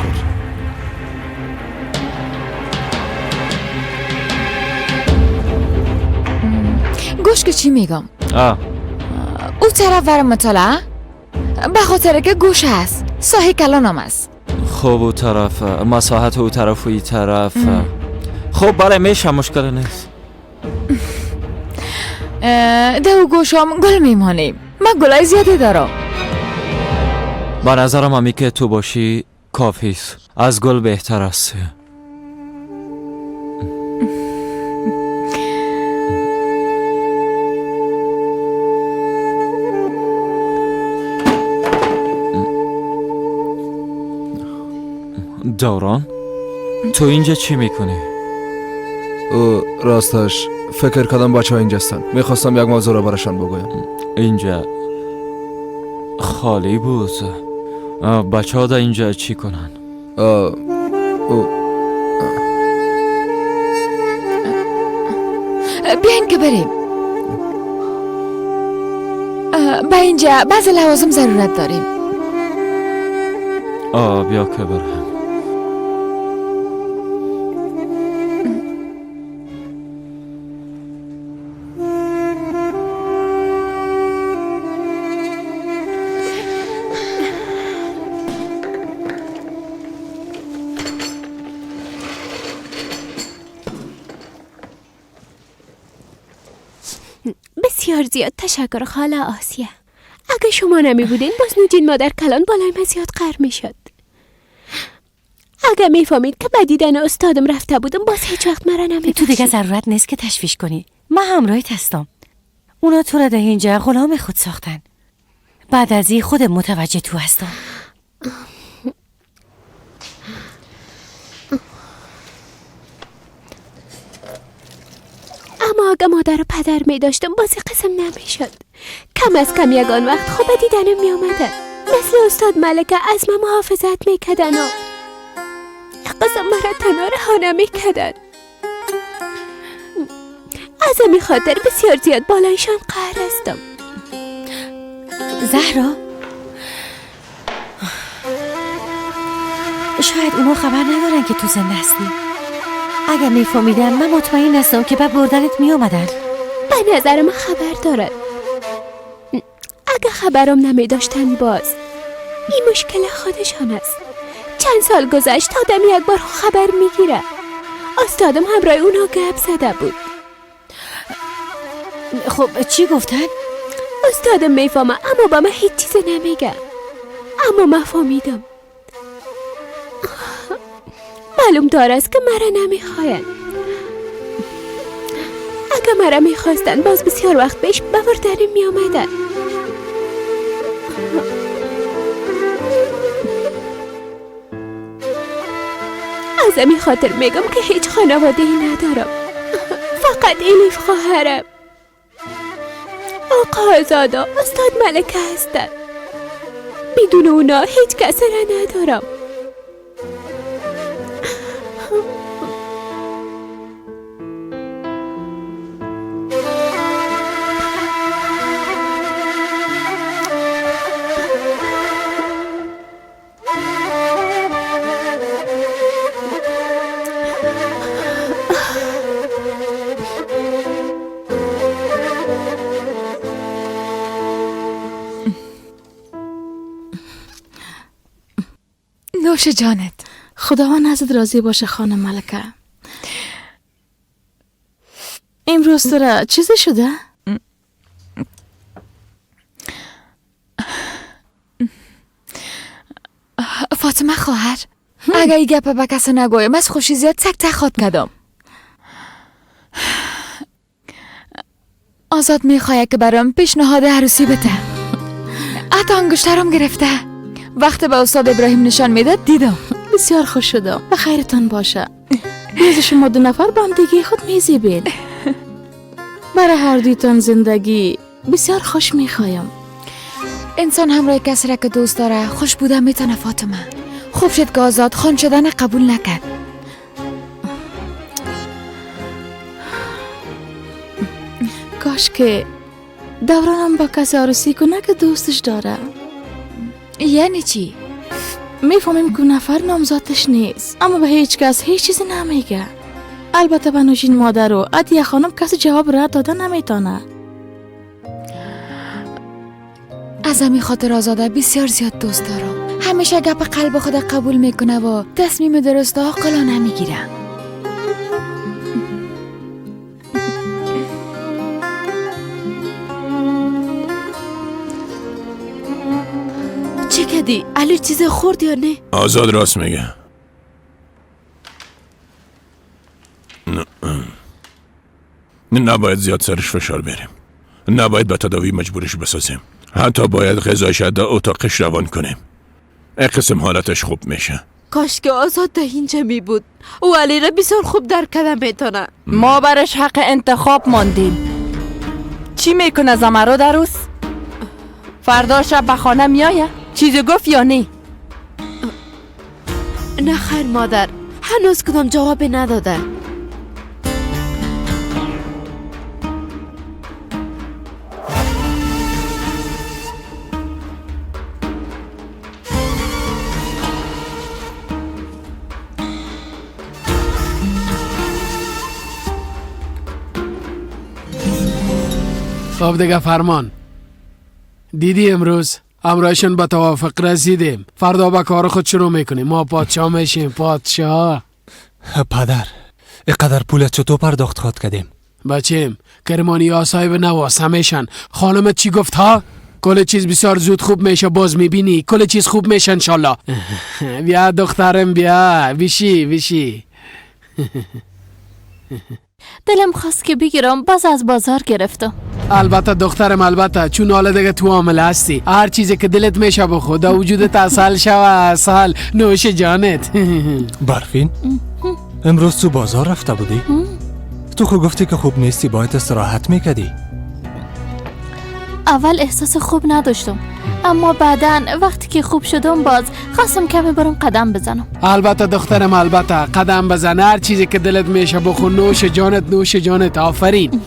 گوش که چی میگم؟ او طرف ور مطالعه به خاطر که گوش هست، ساحه کلانم است. خب او طرف مساحت او طرف و ای طرف. خب بله میشه، مشکل نیست. ده او گوشام گل میمانیم. من گلای زیادی دارم. به نظرم همی که تو باشی کافیست. از گل بهتر است. دوران تو اینجا چی میکنی؟ او راستش فکر کردم بچه ها اینجاستن، میخواستم یک موضوع را برشان بگویم. اینجا خالی بود. بچه ها در اینجا چی کنن؟ بیاین که بریم. به اینجا بعض لوازم ضرورت داریم. بیا که بریم. بسیار زیاد تشکر خاله آسیه. اگه شما نمی بودین باز نوجین مادر کلان بالای من زیاد قهر می شد. اگه می فهمید که به دیدن استادم رفته بودم باز هیچ وقت مرا نمی تو دیگه ضرورت نیست که تشویش کنی. من همراهت هستم. اونا تو را در اینجا غلام خود ساختن. بعد از این خود متوجه تو هستم. اما اگه مادر و پدر می داشتم باز قسم نمی شد. کم از کم یگان وقت خوب دیدنم می آمدن. مثل استاد ملکه از من محافظت می کدن و قسم مرا تنها رها نمی کدن. از همی خاطر بسیار زیاد بالایشان قهر هستم. زهرا، شاید اونا خبر ندارن که تو زنده هستی. اگر میفهمیدن من مطمئن هستم که به بردنت میامدن. به نظر من خبر دارد. اگه خبرم نمی داشتن باز این مشکل خودشان است. چند سال گذشت آدم یک بار خبر میگیره. استادم همراه اونا گپ زده بود. خب چی گفتن؟ استادم میفهمه اما با من هیچ چیز نمیگه. اما من فهمیدم. معلوم دار است که مرا نمیخواین. اگه مرا میخواستن باز بسیار وقت پیش به بردنم میآمدن. از همین خاطر میگم که هیچ خانواده ای ندارم. فقط الیف خواهرم، آقا آزادا، استاد ملکه هستن. بدون اونا هیچ کس را ندارم. نوش جانت. خداوند ازت راضی باشه خانم ملکه. امروز تو را چیزی شده؟ فاطمه خواهر، اگه ای گپ به کسی نگویم از خوشی زیاد سکته خواد کردم. آزاد میخواید که برام پیشنهاد عروسی بده. حتی انگشترم گرفته. وقتی به استاد ابراهیم نشان میداد دیدم. بسیار خوش شدم. به خیرتان باشه. میز شما دو نفر با هم دیگه خود میزیبین. برای هر دویتان زندگی بسیار خوش میخوایم. انسان همراه کسی را که دوست داره خوش بوده میتونه فاطمه. خوب شد که آزاد خان شدن قبول نکرد. کاش که دورانم با کسی عروسی کنه که دوستش داره. یعنی چی؟ میفهمیم که نفر نامزادش نیست، اما به هیچ کس هیچ چیزی نمیگه. البته به نوشین مادر و عدیه خانم کسی جواب رد داده نمیتونه. از همین خاطر آزاده بسیار زیاد دوست دارم. همیشه گپ قلب خود قبول میکنه و تصمیم درست و عاقلانه میگیره. چه کردی؟ علی چیز خورد یا نه؟ آزاد راست میگه. نه، نباید زیاد سرش فشار بریم. نباید به تداوی مجبورش بسازیم. حتی باید غذایش در اتاقش روان کنیم. قسم حالتش خوب میشه. کاش که آزاد ده اینجا می بود. او علی را بسیار خوب درک کرده میتونه. ما برش حق انتخاب ماندیم. چی میکنه زمرد عروس؟ فردا شب به خانه میایه؟ چیزی گفت یا نه؟ نه خیر مادر، هنوز کدام جواب نداده. خب دیگه فرمان، دیدی امروز امرایشون به توافق رسیدیم. فردا به کار خود شروع میکنیم. ما پادشاه میشیم، پادشاه. پدر، اینقدر پول چطور پرداخت خواد کردیم؟ بچیم کرمانی ها صاحب نواس همیشن. خانمت چی گفت ها؟ کل چیز بسیار زود خوب میشه، باز میبینی کل چیز خوب میشه انشالله. بیا دخترم بیا، بیشی بیشی. دلم خواست که بگیرم، باز از بازار گرفتم. البته دخترم البته، چون حالا دیگه تو عامل هستی، هر چیزی که دلت میشه بخور، در وجودت عسل شوه، عسل نوش جانت. برفین امروز تو بازار رفته بودی؟ تو خو گفتی که خوب نیستی، باید استراحت میکردی. اول احساس خوب نداشتم، اما بعدا وقتی که خوب شدم باز خواستم کمی برم قدم بزنم. البته دخترم البته، قدم بزن، هر چیزی که دلت میشه بخور، نوش جانت نوش جانت. آفرین.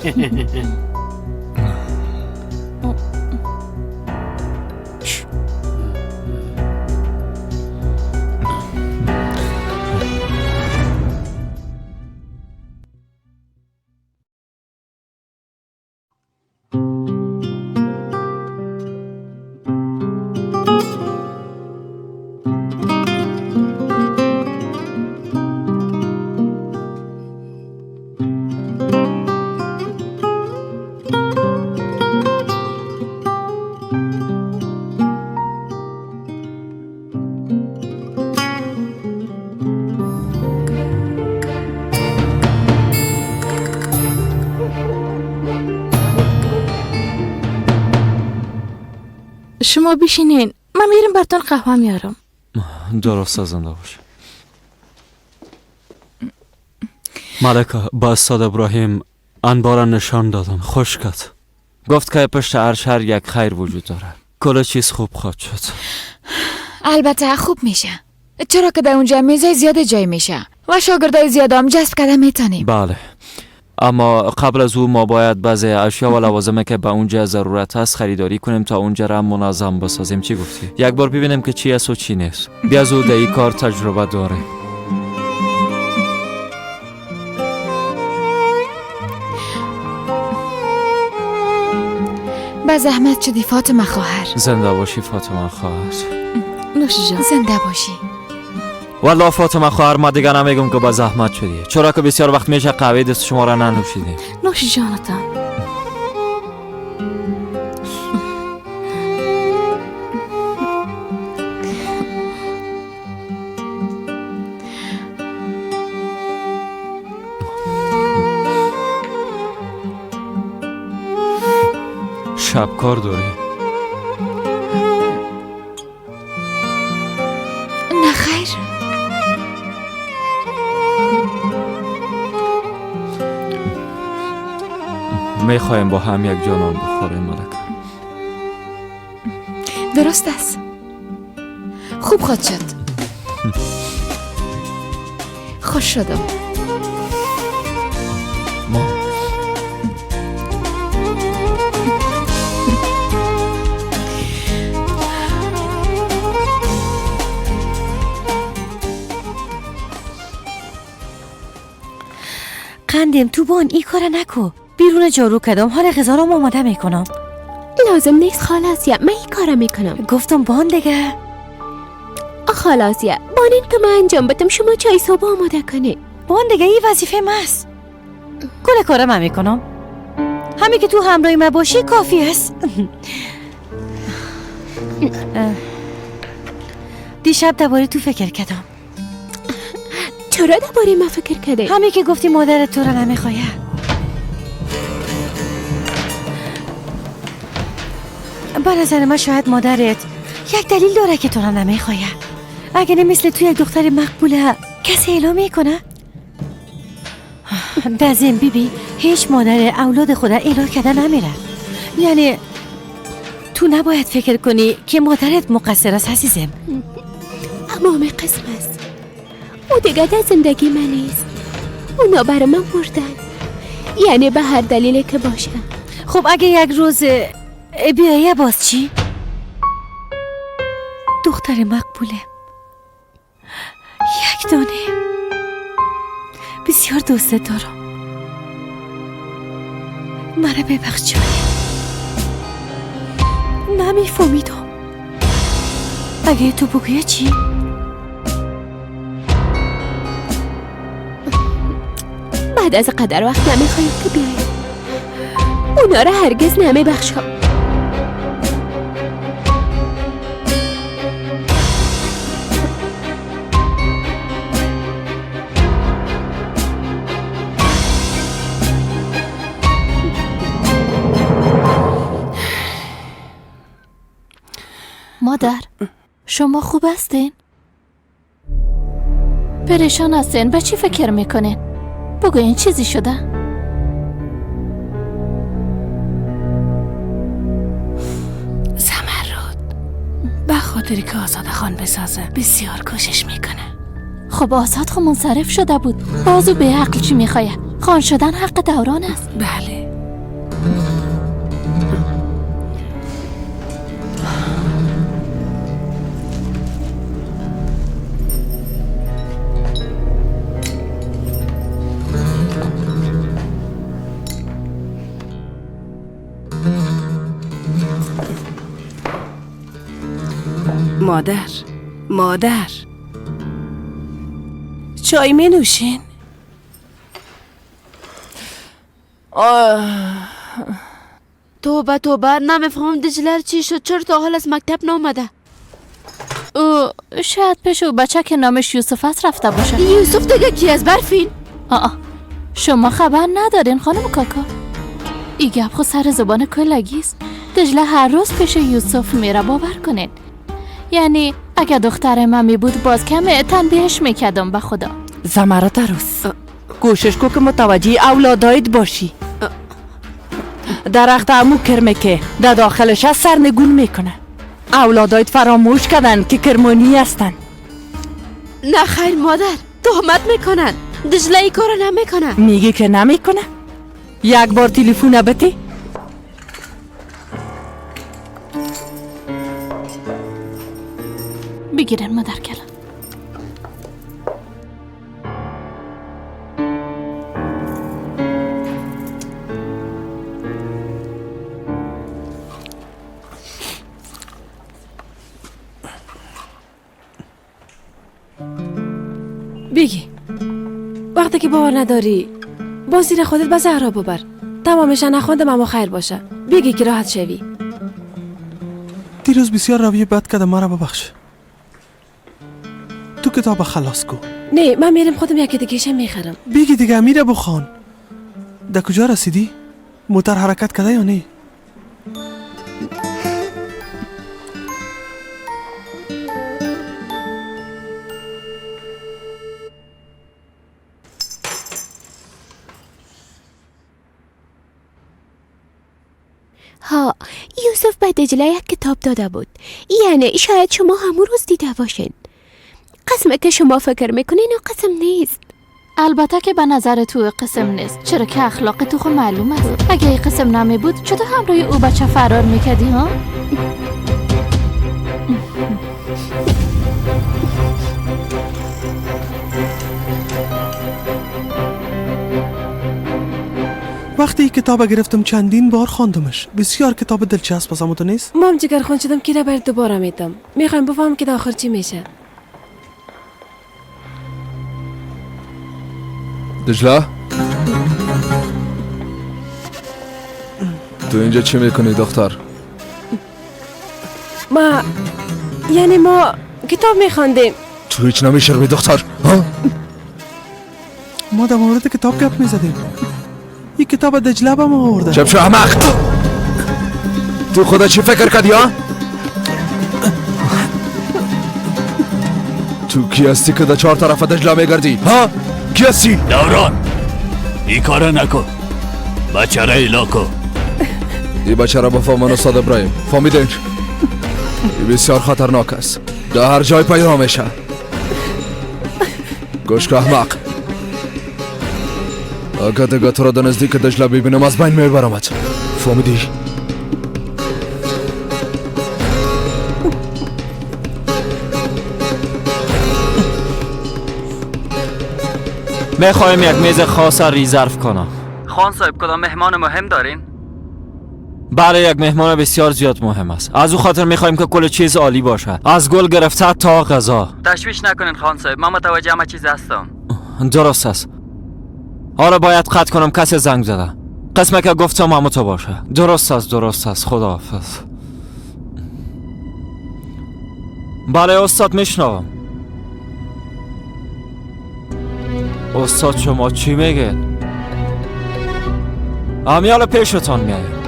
شما بشینین، من میرم براتون قهوه میارم. درست، زنده باش. ملکه با استاد ابراهیم انبار نشان دادم، خوش کرد. گفت که پشت هر شهر یک خیر وجود داره، کل چیز خوب خواهد شد. البته خوب میشه، چرا که در اونجا میزای زیاد جای میشه و شاگردای زیاد هم جذب کرده میتونیم. بله، اما قبل از او ما باید بعضی اشیا و لوازمه که به اونجا ضرورت هست خریداری کنیم تا اونجا را منظم بسازیم. چی گفتی؟ یک بار ببینیم که چی است و چی نیست. بیا از او در این کار تجربه داره. به زحمت شدی فاطمه خواهر. زنده باشی فاطمه خواهر. نوش جان. زنده باشی. والله فاطمه خواهر ما دیگه نمیگم که با زحمت شدی، چرا که بسیار وقت میشه قهوه دست شما را ننوشیدیم. نوش جانتان. شب کار داری؟ نه خیر. میخوایم با هم یک جا نان بخوریم ملکه. درست است، خوب خواهد شد. خوش شدم. ما قندم تو بان ای کار نکو. بیرون جارو کدام حال غذا رو آماده میکنم. لازم نیست خالاسیا، من این کارو میکنم. گفتم بان دیگه. خالاسیا بانین که من انجام بدم، شما چای صبح آماده کنی. بان دیگه، این وظیفه ماست. کل کارو من میکنم. همین که تو همراهی من باشی کافی است. دیشب درباره تو فکر کردم. چرا درباره من فکر کردی؟ همین که گفتی مادرت تو را نمیخواه. به نظر من شاید مادرت یک دلیل داره که تو را نمیخواه. اگه نه مثل تو یک دختر مقبوله کسی اعلام میکنه؟ دزین بیبی هیچ مادر اولاد خود اعلام کرده نمیره. یعنی تو نباید فکر کنی که مادرت مقصر است عزیزم. اما همه قسم است. او دیگه در زندگی من نیست. اونا برای من مردن، یعنی به هر دلیلی که باشه. خب اگه یک روز بیایه باز چی؟ دختر مقبوله، یک دانه، بسیار دوست دارم. مرا ببخش جانم، نمیفهمیدم. اگه تو بگویه چی؟ بعد از قدر وقت نمیخوایم که بیایم. اونا را هرگز نمیبخشم. مادر، شما خوب هستین؟ پریشان هستین؟ به چی فکر میکنین؟ بگوین چیزی شده؟ زمرد به خاطری که آزاد خان بسازه بسیار کوشش میکنه. خب آزاد خو منصرف شده بود، بازو به عقل چی میخوایه؟ خان شدن حق دوران است. بله. مادر، مادر، چای می نوشین؟ توبه توبه، نمیفهمم دجلر چی شد، چرا تا حال از مکتب نامده؟ او شاید پیش او بچه که نامش یوسف است رفته باشه. یوسف دیگه کی از برفین؟ آه، شما خبر ندارین خانم کاکا. ای گپ خو سر زبان کلگیست. دجله هر روز پیش یوسف میره، باور کنین. یعنی اگه دختر من می بود باز کم تنبیهش میکردم به خدا. زمرات عروس، کوشش کو که متوجه اولادایت باشی. درخت امو کرمه که در داخلش از سرنگون میکنه. اولادایت فراموش کردن که کرمانی هستن. نه خیر مادر، تهمت میکنن. دجله ای کارو نمیکنه. میگه که نمیکنه. یک بار تلفن بتی. بگیرن مادر کلان. بگی وقتی که باور نداری باز زیر خودت به زهرا ببر. تمامش نخوندم اما خیر باشه. بگی که راحت شوی. دیروز بسیار رویه بد کردم، مرا ببخش. تو کتاب خلاص کو. نه من میرم خودم یکی دیگه میخرم. بگی دیگه میره بخوان. در کجا رسیدی؟ موتر حرکت کرده یا نه؟ ها، یوسف به دجله یک کتاب داده بود. یعنی شاید شما همون روز دیده باشین. قسمه که شما فکر میکنین و قسم نیست. البته که به نظر تو قسم نیست، چرا که اخلاق تو خو معلوم است. اگه این قسم نمی بود چطور همراه او بچه فرار میکردی ها؟ وقتی کتاب گرفتم چندین بار خواندمش. بسیار کتاب دلچسب است. تو نیست؟ مام جگر خون شدم که را برات دوباره میدم. میخوایم بفهم که در آخر چی میشه. دجله، تو اینجا چی میکنی دختر؟ ما یعنی ما کتاب میخواندیم. تو هیچ نمیشرمی دختر ها؟ ما در مورد کتاب گپ میزدیم. این کتاب دجله به ما آورده. چپ شو احمق، تو خدا چی فکر کردی ها؟ تو کی هستی که در چهار طرف دجله میگردی ها؟ کی هستی؟ دوران، این کارو نکن. بچه را ایلا کن. این بچه را بفهمن استاد ابراهیم، فهمیدین؟ این بسیار خطرناک است، در هر جای پیدا میشه. گوش که احمق، اگه دیگه تو را در نزدیک دجله ببینم از بین میبرمت. فهمیدی؟ میخوایم یک میز خاص رزرو کنم. خان صاحب کدام مهمان مهم دارین؟ بله، یک مهمان بسیار زیاد مهم است. از او خاطر میخوایم که کل چیز عالی باشه، از گل گرفته تا غذا. تشویش نکنین خان صاحب، من متوجه همه چیز هستم. درست است. آره باید قطع کنم، کسی زنگ زده. قسمه که گفتم همو تو باشه. درست است، درست است. خداحافظ. بله استاد میشنوم. استاد شما چی میگین؟ امیال پیشتان میایم.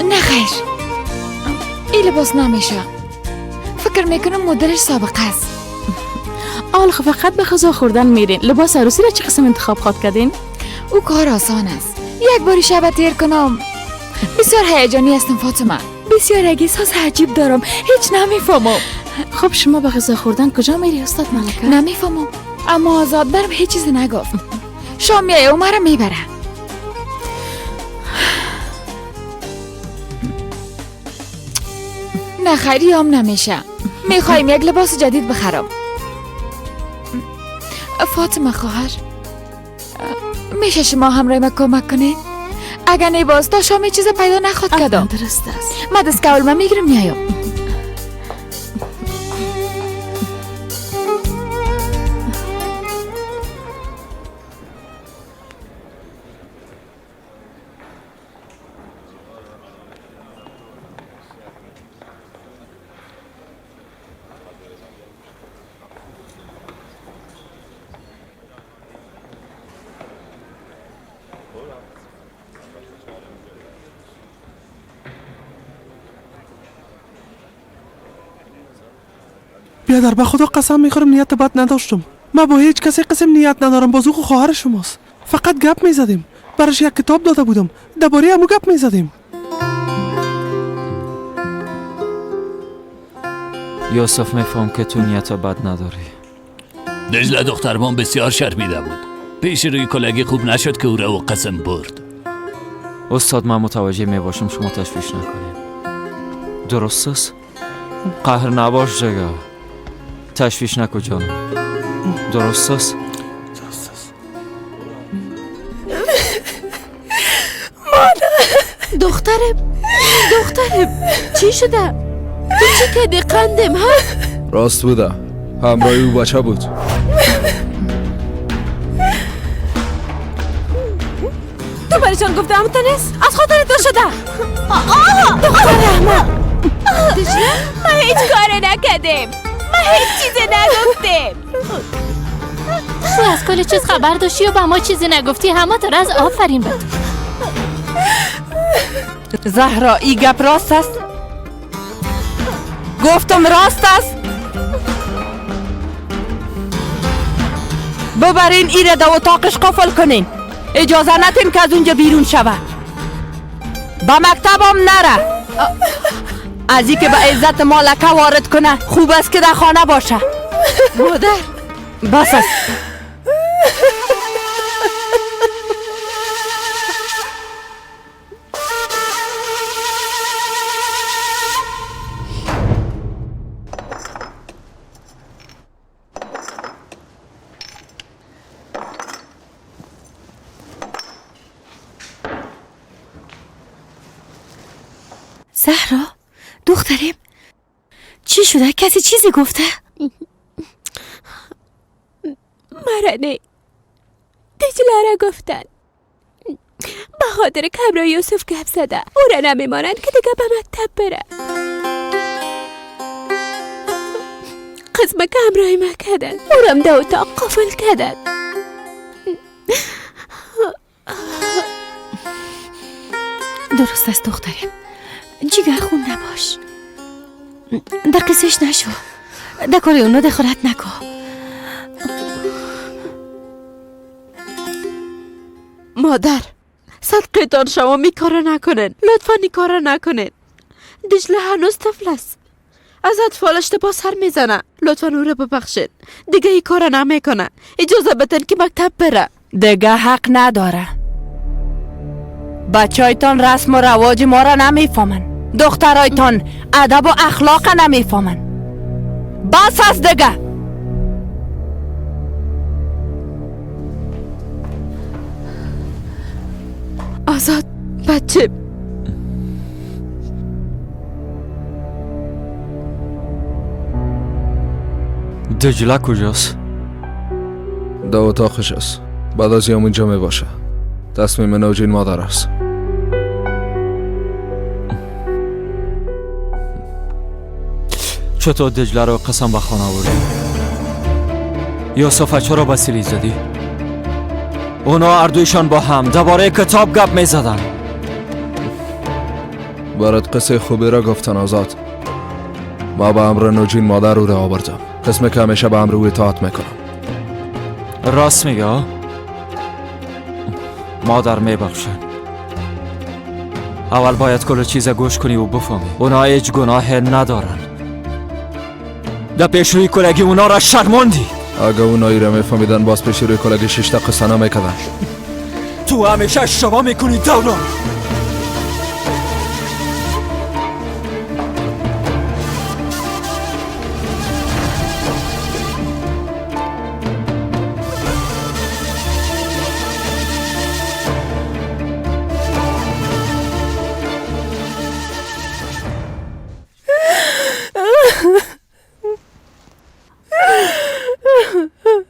نه خیر، این لباس نمیشه. فکر میکنم مدلش سابقه است. آل خب فقط به غذا خوردن میرین. لباس عروسی را چه قسم انتخاب خواد کردین؟ او کار آسان است. یک باری شب تیر کنم. بسیار هیجانی هستم فاطمه. بسیار احساس عجیب دارم، هیچ نمیفهمم. خب شما به غذا خوردن کجا میری استاد ملکه؟ نمیفهمم، اما آزاد برم هیچ چیز نگفت. شام میایه و مرا میبره. نه خیری هم نمیشه. میخوایم یک لباس جدید بخرم. فاطمه خواهر، میشه شما همراه ما کمک کنین؟ اگر نه باز تا شام چیز پیدا نخواد کردم. درست است. من دست کول ما میگیرم میایم. بیادر به خدا قسم میخورم نیت بد نداشتم. من با هیچ کسی قسم نیت ندارم. بازو خواهر شماست. فقط گپ میزدیم. برش یک کتاب داده بودم، درباره همو گپ میزدیم. یوسف میفهم که تو نیت بد نداری. دجله دخترمان بسیار شرمیده بود. پیش روی کلگی خوب نشد که او را او قسم برد. استاد من متوجه میباشم، شما تشویش نکنید. درست است؟ قهر نباش جگه. تشویش نکن جانم. درست است؟ درست است. مادر، دخترم، دخترم چی شده؟ تو چی کردی قندم ها؟ راست بوده، همراه او بچه بود. تو برایشان گفته هم نیست؟ از خاطر تو شده. دختر احمد، ما هیچ کار نکردیم، ما هیچ چیزی نگفتیم. تو از کل چیز خبر داشتی و به ما چیزی نگفتی. همه تو از آفرین به تو. زهرا ای گپ راست است؟ گفتم راست است؟ ببرین ای را در اتاقش قفل کنین. اجازه ندین که از اونجا بیرون شوه. به مکتبم نره. از این که به عزت ما لکه وارد کنه خوب است که در خانه باشه. مادر بس است. زهرا دخترم چی شده؟ کسی چیزی گفته؟ مرا نه، دجله را گفتن. به خاطر کمرا یوسف گپ زده. او را نمیمانند که دیگه به مکتب بره. قسم که همراه ما کردن، او را در اتاق قفل کردن. درست است دخترم، جیگر خون نباش. در قصهش نشو، در کار اونا دخالت نکن. مادر صدقتان شما می کار نکنین، لطفا این کار نکنین. دجله هنوز طفل است، از اطفال اشتباه سر میزنه، لطفا او را ببخشید، دیگه این کار نمیکنه. اجازه بدن که مکتب بره. دیگه حق نداره. بچه‌هایتان رسم و رواج ما را نمیفهمن، دخترایتان ادب و اخلاق نمیفهمن. بس است دیگه. آزاد بچه، دجله کجاست؟ در اتاقش است. بعد از یام اینجا می باشه. تصمیم نوجین مادر است. چطور دجله رو قسم به خانه آوردی؟ یوسف چرا به سیلی زدی؟ اونا اردویشان با هم درباره کتاب گپ می زدن. برات قصه خوبی را گفتن آزاد. ما به امر نوجین مادر او را آوردم. قسمه که همیشه به امر او اطاعت میکنم. راست میگه مادر، میبخشن. اول باید کل چیز گوش کنی و بفهمی اونا هیچ گناه ندارن. در پیش روی کلگی اونا را شرماندی. اگه اونایی را میفهمیدن باز پیش روی کلگی 6 قصه نمیکردن. تو همیشه اشتباه میکنی دوران.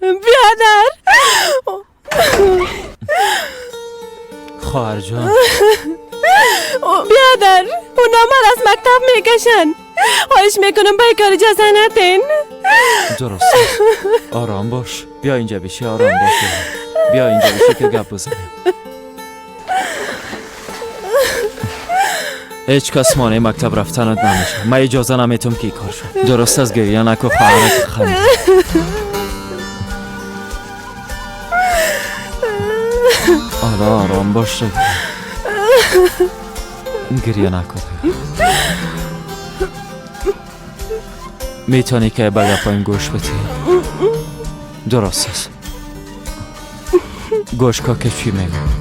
بیادر، خواهر جان، بیادر، اونا من از مکتب میکشن. خواهش میکنم به کار اجازه ندین. درست، آرام باش. بیا اینجا بشی، آرام باش. بیا اینجا بشی که گپ بزنیم. هیچ کس مانع مکتب رفتنت نمیشه. من اجازه نمیتم که کار شد. درست از گریه نکن خواهرت خنده. حالا آرام باش، گریه نکن. میتونی که به گپایم گوش بدی. درست است، گوش کن که چی میگم.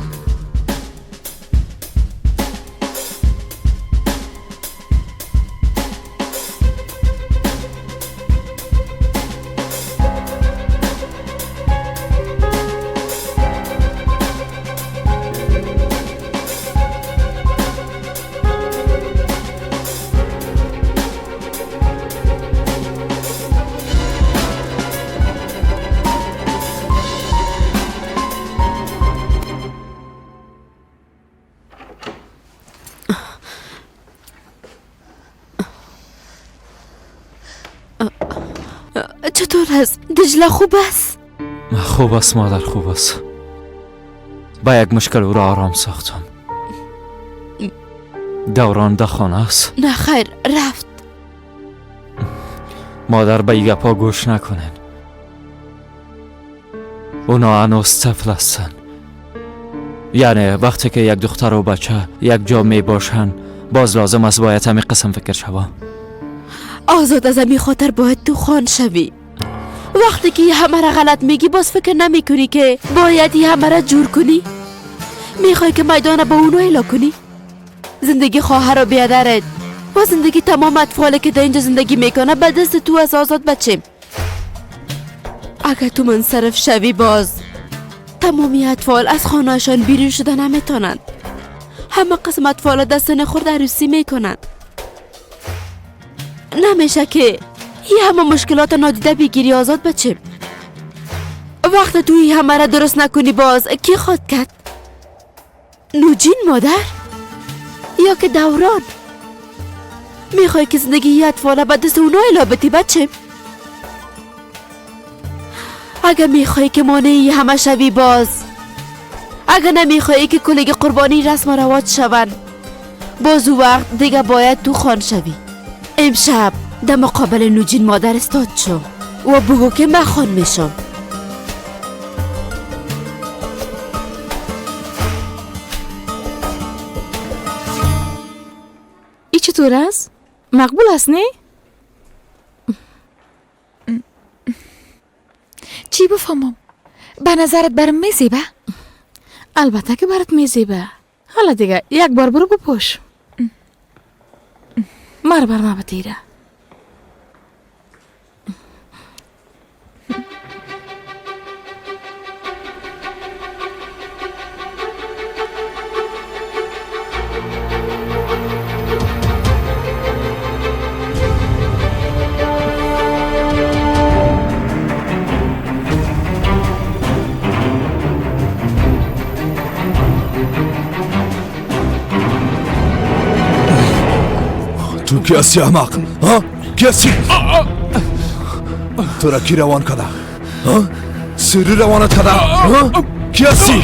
چطور است؟ دجله خوب است؟ خوب است مادر، خوب است. با یک مشکل او را آرام ساختم. دوران در خانه است؟ نه خیر، رفت. مادر به این گپا گوش نکنن. اونا هنوز طفل هستن. یعنی وقتی که یک دختر و بچه یک جا می باشن باز لازم است باید همین قسم فکر شوه. آزاد، از همین خاطر باید تو خان شوی. وقتی که همه را غلط میگی باز فکر نمی کنی که باید همه را جور کنی؟ میخوای که میدان با اونو اعلا کنی؟ زندگی خواهر و بیادرت و زندگی تمام اطفال که در اینجا زندگی میکنه به دست تو از آزاد بچیم. اگر تو منصرف شوی باز تمامی اطفال از خانهشان بیرون شده نمیتونند. همه قسم اطفال دست نخورد عروسی میکنند. نمیشه که یه همه مشکلات نادیده بگیری آزاد بچیم. وقت توی همه را درست نکنی باز کی خواد کرد؟ نوجین مادر؟ یا که دوران؟ میخوای که زندگی یه اطفال به دست اونا الا بتی بچه؟ اگه میخوای که مانعی همه شوی باز، اگه نمیخوای که کلگی قربانی رسم و رواج شوند باز او وقت دیگه باید تو خان شوی. امشب در مقابل نوجین مادر استاد شو و بگو که من خان میشم. ای چطور است؟ مقبول است نه؟ چی بفهمم؟ به نظرت برم میزیبه؟ البته که برات میزیبه. حالا دیگه یک بار برو بپوش. مر بر ما بتیره. تو کی هستی احمق؟ ها؟ کی هستی؟ تو را کی روان کده؟ ها؟ سری روانت کده؟ ها؟ کی هستی؟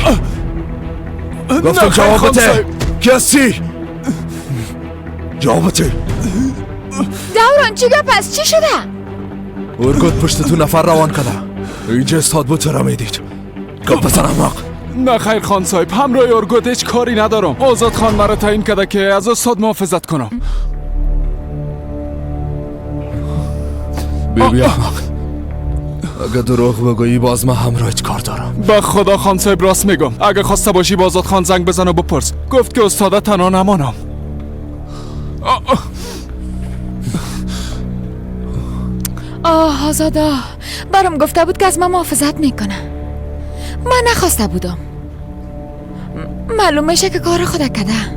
گفتم جواب بده. کی هستی؟ جواب بده. دوران چی گپ است؟ چی شده؟ ارگوت پشت تو نفر روان کده. اینجا استاد بود تو را میدید. گپ بزن احمق. نه خیر خان صاحب، همراه ارگوت هیچ کاری ندارم. آزاد خان مرا تعیین کرده که از استاد محافظت کنم. بیبی احمق، اگه دروغ بگویی باز من همراه کار دارم. به خدا خان صاحب راست میگم. اگه خواسته باشی با آزاد خان زنگ بزن و بپرس. گفت که استاده تنها نمانم. آه آزادا، برام گفته بود که از من محافظت میکنه. من نخواسته بودم. معلوم میشه که کار خود کده.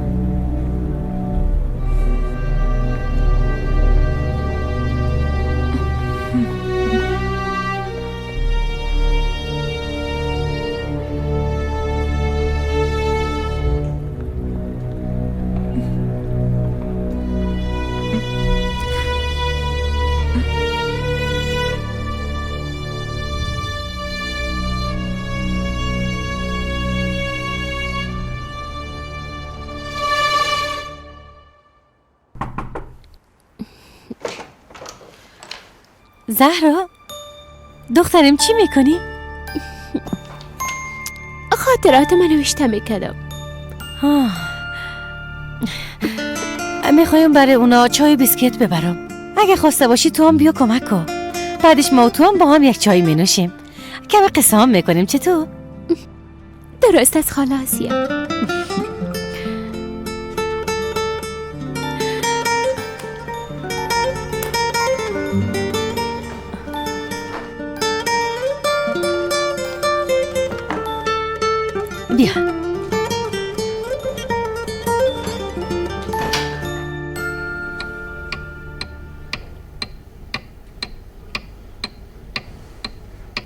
زهرا دخترم چی میکنی؟ خاطرات من نوشته میکردم. میخوایم برای اونا چای و بیسکیت ببرم. اگه خواسته باشی تو هم بیا کمک کن. بعدش ما و تو هم با هم یک چای مینوشیم، کمی قصه هم میکنیم. چطور؟ درست از خاله آسیه. بیا.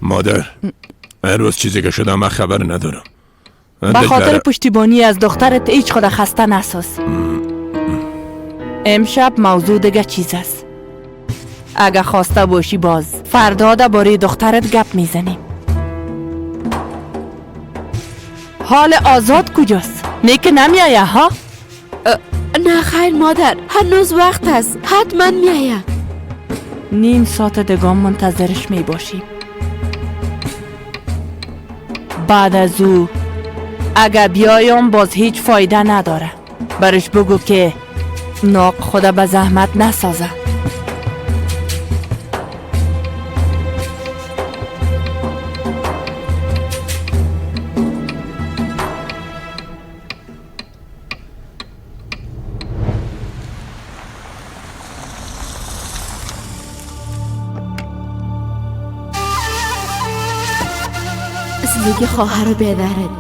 مادر، هر روز چیزی که شده من خبر ندارم. به خاطر پشتیبانی از دخترت هیچ خود خسته نساز. امشب موضوع دیگه چیز است. اگه خواسته باشی باز فردا درباره دخترت گپ میزنیم. حال آزاد کجاست؟ نه که نمیایه ها؟ نه خیر مادر، هنوز وقت است، حتما میایه. نیم ساعت دیگه منتظرش میباشیم. بعد از او اگه بیایم باز هیچ فایده نداره. برش بگو که ناق خدا به زحمت نسازه. زندگی خواهر و بیادرت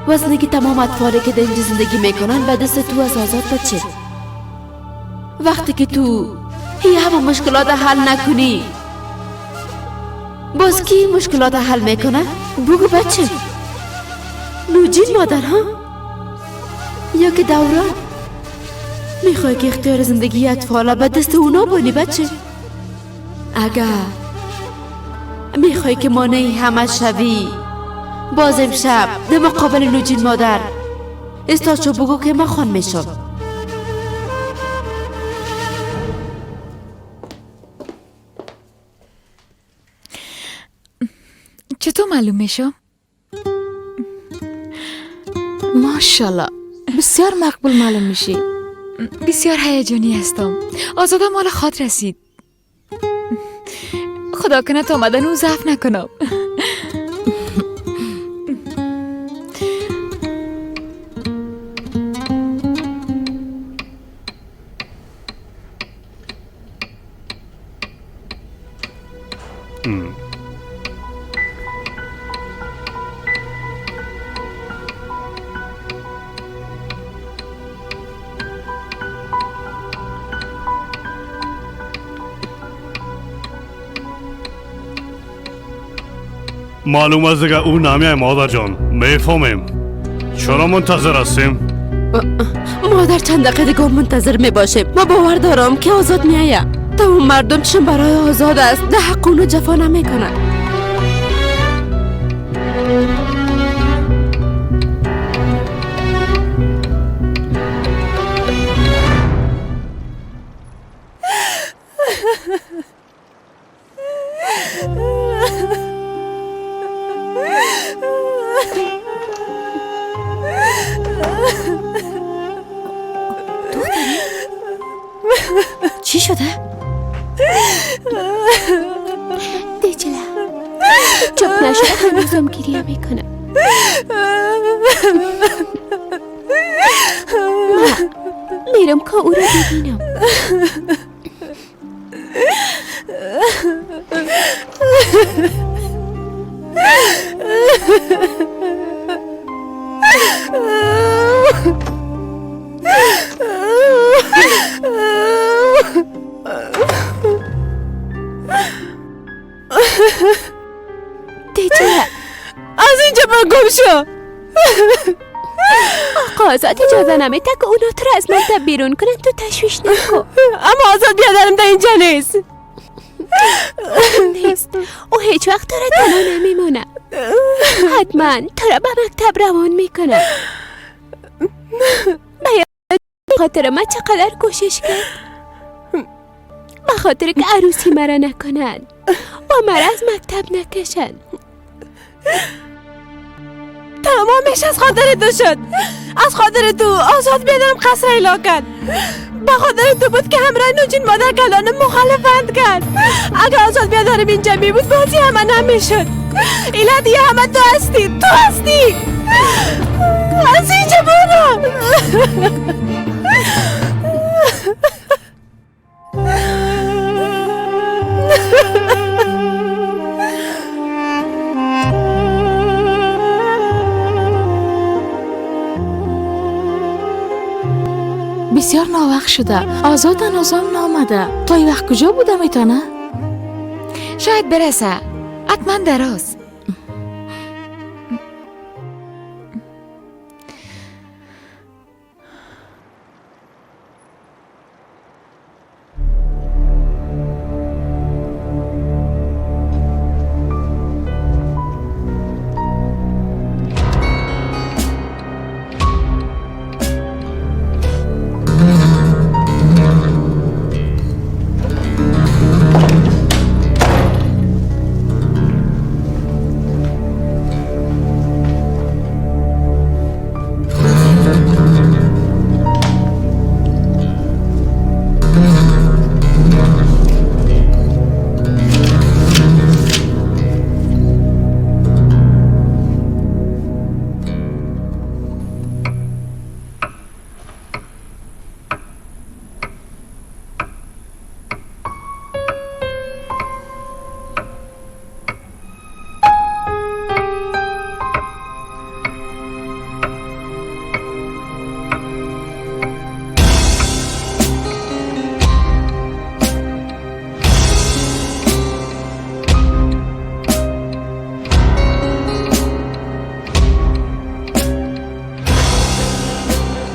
و زندگی تمام اطفالی که در اینجا زندگی میکنن به دست تو از آزاد بچه. وقتی که تو هی همه مشکلات حل نکنی، باز کی مشکلات حل میکنه؟ بگو بچه. نوجین مادر ها؟ یا که دوران میخوای که اختیار زندگی اطفالا به دست اونا بانی بچه؟ اگر میخوای که مانعی همه شوی، باز امشب در مقابل نوجین مادر استاد شو بگو که من خان میشم. چطور معلوم میشم؟ ماشاءالله بسیار مقبول معلوم میشی. بسیار هیجانی هستم. آزاده مال خود رسید. خدا کنه تا آمدن او ضعف نکنم. معلوم است دیگه او نمیای مادر جان. میفهمیم چرا منتظر هستیم. مادر چند دقیقه دیگه منتظر میباشیم. ما باور دارم که آزاد میآید. تا اون مردم چشم برای آزاد است، ده حق اونو جفا نمیکنن. چی شده؟ دجله چپ نشده هنوزم گریه میکنم. من میرم که او را ببینم. دجله از اینجا برو گم شو. آقا آزاد اجازه نمیده که اونا تو رو از مکتب بیرون کنن. تو تشویش نکن. اما آزاد بیادرم در اینجا نیست. نیست. او هیچ وقت تو را تنها نمیمونه. حتما تو را به مکتب روان میکنه. به خاطر من چقدر کوشش کرد، به خاطر که عروسی مرا نکنن و مرا از مکتب نکشن. تمامش از خاطر تو شد. از خاطر تو آزاد بیادرم قصر ایلا کرد. به خاطر تو بود که همراه نوجین مادر کلانم مخالفت کرد. اگر آزاد بیادرم اینجا می بود بازی همه نمیشد. ایلا دیگه همه تو هستی، تو هستی. از اینجا برو. بسیار ناوقت شده. آزاد هنوزم نامده. تا این وقت کجا بوده میتونه؟ شاید برسه. حتما دراز.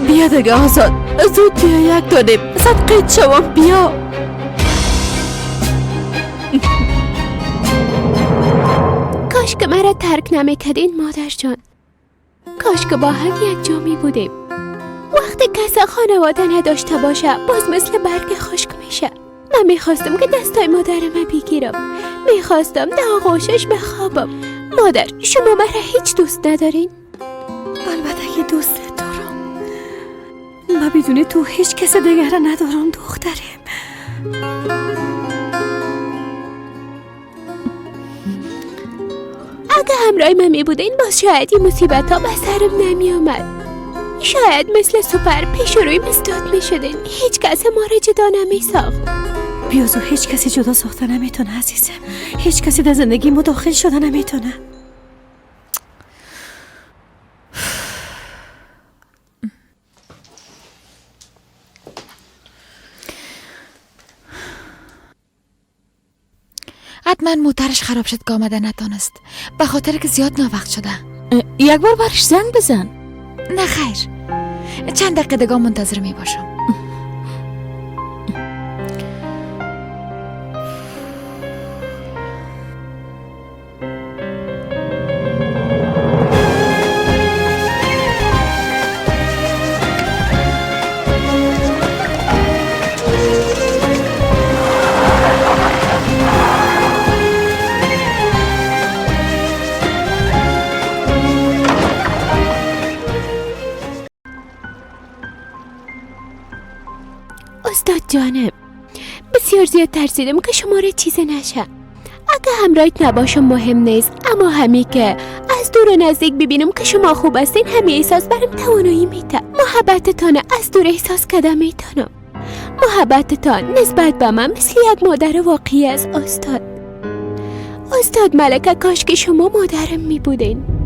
بیا دیگه آزاد، زود بیا یک دانیم صدقیت شوم. بیا کاش که مرا ترک نمیکردین مادر جان. کاش که با هم یک جا می بودیم. وقتی کس خانواده نداشته باشه باز مثل برگ خشک میشه. من میخواستم که دستای مادرم بگیرم. میخواستم در آغوشش بخوابم. مادر شما مرا هیچ دوست ندارین؟ البته که دوست دارم. من من بدون تو هیچ کس دیگر را ندارم دخترم. اگه همراه من می بودین باز شاید این مصیبت ها به سرم نمی آمد. شاید مثل سپر پیش روی مستاد می شدین. هیچ کس ما را جدا نمی ساخت. بیازو هیچ کسی جدا ساخته نمیتونه عزیزم. هیچ کسی در زندگی ما داخل شده نمیتونه. حتما موترش خراب شد که آمده نتانست، به خاطر که زیاد ناوقت شده. یک بار برش زنگ بزن. نه خیر، چند دقیقه دیگه منتظر می باشم. استاد جانم، بسیار زیاد ترسیدم که شما را چیزی نشه. اگه همراهت نباشم مهم نیست، اما همی که از دور و نزدیک ببینم که شما خوب هستین، همه احساس برم توانایی میده. محبتتان از دور احساس کده میتونم. محبتتان نسبت به من مثل یک مادر واقعی است استاد. استاد ملکه، کاش که شما مادرم میبودین.